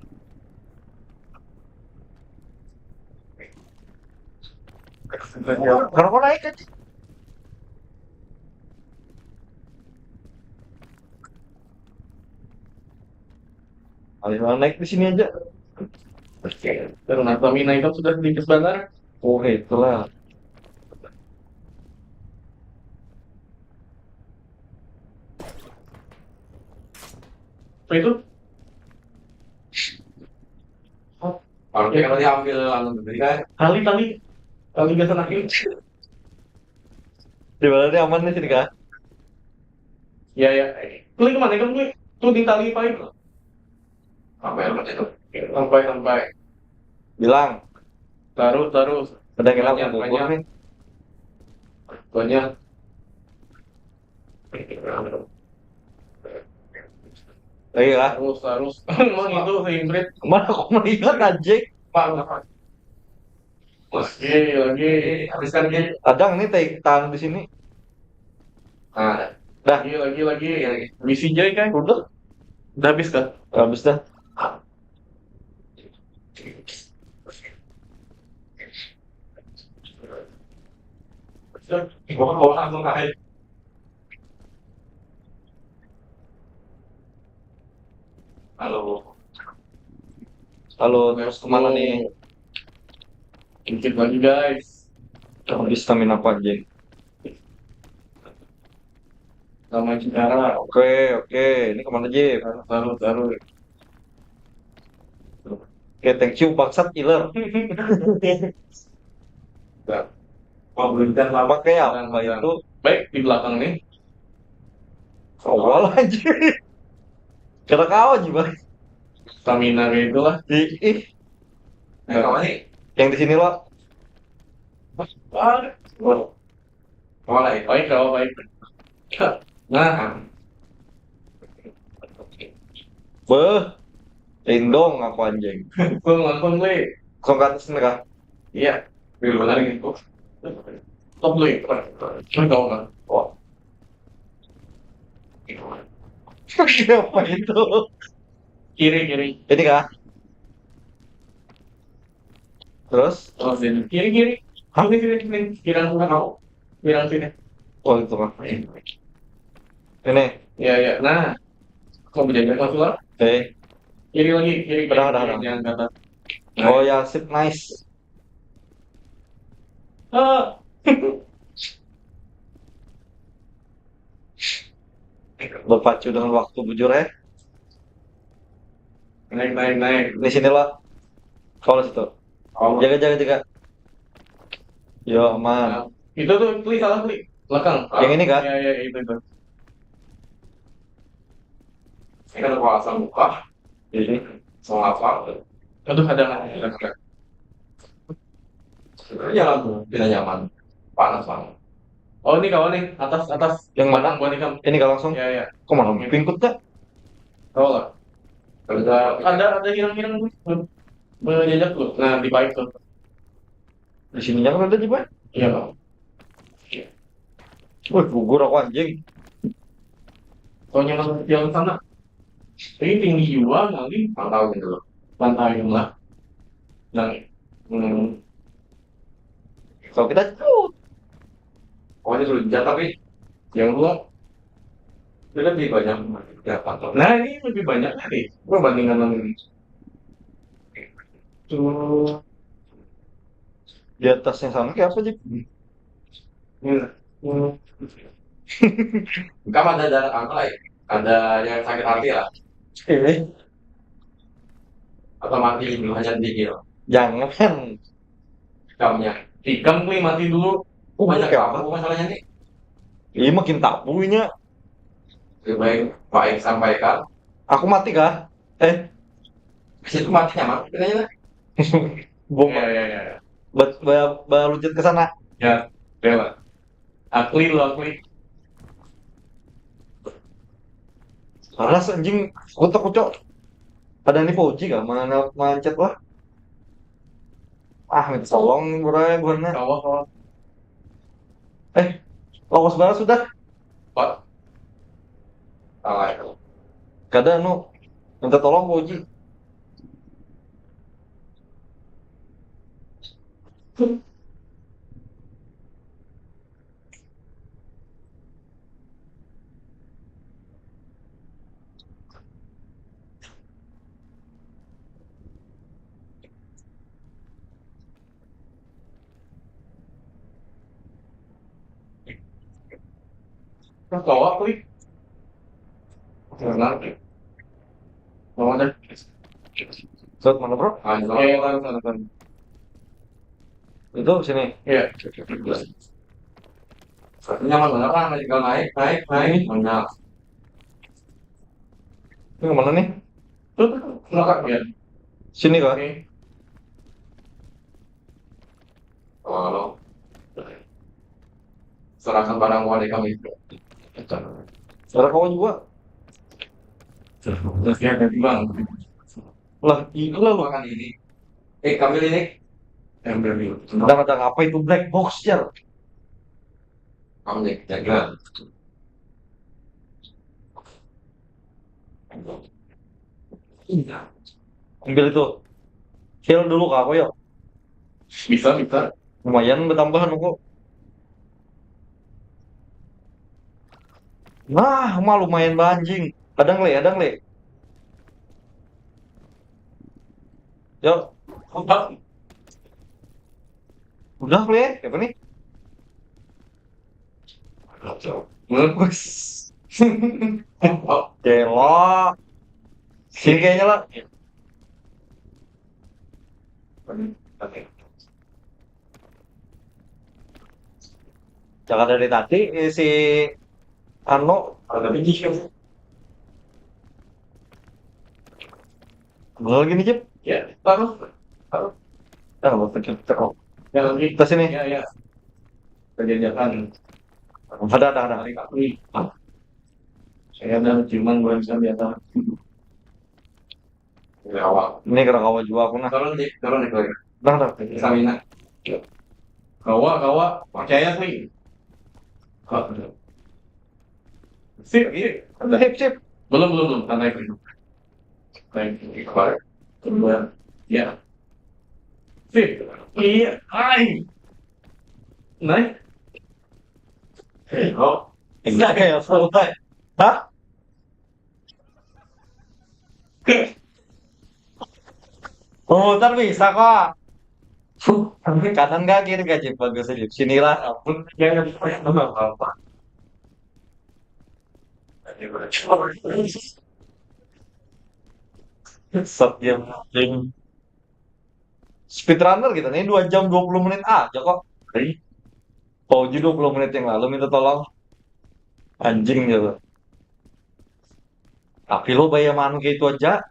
Kenapa naik aja? Ayo, naik di sini aja. Oke. Karena stamina itu sudah sedikit banget. Oh, itulah. Apa itu? Oke, kalau diambil anu tadi kan. Tali, tali. Tali biasa lagi. Di mana nih, aman nih sini kah? Ya, ya. Klik kemana kan, Klik? Tuh di tali paling. Sampai apa itu? Sampai, sampai. Bilang. Taruh, taruh. Ada yang hilang. Banyak, kubur banyak. Nih. Banyak. Iya lah. Terus, terus. Emang itu si Ingrid. Mana kok melihat, anjing? Pak, apa? Lagi, lagi. Habiskan, Gin. Ada nih, tai, tahan di sini. Nah, dah. Lagi, lagi, lagi. Iya, lagi. Misi Jai kan? Udah. Udah habis kah? Habis dah. Halo. Halo, terus kemana nih? Dikit lagi, guys. Habis stamina apa aja? Sama Citara. Oke, oke. Ini kemana, Jip? Taruh, taruh, taruh. Oke, thank you, bangsat, iler. Nah, pemerintah lama. Pakai apa itu? Baik, di belakang nih. Awal aja. Kira kawan juga. Stamina kayak itulah. Ih, ih. Nah, kawan nih. Yang di sini, lo. Wah, wah. Kawan lagi. Baik, kawan baik. Nah. Beh, lindong aku, anjing. Langsung, langsung, Li. Langsung ke atas nih, kah? Iya. Di luar lagi. Top, Li. Ini kawan, kan? Wah. Siapa itu? Kiri, kiri. Ini kah? Terus? Oh, sini. Kiri, kiri. Hah? Sini, sini, sini. Girang sama kau. Girang sini. Oh, itu kan. Ini. Ya, ya. Nah. Kau berjalan kau keluar. Eh. Kiri lagi, kiri. Udah, kiri, udah, kiri, udah. Jangan ke atas. Oh ya, sip, nice. Ah. Berpacu dengan waktu, bujur ya. Naik, naik, naik. Di sinilah. Kalau situ. Oh, Jaga, jaga, jaga. Yo, aman. Nah, itu tuh, klik salah klik. Belakang. Yang ini kah? Ya, ya, itu tuh. Ini kan puasa muka, Ini. Mau apa? Aduh, ada nggak? Ada nggak? Sebenarnya jalan tuh tidak nyaman, panas banget. Oh, ini kawan nih, atas, atas. Yang mana? Buat ikam. Ini kah langsung? Ya, ya. Kok malah pingkut dah? Tahu lah. Kerja Ada, ada hirang-hirang tuh. Menjajak tuh. Nah, di bike tuh. Di sininya kan ada juga. Iya, Bang. Wih, gugur aku, anjing. Soalnya yang sana. Ini tinggi juga, nanti Nggak tahu gitu loh. Pantai lah. Nah, hmm, Kalau kita tuh Pokoknya seru juga, tapi yang dua. Itu lebih banyak dapat loh. Nah, ini lebih banyak lagi. Gua bandingkan sama ini. Tuh. Di atasnya sana kayak apa sih? Ini. Hmm. Kamu ada, ada apa lagi? Ada yang sakit hati lah? Ini. Atau mati dulu hanya dikit? Jangan. Kamunya. Ikam nih mati dulu. Oh, Banyak kayak apa masalahnya nih? Ini makin tabunya. Lebih baik, baik sampaikan. Aku mati kah? Eh, Situ mati nyaman sebenarnya lah. Bom. Ya, ya, ya, ya. Ba- ba- Baluncat ke sana. Ya, lewat. Akli lo, akli. Panas, anjing. Kutuk, kucok. Ada nih Fauji kah? Mana mancet lah. Ah, minta tolong, bro, buhannya. Kawah, kawah. Eh, lawas banget sudah. Pak. Salah itu. Kada, anu, minta tolong Fauji. Nah, kawah, akli. Benar. Mau ada. Saat mana, bro? Ah, Oke, taruh sana, taruh. Itu sini. Iya. Nyaman banget kan, tinggal naik, naik, naik. Banyak. Ini kemana nih? Tuh, tuh, tuh. Melekat ya. Sini kah? Oke. Kalau serahkan barang kepada kami. Ada kawan juga. Terus ya, ganti bang. Lah, itu lah lu. Makan ini. Eh, ambil ini. Yang berani. Udah, ada apa itu black box, Jar? Kamu nih, jaga. Ambil itu. Heal dulu kah aku, yuk. Bisa, bisa. Lumayan bertambah, nunggu. Nah, mah lumayan banjing. Ada nggak, ada nggak? Yuk. Udah, Kle. Siapa nih? Gila. Sini kayaknya lah. Jangan dari tadi, eh, si Ano. Ada biji. Bener lagi nih, Cip. Ya, taruh. Ah, mau pencet terus. Ya, lagi. Kita sini. Ya, ya. Penjajakan. Ada, ada, ada. Tarik aku nih. Saya ada ciuman, gue bisa lihat. Dari awal. Ini kena kawa jua aku nah. Turun di, turun di keluarga. Dah, dah. Stamina. Kawa, kawa. Percaya sih. Sip, sip. Sip, sip. Belum, belum, belum. Santai, santai. Santai. Kemarin. Kedua. Ya. Iya, ai. Naik. Oh. Enggak ya, selesai. Hah? Memutar bisa kok. Kanan kah, kiri kah, Jip? Bagus, Jip. Sinilah. Ampun, jangan apa-apa. Set game. Speedrunner kita nih, dua jam dua puluh menit aja kok. Pauji dua puluh menit yang lalu minta tolong. Anjing gitu. Tapi lo bayar manu kayak itu aja.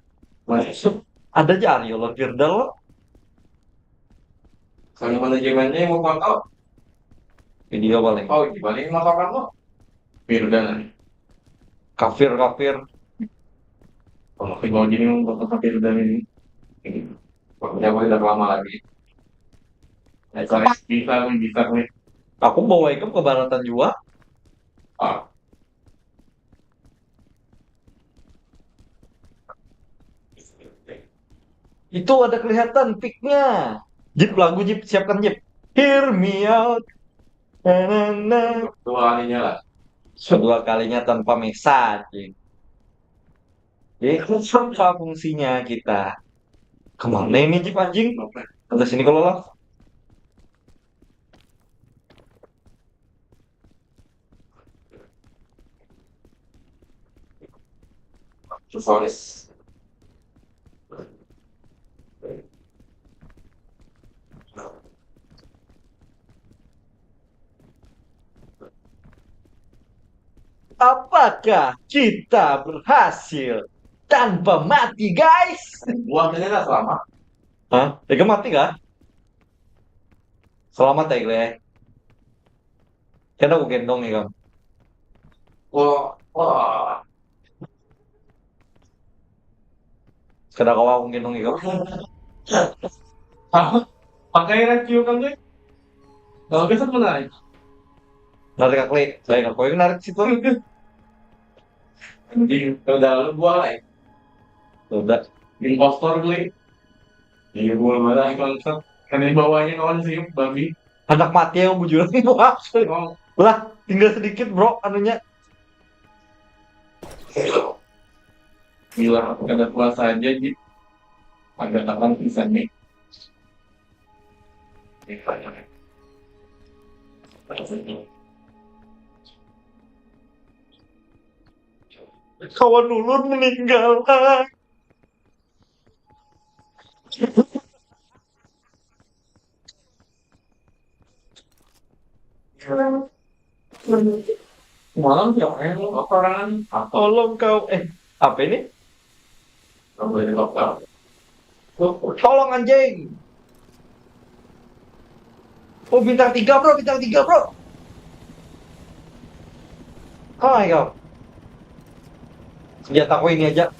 Masuk. Ada aja Aryo lo, Firda lo. Soalnya manajemennya yang mau foto. Video paling. Oh, gimana yang mau foto lo? Firda nih. Kafir, kafir. Kalau mau gini mau foto Firda ini. Pokoknya aku tidak lama lagi. Nah, bisa, bisa, bisa, nih. Aku bawa ikam ke baratan juga. Ah. Itu ada kelihatan picknya. Jip, lagu, Jip, siapkan, Jip. Hear me out. Na, na, na. Dua kalinya lah. Dua kalinya tanpa mesa, Jip. Jadi, apa fungsinya kita? Kemana ini, Jip, anjing? Ada sini kalau lah. Aksesoris. Apakah kita berhasil tanpa mati, guys? Buang saja lah, selamat. Hah? Ega mati kah? Selamat ya, Gle. Kada aku gendong nih, Kam. Wah, wah. Kada kawa aku gendong nih, Kam. Ah, pakai rasio kan, Gle? Kalau bisa menarik. Narik kak, Gle. Saya nggak kau narik situ. Anjing, udah lu buang, eh. Udah. Impostor, Gle. Iya, buang mana, bangsat. Kan di bawahnya kawan sih, babi. Anak mati yang bujuran. Wah. Oh. Lah, tinggal sedikit, bro, anunya. Gila, kada puasa aja, Ji. Ada kapan bisa nih? Kawan ulun meninggal. Malam siapa yang laporan? Tolong kau, eh, apa ini? Apa ini, Pak? Tolong, anjing. Oh, bintang tiga, bro, bintang tiga, bro. Oh my God. Senjataku ini aja.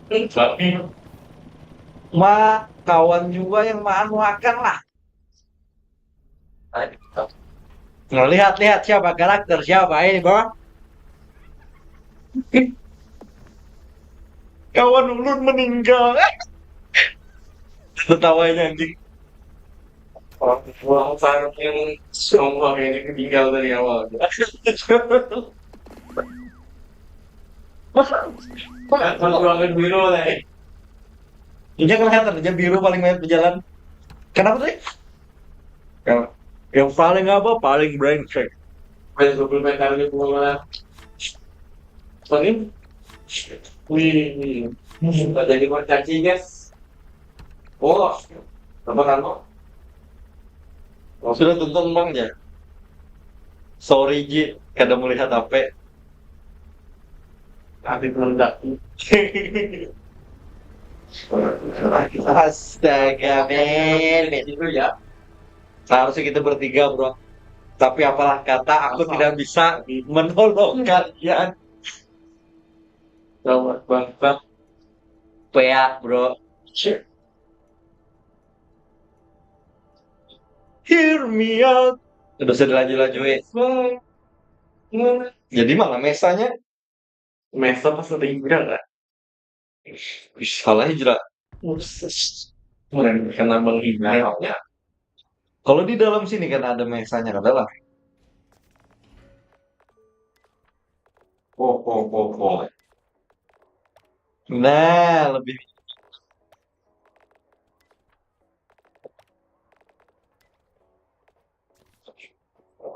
Tapi ma, kawan juga yang makan lah. Nah, lihat, lihat siapa karakter siapa ini, bro. Kawan ulun meninggal. Tertawanya, anjing. Orang, orang sarung yang sombong ini meninggal dari awal. Perjuangan biru lah. Ini kelihatan aja biru paling banyak berjalan. Kenapa sih? Yang, yang paling apa? Paling brengsek. Paling dua puluh meter di bunga. Sorry. Wih, wih. Nggak jadi kurcaci, guys. Oh, apa kan kok? Oh, sudah tonton, Bang, ya? Sorry, Ji, kada melihat H P. Tapi meledak. Astaga, men, men. Itu ya. Seharusnya kita bertiga, bro. Tapi apalah kata, aku tidak bisa menolong kalian. Gawat banget. Peak, bro. Hear me out. Udah usah dilaju-lajui. Jadi mana mesanya? Mesa pas udah hilang, kan? Salah hijrah. Kena menghina ya. Kalau di dalam sini kan ada mesanya, kan ada lah. Oh, oh, oh, oh. Nah, lebih.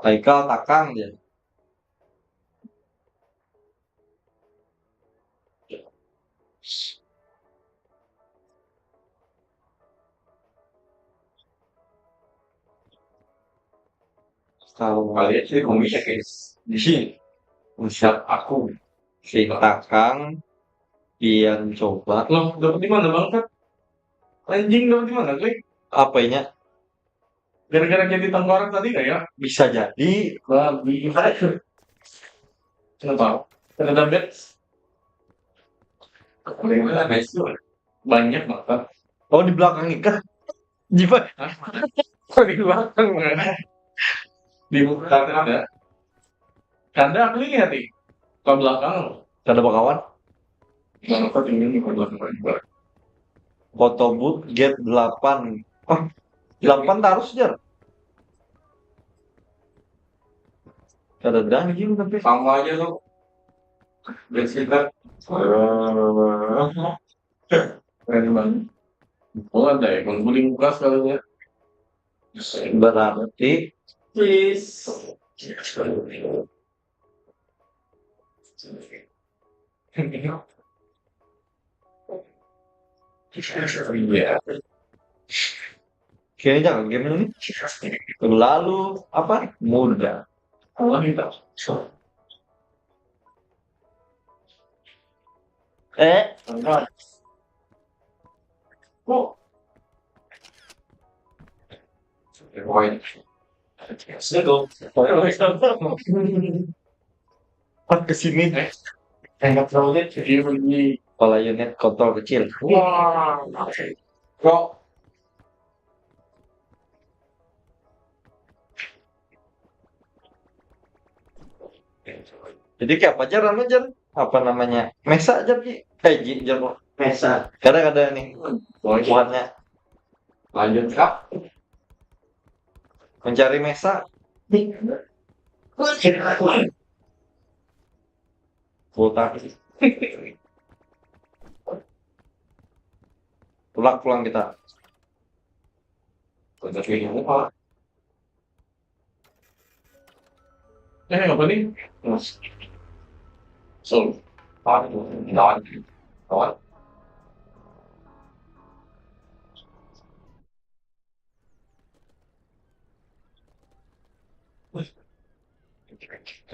Haikal takang dia. Kalau kalian sih kumisnya kayak di sini. Ucap aku. Si takang pian coba. Loh, dapat di mana, Bang? Anjing, dapat di mana, Klik? Apanya? Gara-gara jadi tengkorak tadi kayak? Bisa jadi. Babi. Kenapa? Kenapa bet? Paling mana bet tuh? Banyak banget. Oh, di belakang ikan. Jiwa. Hah? Di belakang mana? Di muka ada. Kada aku lihat nih. Ke belakang. Kada bakawan. Kenapa tinggi di belakang? Photobooth gate delapan. Oh, delapan tarus, Jar. Kada ada lagi tapi. Sama aja tuh. Gate kita. Keren banget. Oh, ada ya, Bang Budi muka sekalinya. Berarti please. Iya. Kayaknya jangan game ini. Terlalu apa? Mudah. Eh, enggak. Kok? Pas ke sini. Eh, enak banget. Jadi ini kepala unit kontrol kecil. Wah. Kok? Jadi kayak apa, Jar, anu, Jar? Apa namanya? Mesa, Jar, Ji? Eh, Ji, Jar, Mesa. Kada, kada nih. Buhannya. Lanjut, Kak. Mencari Mesa. Kota. Pulang, pulang kita. Kota ini apa? Eh, apa nih? So,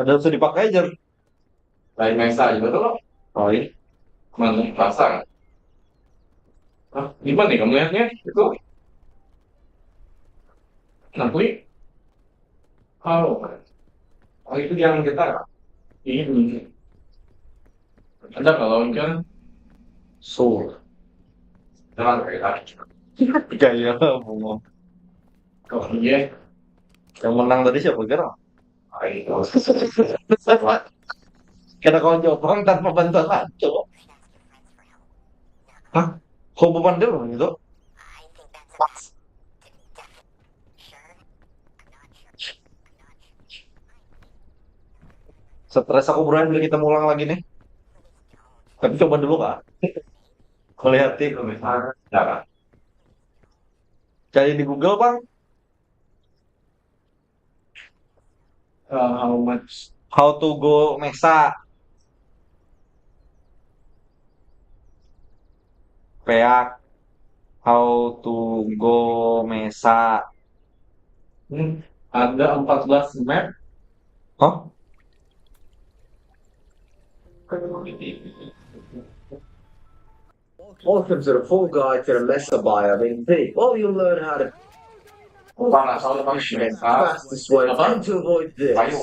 ada usah dipakai, Jar. Lain Mesa aja tuh. Oh, iya. Mana pasang? Hah, di mana kamu lihatnya? Itu nanti. Oh. Oh, itu yang kita. Ini. Ada kalau kan Soul. Jangan kayak tadi. Gaya ngomong. Oh, iya. Yang menang tadi siapa, Jar? Ayo. Kada kawan jawab orang tanpa bantuan langsung. Hah? Kok bukan dia loh itu? Stres aku, Bro, bila kita mulang lagi nih. Tapi coba dulu, Kak. Melihat nih, pemirsa. Cari di Google, Bang. Uh, how much? How to go Mesa. Peak. How to go Mesa. Hmm, ada empat belas map. Hah? Welcome to the full guide to the Mesa biome in Pig. Well, you'll learn how to Panas, panas, panas. Fastest way Apa? And to avoid this. Payu.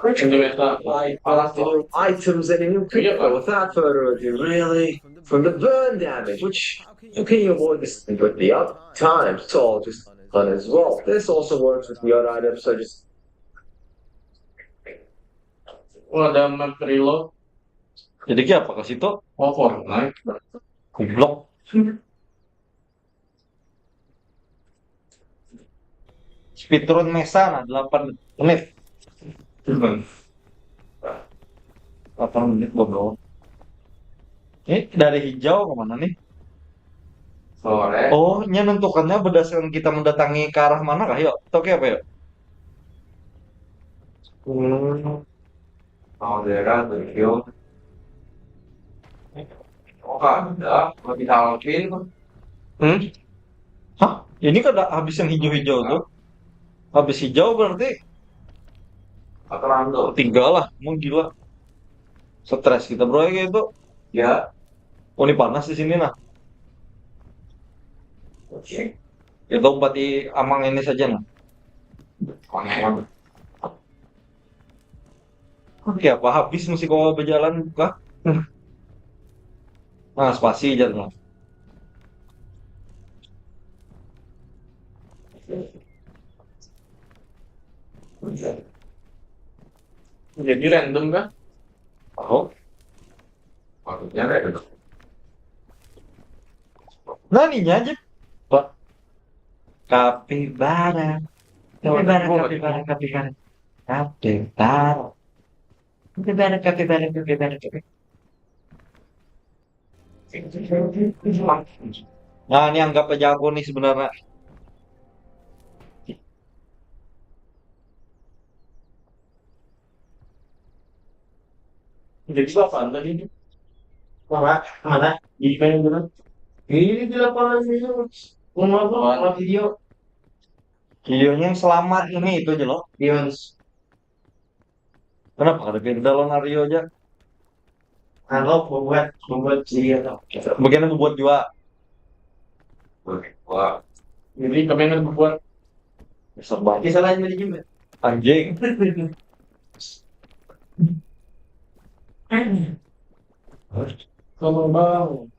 Ini beta. Buy Panas tuh. New items and a new Iya, people. Pak. Without further ado, really, from the burn damage, which you can avoid this with the up times, it's all just fun as well. This also works with the other items, so just Oh, ada map reload. Jadi ki apa ke situ? Oh, Fortnite. Goblok. Speedrun Mesa nah delapan menit. Delapan menit, goblok. Ini dari hijau ke mana nih? Sore. Oh, ini nentukannya berdasarkan kita mendatangi ke arah mana kah, yuk? Atau kayak apa, yuk? Hmm. Mau daerah tujuh. Oh, ada. Lebih alpin. Hmm? Hah? Ini kan habis yang hijau-hijau tuh. Habis hijau berarti atau rando. Tiga lah, mau gila. Stres kita, bro, kayak itu. Ya. Oh, ini panas di sini nah. Oke. Kita umpati amang ini saja nah. Oke. Oke, apa habis mesti kau berjalan kah? Nah, spasi aja tuh. Jadi random kah? Oh. Maksudnya random. Nah, ini aja. Pak. Kapibara. Kapibara, kapibara, kapibara. Kapibara. Kapibara, kapibara, kapibara, kapibara. Nah, ini anggap aja aku nih sebenarnya. Jadi apa tadi? Mana? Mana? Di mana dulu? Ini di lapangan ini. Rumah apa? Rumah video. Videonya yang selamat ini itu aja loh. Iya. Kenapa kada pindah lawan Aryo aja? Anu, membuat, membuat si, anu. Bagian membuat juga. Wah. Jadi kami akan membuat. Bisa banget. Bisa lain dari juga. Anjing. Kalau bang.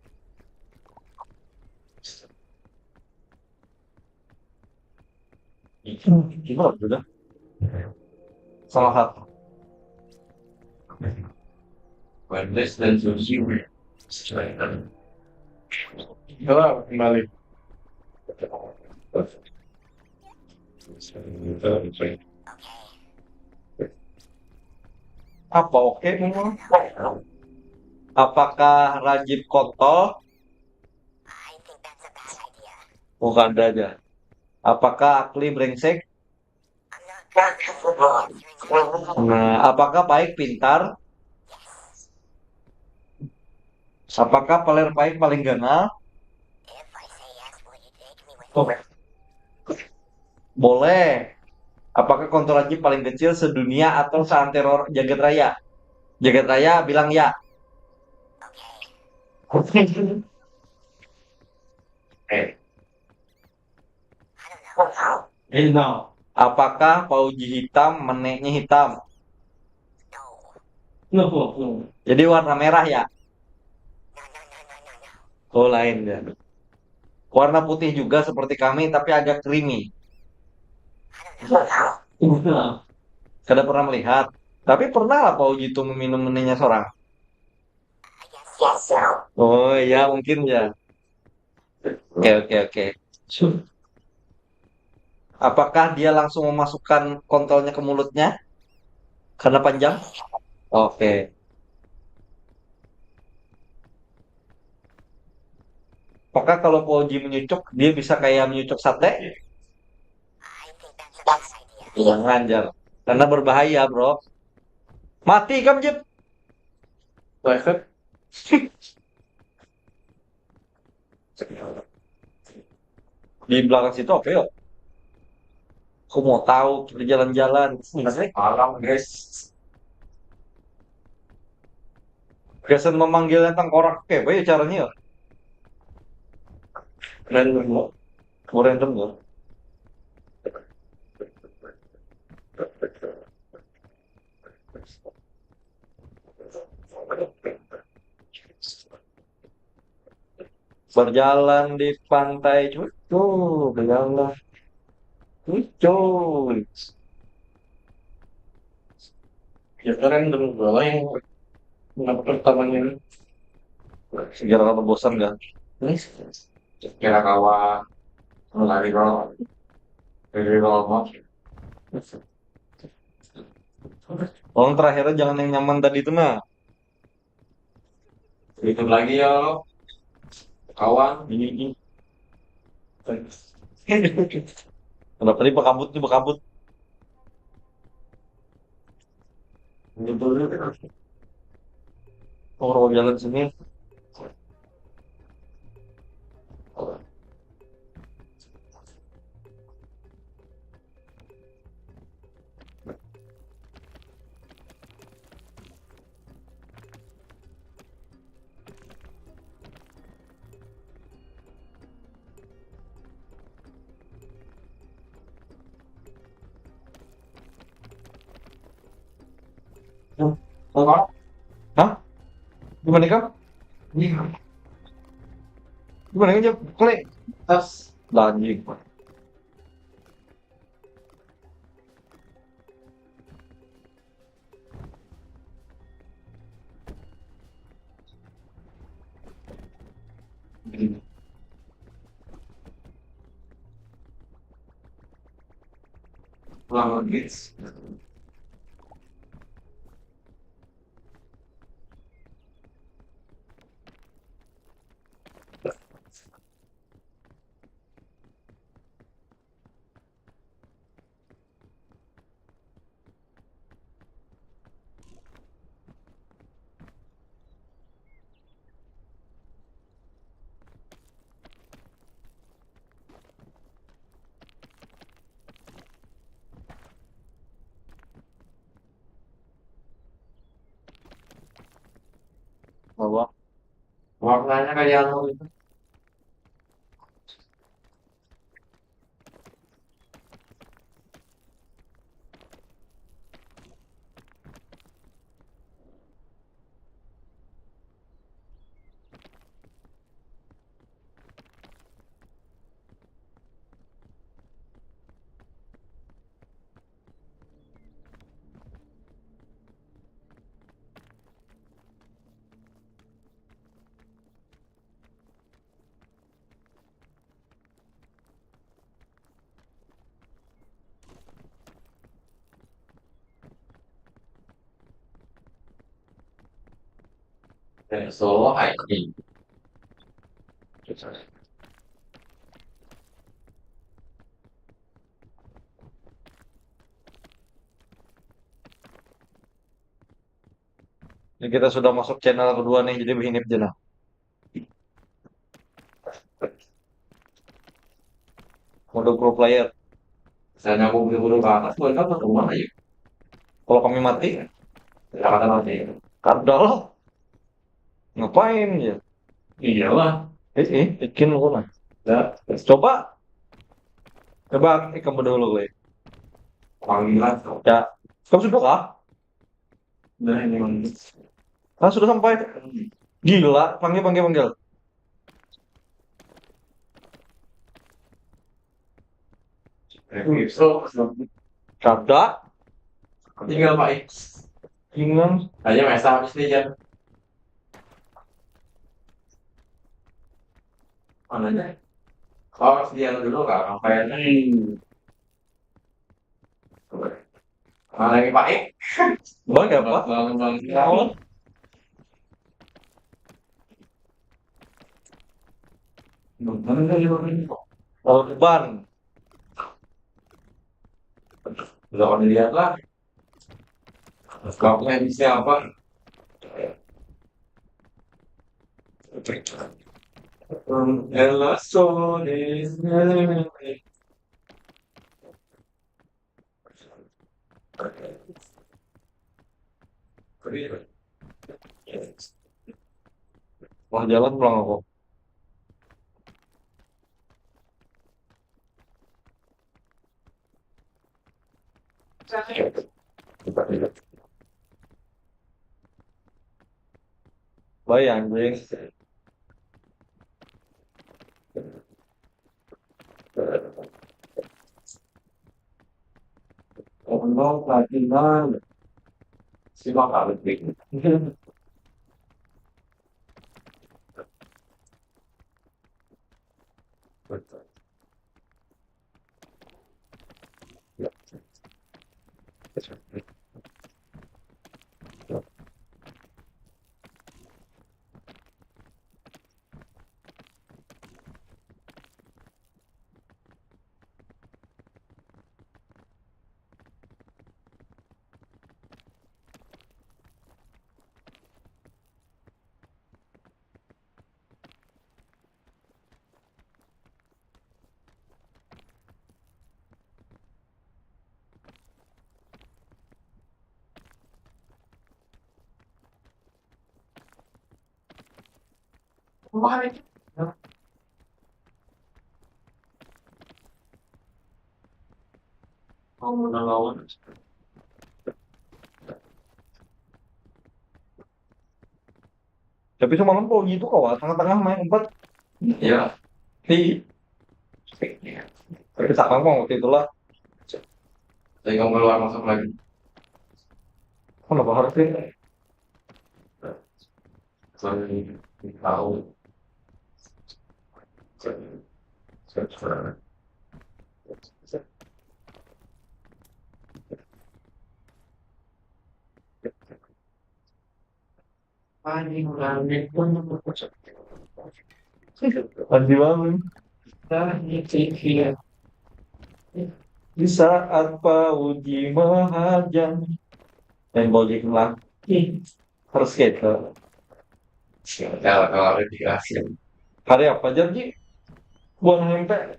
Gimana sudah? Salah satu. Wireless dan sushi. Halo, kembali. Apa oke memang? Apakah Rajib kontol? Oh, kada aja. Apakah Akli brengsek? Nah, apakah Paik pintar? Apakah Paler Paik paling ganal? Boleh. Apakah Kontol Rajib paling kecil sedunia atau seantero jagat raya? Jagat raya bilang ya. Eh. Eh, no. Apakah pauji hitam meneknya hitam? No, no, no. Jadi warna merah ya? Oh, lain ya. Warna putih juga seperti kami, tapi agak creamy. No. Kada pernah melihat. Tapi pernah lah pauji itu meminum meneknya seorang? Oh ya, mungkin ya. Oke, oke, oke. Apakah dia langsung memasukkan kontolnya ke mulutnya? Karena panjang? Oke. Apakah kalau Pauji menyucuk, dia bisa kayak menyucuk sate? Jangan, Jar. Karena berbahaya, bro. Mati kam, Jip. Di belakang situ apa ya? Aku mau tahu, kita jalan-jalan. Alam, guys. Gasan memanggilnya tengkorak, oke, apa ya caranya ya? Random, loh. Oh, random, loh. Berjalan di pantai cucu, berjalan cucu. Ya, keren, dulu gue lain. Kenapa pertamanya ini? Segera kalau bosan kan? Kira kawa lari kalau dari rumah. Tolong terakhirnya jangan yang nyaman tadi itu nah. Sedikit lagi ya lo. Kawan, ini ini. Kenapa tadi bekabut nih bekabut? Gitu. Oh, jalan sini. Hah? Hah? Gimana kau? Gimana kau jawab? Klik. Tas. Lanjut. Lama guys. Bahwa warnanya kayak anu itu. Solo I T. Ini kita sudah masuk channel kedua nih, jadi behinip aja nah. Mode pro player. Misalnya aku buru-buru ke atas, buat apa ke rumah aja? Kalau kami mati, ya kata mati. Kadal. Ngapain ya? Iyalah. Eh, eh, bikin lu lah. Ya. Coba. Coba ikam dulu gue. Panggilan. Ya. Kamu sudah kah? Nah, ini. Ah, sudah sampai. Gila, panggil, panggil, panggil. So, kada. Tinggal Pak X. Tinggal. Aja masa habis nih, Jan. Mana nih? Oh, dia dulu, Kak. Ngapain? Hmm. Mana yang pakai? Bang, apa? Bang, bang, bang. Mau? Mana tadi, Bang? Korban. Udah, kau lihat lah. Kau ini siapa? Ella Solis. Wah, jalan pulang aku. Bayang, Jing. Ono lagi nang si makan. Tapi semalam kok gitu kawa, tengah-tengah main empat. Ya. Di. Tapi tak apa waktu itulah. Saya nggak keluar masuk lagi. Kenapa harus sih? Saya tahu. Panji bangun. Di saat Pak Uji mahajam. Main bowling lah. Harus gitu. Kalau kalau dikasih. Hari apa aja Ji? Buang lempe.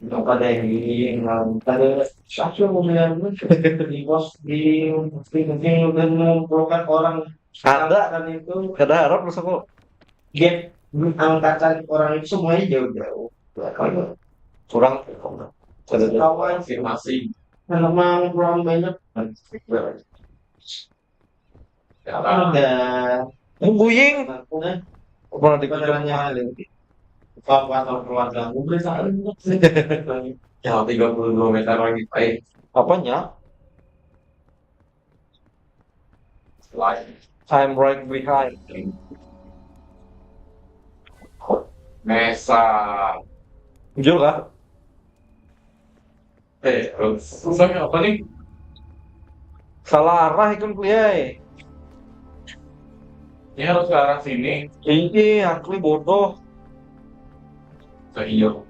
Apa deh ini? Ada satu yang di bos di mungkin mungkin udah mengumpulkan orang. Ada. Kan itu. Kada harap rasa kok. Gap angkatan orang itu semuanya jauh-jauh. Kurang. Kawan sih masih. Karena kurang banyak. Ada. Buying. Aku nih. Pernah di keluarga. Apa atau keluarga aku beli satu. Yang tiga puluh dua meter lagi. Baik. Apanya? I'm right behind. Mesa. Jujur kah? Eh, susahnya apa nih? Salah arah ikun kuliah. Ini harus ke arah sini. Ini asli bodoh. Ke hijau.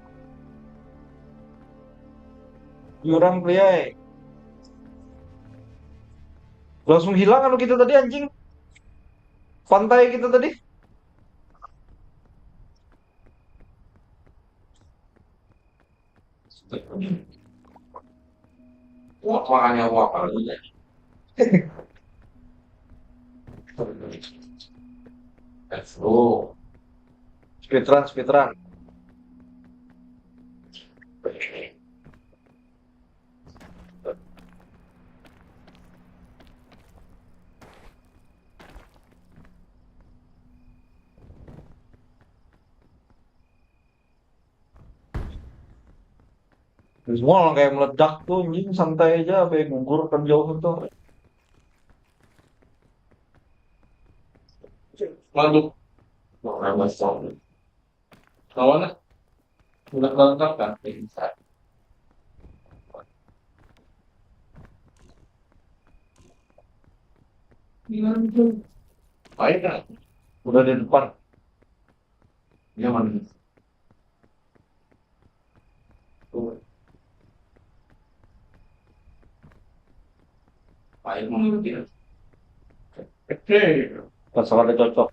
Jurang kuliah. Langsung hilang anu kita tadi anjing. Pantai kita tadi. Wah, makanya wah kalau ini. Let's go. Speedrun, speedrun. Semua orang kayak meledak tuh, anjing santai aja, apa yang gugur kan jauh tuh. Mantap. Mau nambah sound. Kawan lah. Udah lengkap kan? Bisa. Baik kan? Udah di depan. Nyaman. Paling mungkin. Oke. Pas ada cocok.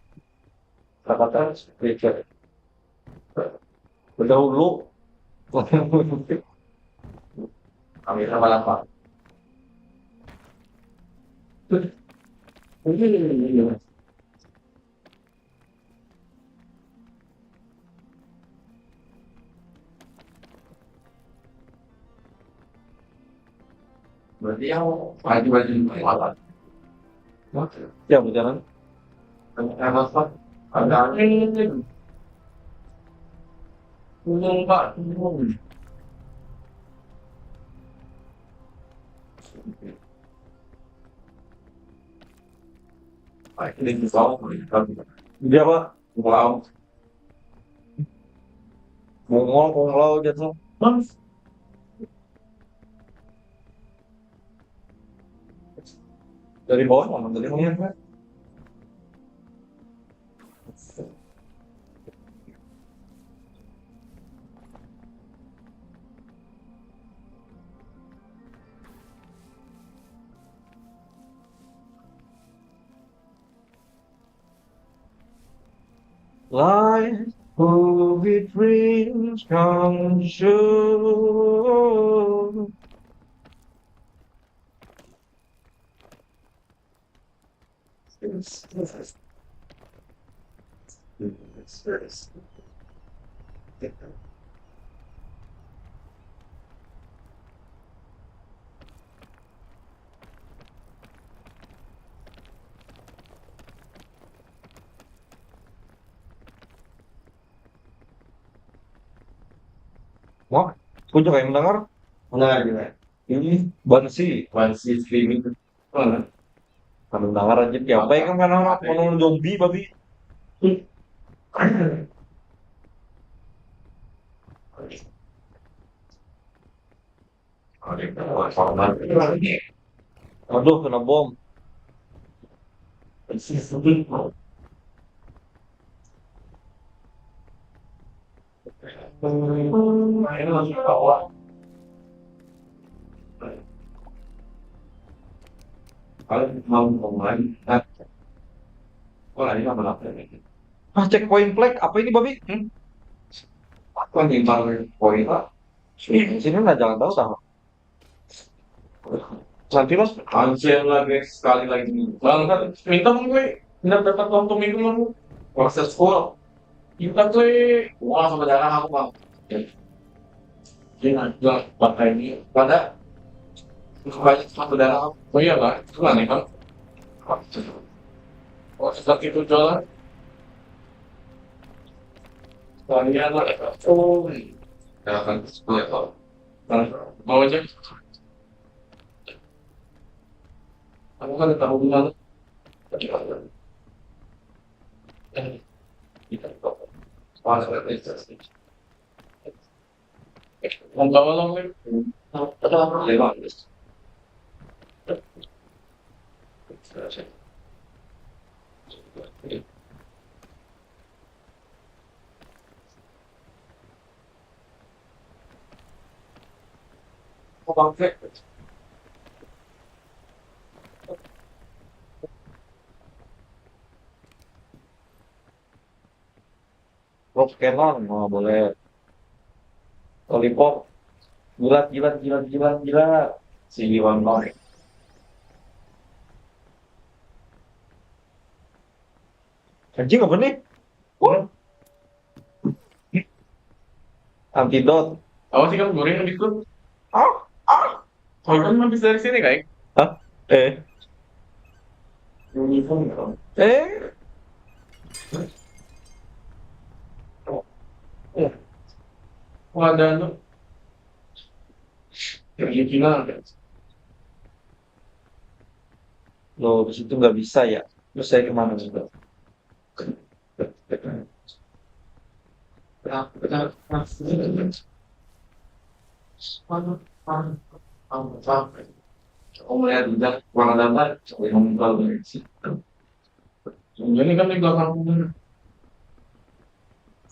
Kata-kata speaker. Berdahulu. Kami sama apa? Berarti yang maju-maju itu apa? Ya, berjalan. Ada apa? Ada angin. Gunung, Pak. Gunung. Ah, ini di bawah. Dia apa? Wow. Mongol, Kung Lao gitu. Bang. Dari bawah mana tadi melihat? Life with dreams come true. Wah, aku juga yang mendengar. Mendengar juga. Ini bansi, bansi streaming. Mana? Kamu dengar aja, ya, apa yang mana orang zombie, babi? Aduh, kena bom. Ah, checkpoint flag. Apa ini, babi? Hmm? Apa nih, checkpoint, Pak? Sini lah, jangan tahu, tahu. Nanti, Mas. Anjir lah, guys, sekali lagi. Bang, minta gue. Minta dapat waktu minggu, Mas. Proses full. Kita tuh, wah, sama darah aku, Bang. Ini ada pakai ini. Pada banyak sama darah aku. Oh iya, Bang. Itu aneh, Bang. Oh, sedang itu jualan. Sekalian lah. Oh, ya kan, ya, Bang. Nah, mau aja. Aku kan tahu mana. Mau bawa lo, Win. Lewat. Rock Cannon, oh, boleh. Lollipop. Jilat, jilat, jilat, jilat, jilat. Si Iwan Bang. Anjing, apa nih? Wah. Antidot. Apa sih kamu goreng habis itu? Ah, ah. Kalau kan habis dari sini, kayak. Hah? Eh. Eh. Wah, ada anu. Yang Cina ada. Loh, di situ nggak bisa ya. Terus saya kemana juga? Oh, melihat udah kurang dapat, coba yang mental. Ini kan di belakang.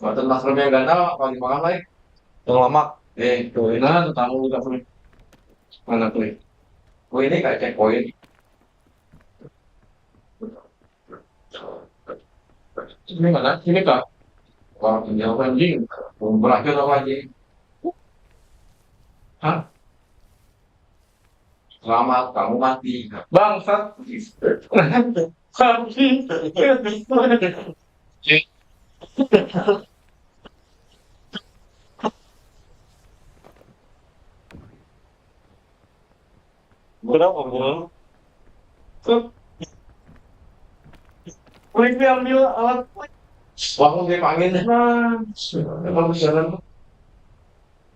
Buatan masker yang ganal, apa di mana, Lai? Yang lama. Eh, tuh, nah, tahu udah, Lai. Mana, Lai? Oh, ini kayak checkpoint. Ini mana? Ini kah? Wah, ini apa, anjing? Belum berakhir apa, anjing? Hah? Selamat, kamu mati. Bangsat. Berapa, Bang? Tuh. Klik, ambil alat klik. Wah, aku dipanggil. Nah, emang jalan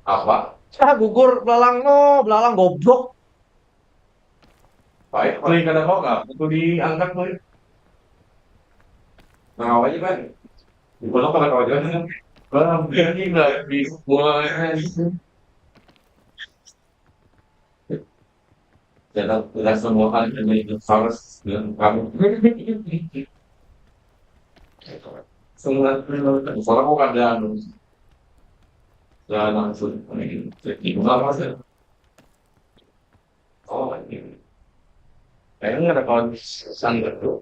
apa? Ah, gugur belalang, no, belalang goblok. Baik, paling kada mau nggak? Aku diangkat, paling. Nah, apa aja, kan? Di pondok kada kawa jalan, kan? Bang, ini nggak di semua. Jangan tidak semua hal yang harus dilakukan. Semua orang kok ada anu, ya langsung. Jadi apa sih? Oh, ini. Kayaknya ada kawan sanggar tuh.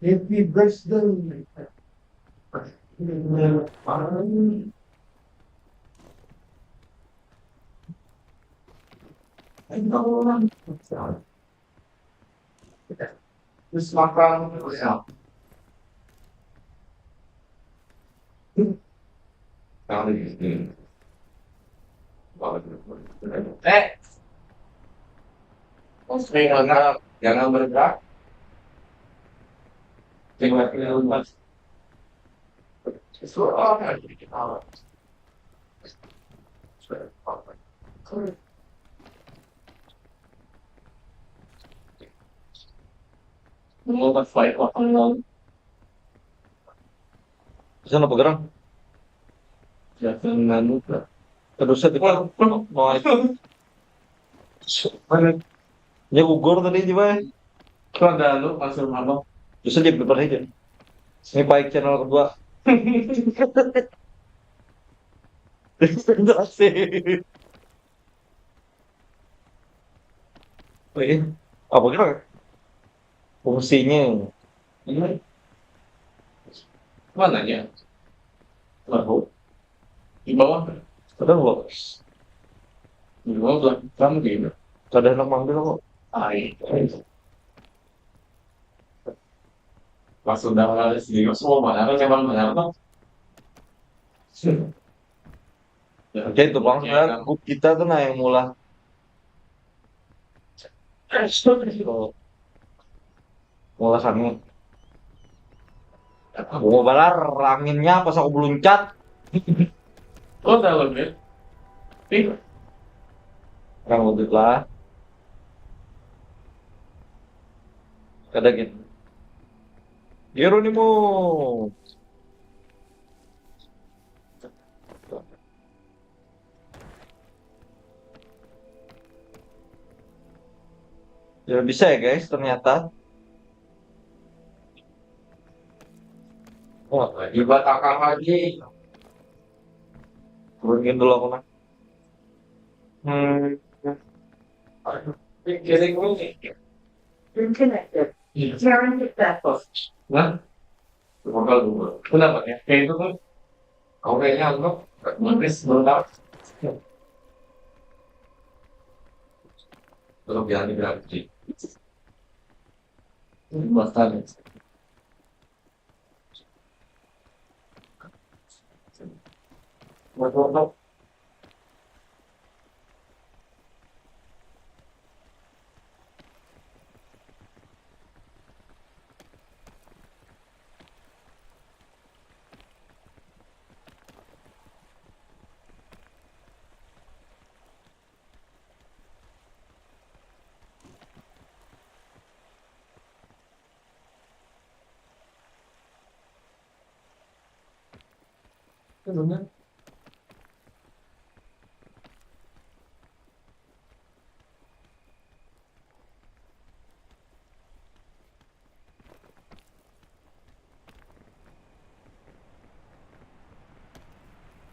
Happy birthday. Terus makan ya. Kali ini. Eh, jangan, jangan bergerak. Jangan bergerak. Mau fight apa? Bisa apa gerang? Jangan nganu. Terus saya tiba mau. Mana? Ya gugur tadi tiba. Itu ada lu masuk apa? Terus dia berapa aja? Ini baik channel kedua. Terima kasih. Wih, apa kira? Fungsinya ini. Mana ya? Lalu di bawah. Ada nggak? Di bawah belakang kamu di. Kada hendak manggil kok. Ai. Pas sudah sendiri semua mana ada cabang mana apa? Oke, itu bang, sebenarnya grup kita tuh nah yang mula. Oh. Mula sangit. Aku mau balar anginnya pas aku beluncat. Oh, dalam ya. Ih, orang wujud lah. Kada gitu. Geronimo. Ya bisa ya guys, ternyata. Wah, hebat akang lagi. Turunkan dulu aku nah. Hmm. Pikirin ini. Been connected. Iya. Sharing successful. Nah, bakal dulu. Kenapa ya? Kayak itu kan. Kau kayaknya apa? Manis belum tahu. Belum jadi berarti. Ini makan.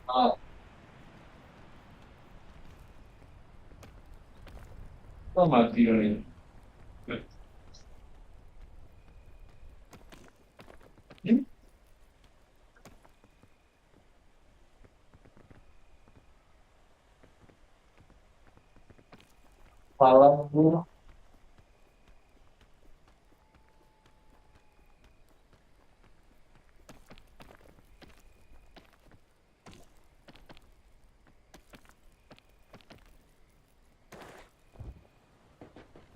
Oh. Oh, mati ini. Palang burung.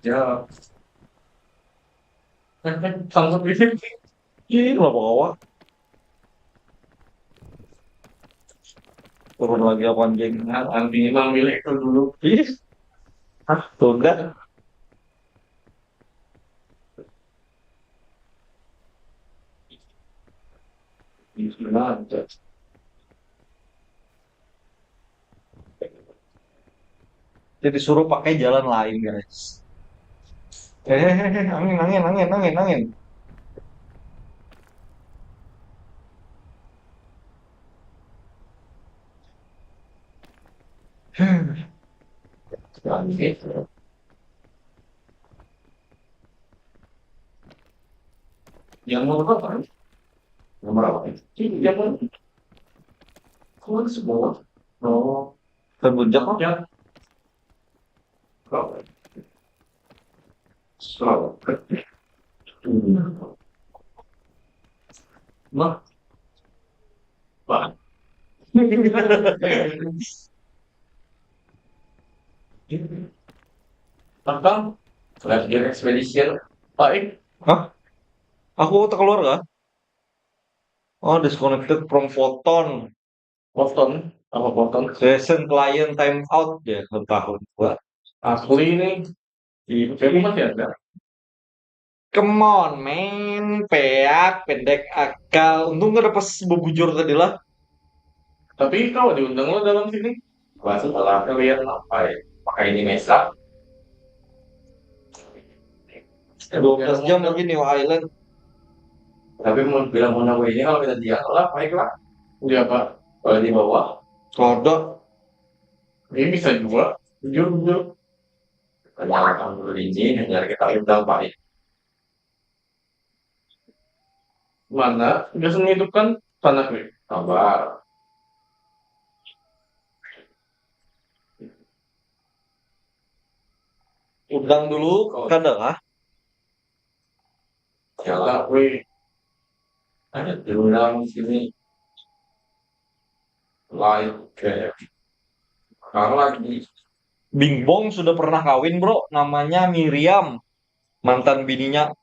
Ya. Tangkap ini. Ih, kenapa kawa? Turun lagi apa anjing? Nah, artinya memang milik itu dulu. Ih. Ah, tunda. Jadi suruh pakai jalan lain, guys. Eh, eh, eh, eh, angin, angin, angin, angin, angin. Yang nomor berapa? Nomor apa? Yang mana? Kok semua? Oh, terbujak kok. Ya. Nah, Pak. Tentang Left Gear Expedition. Baik. Hah? Aku tak keluar kah? Oh, disconnected from Photon. Photon, apa Photon? Recent client time out ya, setahun. Wah, asli ini di P M masih ada. Come on, man. Peak, pendek akal. Untung kada pas bebujur tadi lah. Tapi kau diundang lo dalam sini. Wah, setelah kalian sampai pakai ini mesak. Dua belas jam lagi New Island. Tapi mau bilang mau nunggu ini, kalau kita diam lah, baiklah. Iya, Pak. Kalau di bawah? Kalau ada. Ini bisa juga. Jujur, jujur. Kenyalakan dulu ini, hanya kita undang, Pak. Mana? Biasa menghidupkan tanah, Pak. Sabar. Undang dulu, oh, kada kah? Jalan, weh. Ada diundang sini. Live, kayak. Sekarang lagi. Bing Bong sudah pernah kawin, bro. Namanya Miriam. Mantan bininya.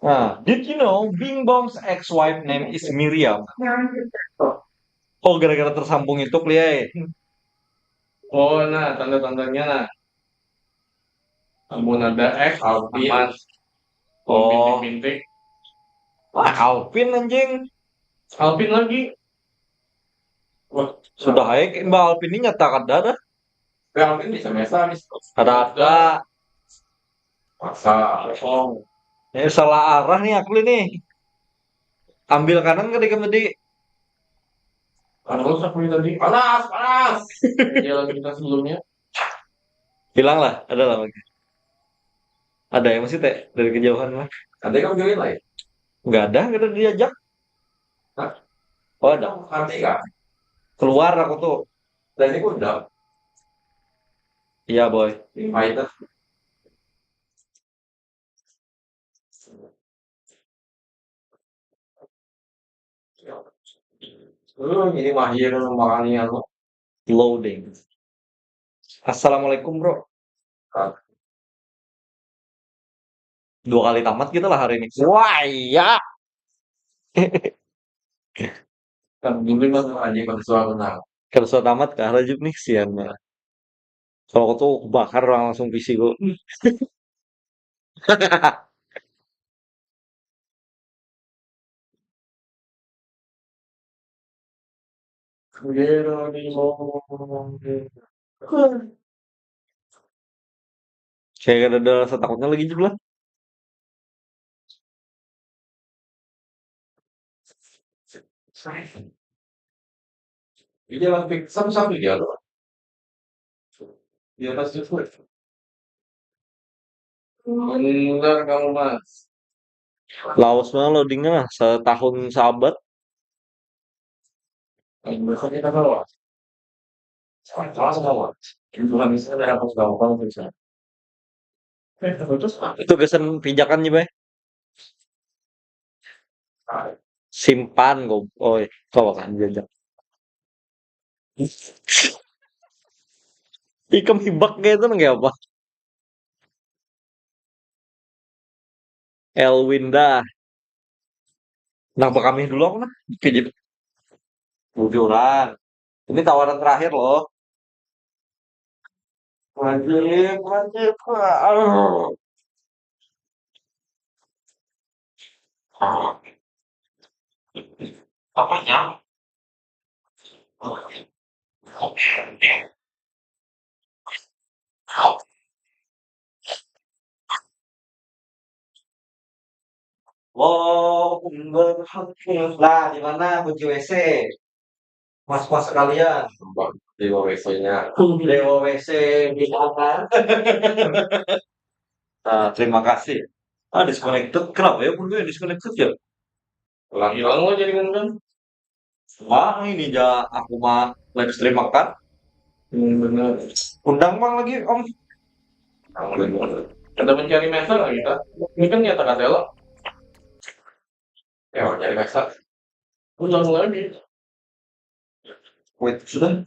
Nah, did you know Bing Bong's ex-wife name is Miriam? Oh, gara-gara tersambung itu, Kli ai. Oh, nah, tanda-tandanya, nah. Amun ada X, Alvin. Aman. Oh. Bintik-bintik. Wah, Alvin, anjing. Alvin lagi. Wah, sudah, hai, Mbak Alvin ini nyata kada dah. Mbak Alvin bisa mesa, bisa. Ada, ada. Maksa, kosong. Eh, salah arah nih aku ini. Ambil kanan kah ikam tadi? Panas aku ini tadi. Panas, panas. Jalan kita sebelumnya. Hilang lah, ada lah lagi. Ada ya masih teh dari kejauhan mah. Ada yang join lain? Nggak ada, nggak ada diajak. Hah? Oh, ada. Nanti kan? Keluar aku tuh. Dan ini udah. Iya, boy. Invite. Hmm, ini mahir makanya lo. Loading. Assalamualaikum, bro. Ah. Dua kali tamat kita lah hari ini. Wah, iya. Kan dulu mah sama aja pada suara menang. Kada suara tamat kah Rajib nih, sian banget. Kalau aku tuh bakar orang langsung P C ku. Saya kada ada rasa takutnya lagi juga lah. Ini jalan pik-, satu-satu jalur. Di atas itu. Benar kamu, Mas. Lawas banget loadingnya lah, setahun sabat. Besok kita bawa. Salah semua. Bukan bisa ada apa-apa bisa. Eh, terus, Pak. Itu kesan pijakan nih, Bay. Simpan, kok. Oh, iya. Kau akan jajak. Ikam hibak kayak itu nang kayak apa? Elwinda. Nah, bekamih dulu aku nah. Kejep. Bujuran. Ini tawaran terakhir loh. Wajib, wajib. Aduh. Apanya? Allahu Akbar. Nah, di mana kunci W C? Mas-mas sekalian. Di W C-nya. Di W C di mana? Ah, terima kasih. Ah, disconnected. Kenapa ya, pun disconnected ya? Ulang hilang lo jadi ngomong. Wah, ini ja aku mah live stream makan. Hmm, benar. Undang bang lagi, Om. Ada mencari mesa lah kita. Ini kan nyata kata lo. Ya, mencari mesa. Ulang lagi. Wait, sudah.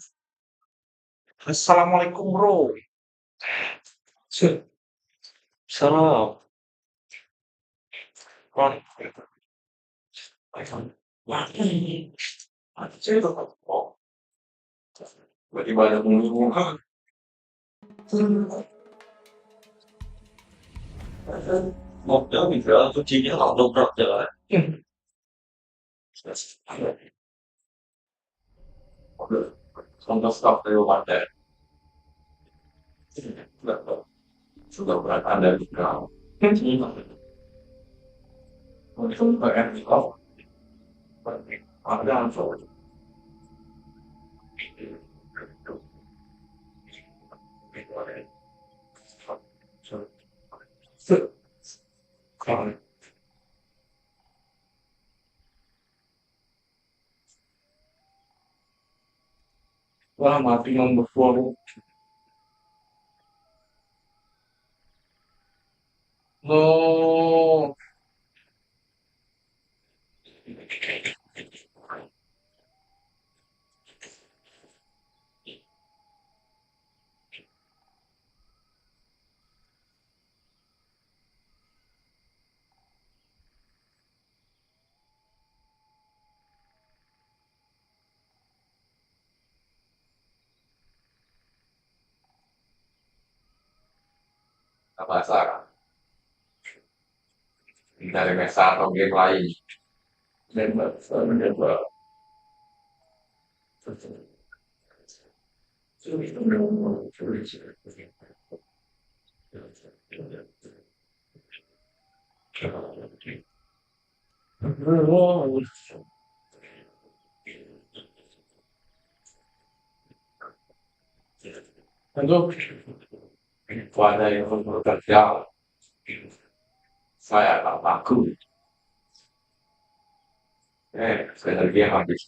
Assalamualaikum, bro. Salam. Tiba-tiba ada bunyi. Mau bilang, kuncinya langsung dobrak jalan. Untuk stop daripada sudah berat ada di kau. Untuk berat di kau. Ada answer. Wah, mati nomor dua. No. Apa asal? Dari mesa atau game lain. Dan bahasa mencoba. Tentu pada yang bekerja, saya tak takut. Eh, energi habis.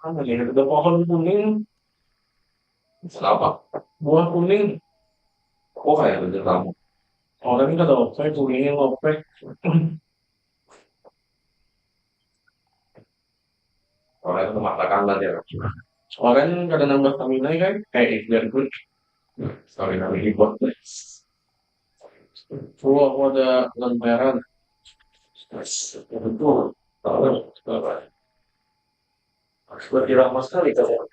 Ada pohon kuning. Kenapa? Buah kuning. Oh, kayak bener kamu. Orang kada ope kuning, ope. Orang itu mengatakan tadi. Orang kada nambah stamina kan? Kayak Iqbal pun. Stamina lebih kuat. Aku ada lemperan. Betul. Berarti lama sekali kalau.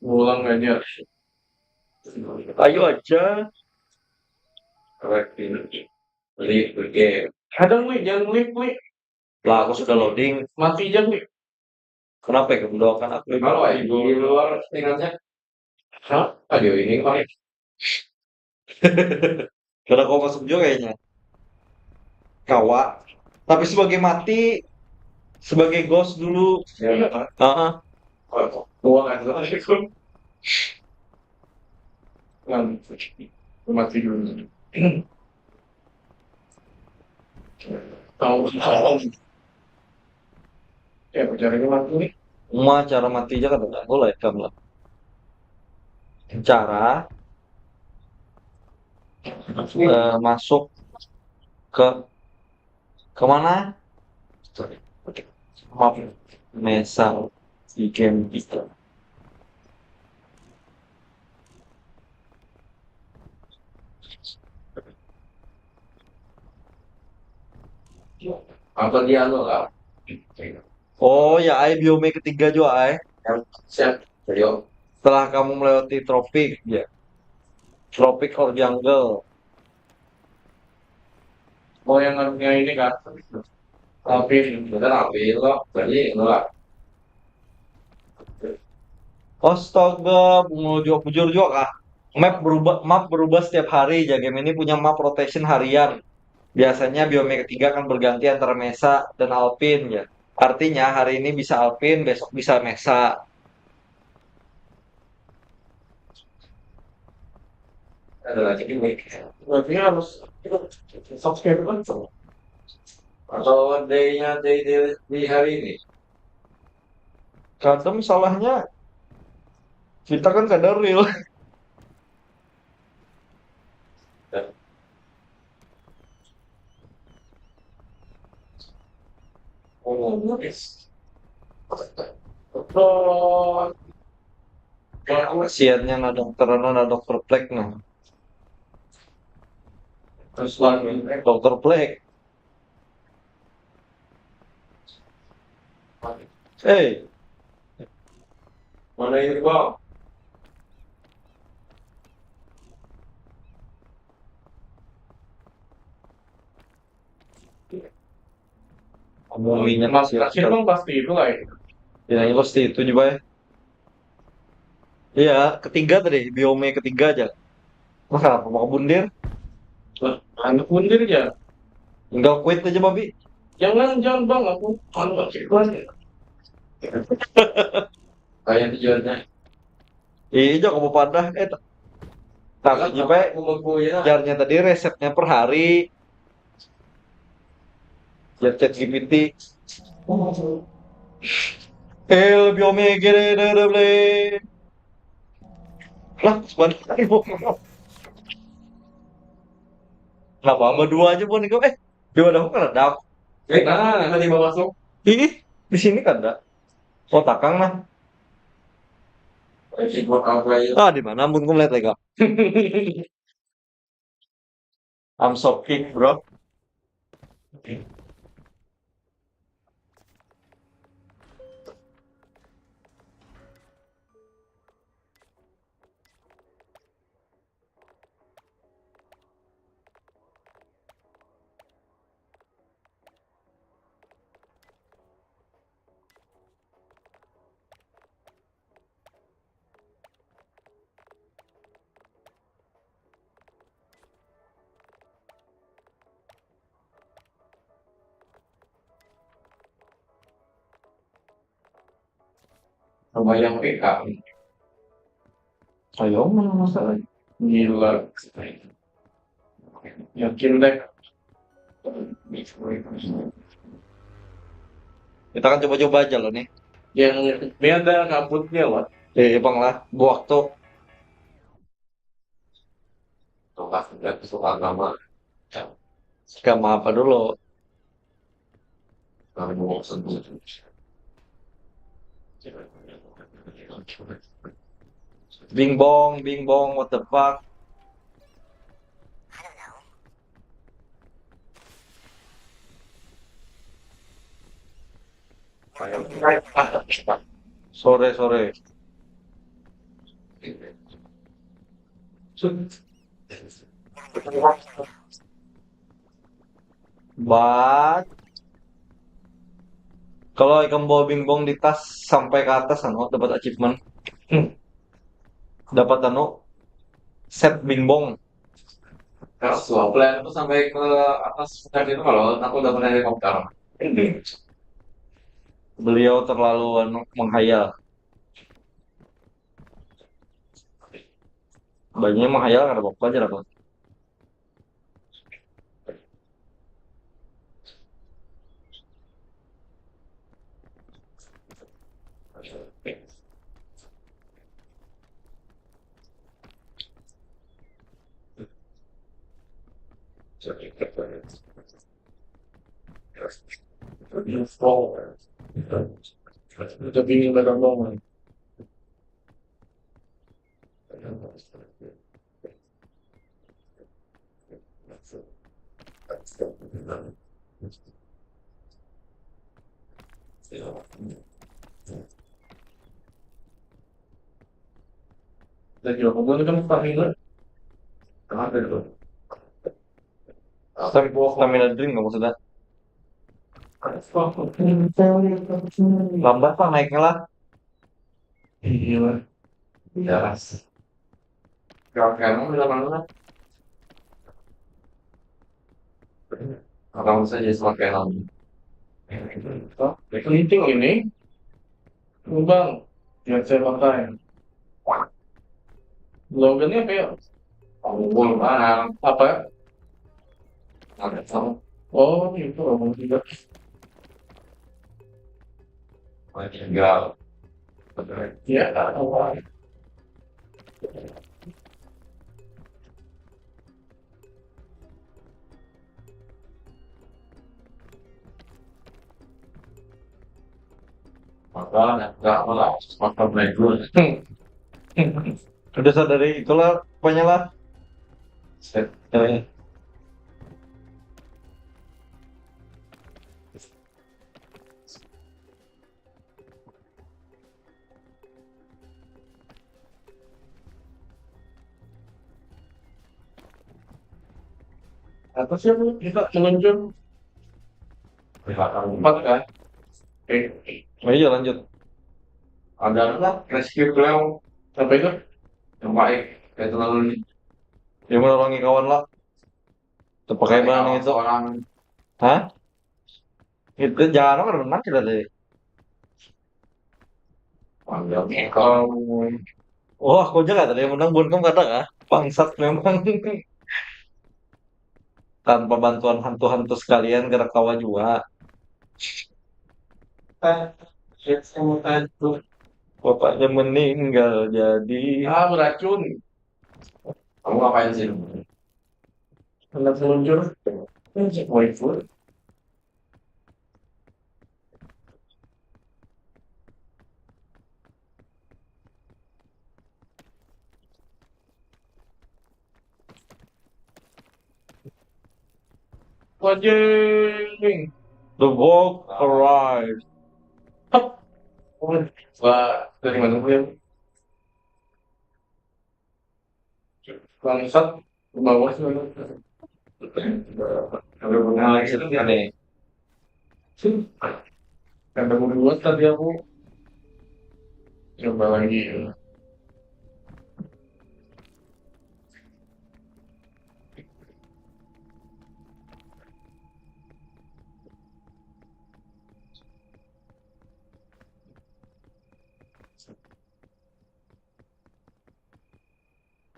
Ulang aja. Ayo aja. Leave the game. Kadang nih, jangan leave nih. Lah, aku sudah loading. Mati aja nih. Kenapa ya mendoakan aku? Kalau di luar settingannya. Hah? Aduh, ini kok. Karena kau masuk juga kayaknya. Kawa. Tapi sebagai mati, sebagai ghost dulu. Ya. Heeh. Uang aja itu. Kan mati dulu. Tahu, tahu. Ya, caranya mati nih. Uma cara mati aja kan, boleh kamu lah. Cara eh, masuk ke kemana? Map Mesa di game itu. Apa dia lo lah? Oh ya, ai biome ketiga juga ai. Siap, ayo. Setelah kamu melewati tropik, ya. Tropic or jungle. Oh, yang ngaruhnya ini kan. Tapi bener apa lo? Jadi enggak. Astaga, bungul juga bujur juga kah? Map berubah, map berubah setiap hari. Ya, game ini punya map rotation harian. Biasanya biome ketiga akan berganti antara Mesa dan Alpine ya. Artinya hari ini bisa Alpine, besok bisa Mesa. Ada lagi ini. Berarti harus subscribe kan? Atau day-nya day, day di hari ini? Kadang salahnya kita kan kada real. Oh, yes. Oh, Kasiannya nah dokter, nah dokter Plek nah. Terus lagi. Dokter Plek. Hei, Mana ini bang? Ngomongnya Mas siap terakhir bang pasti itu lah ya. Bilangnya pasti itu juga ya. Iya, ketiga tadi, biome ketiga aja. Masa apa mau bundir? Anak bundir ya. Tinggal quit aja, Babi. Jangan, jangan bang, aku anu lagi bang. Kayak tujuannya. Iya, aja kamu padah. Eh, tak tak aja, Pak. Aku mau ya. Jarnya tadi resepnya per hari. Ya, chat G P T. El biome gede dede ble. Lah, sebentar. Kenapa berdua aja pun itu? Eh, di wadahku kan ada. Eh, nah, nanti mau masuk. Ih, di sini kan ada. Oh, takang nah. Eh, si buat apa ya? Ah, di mana? Ampun, ku melihat lagi. I'm so kick, bro. Lumayan P K. Ayo, mana masalah? Di luar. Yakin deh. Kita kan coba-coba aja loh nih. Yang ini ada kabutnya loh. Eh, bang lah, buat waktu. Tongkat dan suka agama. Agama apa dulu? Kalau mau sebut. Bing bong, bing bong, what the fuck? Sore, sore. But kalau ikam bawa bing bong di tas sampai ke atas, anu, dapat achievement. Dapat, anu, set bing bong. Kalau suap lah itu sampai ke atas, bukan itu kalau aku dapat helikopter. Beliau terlalu, anu, menghayal. Banyak menghayal, kada apa-apa aja lah. Tapi ini pada ngomong. Dan juga hubungan kan Fahina. Kenapa itu? Stam- Stamina drink kamu sudah. Lambat lah naiknya lah. Iya. Jelas. Kalau sekarang udah mana? Orang bisa jadi semakin lama. Penting ini. Bang, yang saya pakai. Slogannya kayak, oh, apa? Ada tahu. Oh, itu orang juga. Tinggal. Ya, apa? Maka nggak malah makan bego. Udah sadari itulah pokoknya lah. Set. Ya, ya. Apa sih, Bu? Kita meluncur. Empat kan? Eh, oh iya, lanjut. Ada apa? Rescue Clown. Apa itu? Yang baik. Kayak terlalu. Dia menolongi kawan lah. Terpakai barang itu. Orang. Hah? Itu jangan apa menang kita tadi. Panggil Eko. Oh, aku aja tadi yang menang, bukan kamu kata kah? Bangsat memang. Tanpa bantuan hantu-hantu sekalian, kada kawa jua. Ah, ya, sama hantu. Bapaknya meninggal, jadi. Ah, beracun. Kamu ngapain sih? Anak meluncur. Waifu. Anjing. The Vogue arrived. Hup. Wah, dari mana gue? Bangsat, ke bawah sih. Ada benar lagi sih, aneh. Ada buat tadi aku. Coba lagi.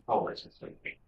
Oh, it's just like me.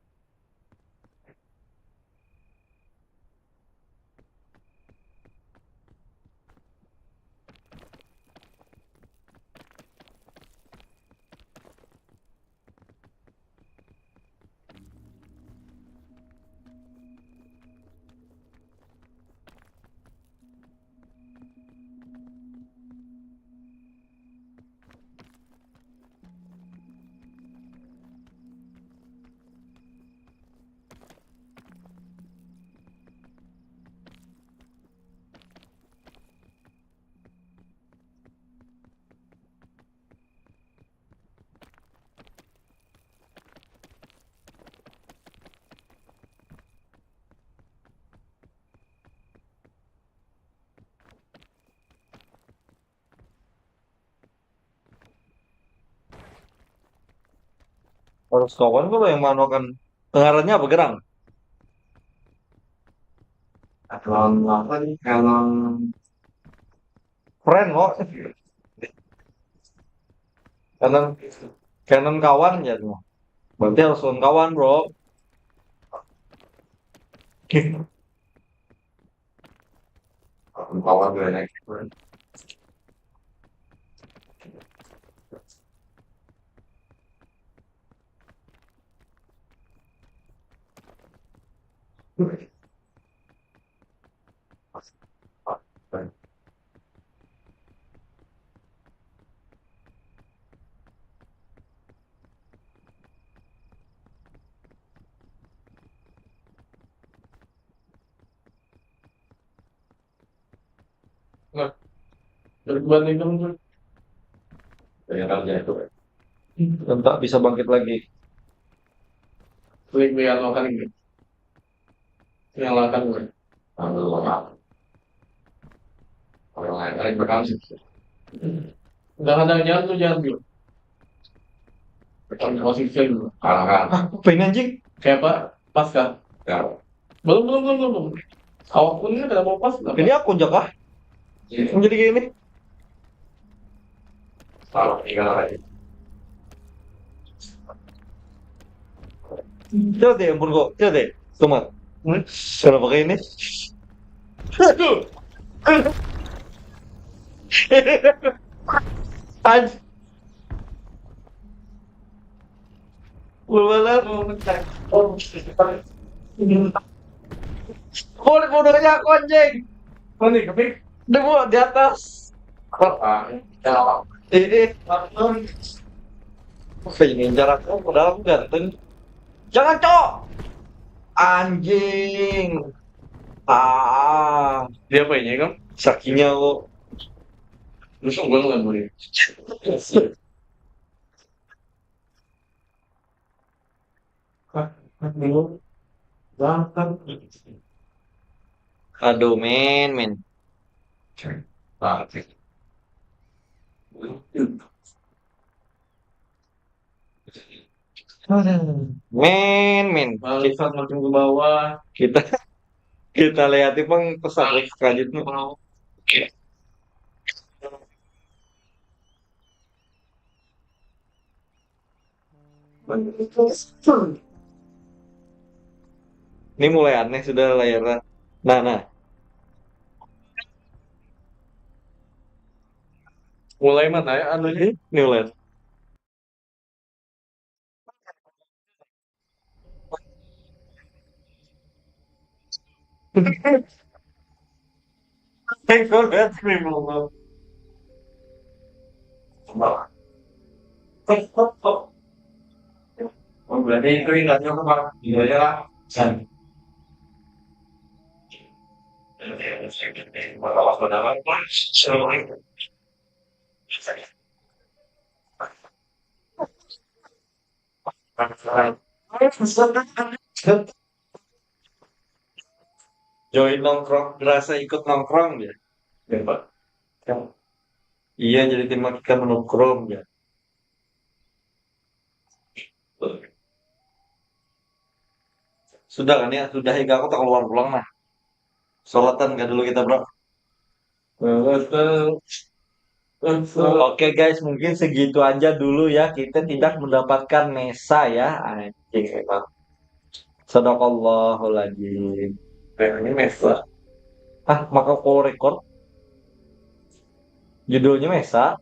Harus kawan kalau yang manuakan. Ngarannya apa gerang? Kalau apa nih? Kalau friend kok. Kanan, kanan kawan ya tuh. Berarti harus lawan kawan, bro. Kawan gue naik. Berbuat itu. Banyak kerja itu. Entah bisa bangkit lagi. Klik biar lo kan ini. Nyalakan gue. Alhamdulillah. Orang lain, lain berkali. Udah ada jangan tuh, jangan tuh. Masih film. Kalah kan? Hah, apa ini, anjing? Siapa? Pasca. Ya. Belum, belum, belum, belum. Awak pun ini kada mau pas. Ini aku, Jakah. Iya. Menjadi kayak ini. Taruh tinggal aja. Coba deh, ampun kok. Coba deh, Sumat. Hmm? Kenapa kayak ini? Aduh. Anj- Ulala mau mencari. Kulit bodohnya aku, anjing. Mana, kepik? Dia mau di atas. Ah, ya. Ini. Apa ini? Jaraknya padahal aku ganteng. Jangan, Cok. Anjing. Ah. Dia apa ini, Kang? Sakinya kok. Terus gue ngeliat gue. Aduh, men, men. Men, men. Balisan makin ke bawah. Kita, kita lihat pang pesan selanjutnya. Ini mulai aneh sudah layarnya. Nah, nah. Mulai mana ya anunya? Ini mulai. Thanks for that, Primo. Oh, berarti itu ingatnya apa? Iya, ya lah. San. Masalah pendapat, Mas. Join nongkrong, berasa ikut nongkrong ya. Ya, Pak. Ya. Iya, jadi tim kita menongkrong ya. Sudah kan ya, sudah ya, aku tak keluar pulang nah. Sholatan kah dulu kita, Bro? Oke, guys, mungkin segitu aja dulu ya. Kita tidak mendapatkan Mesa ya. Anjing emang. Sadaqallahuladzim. Kayaknya Mesa. Ah, maka call record. Judulnya Mesa.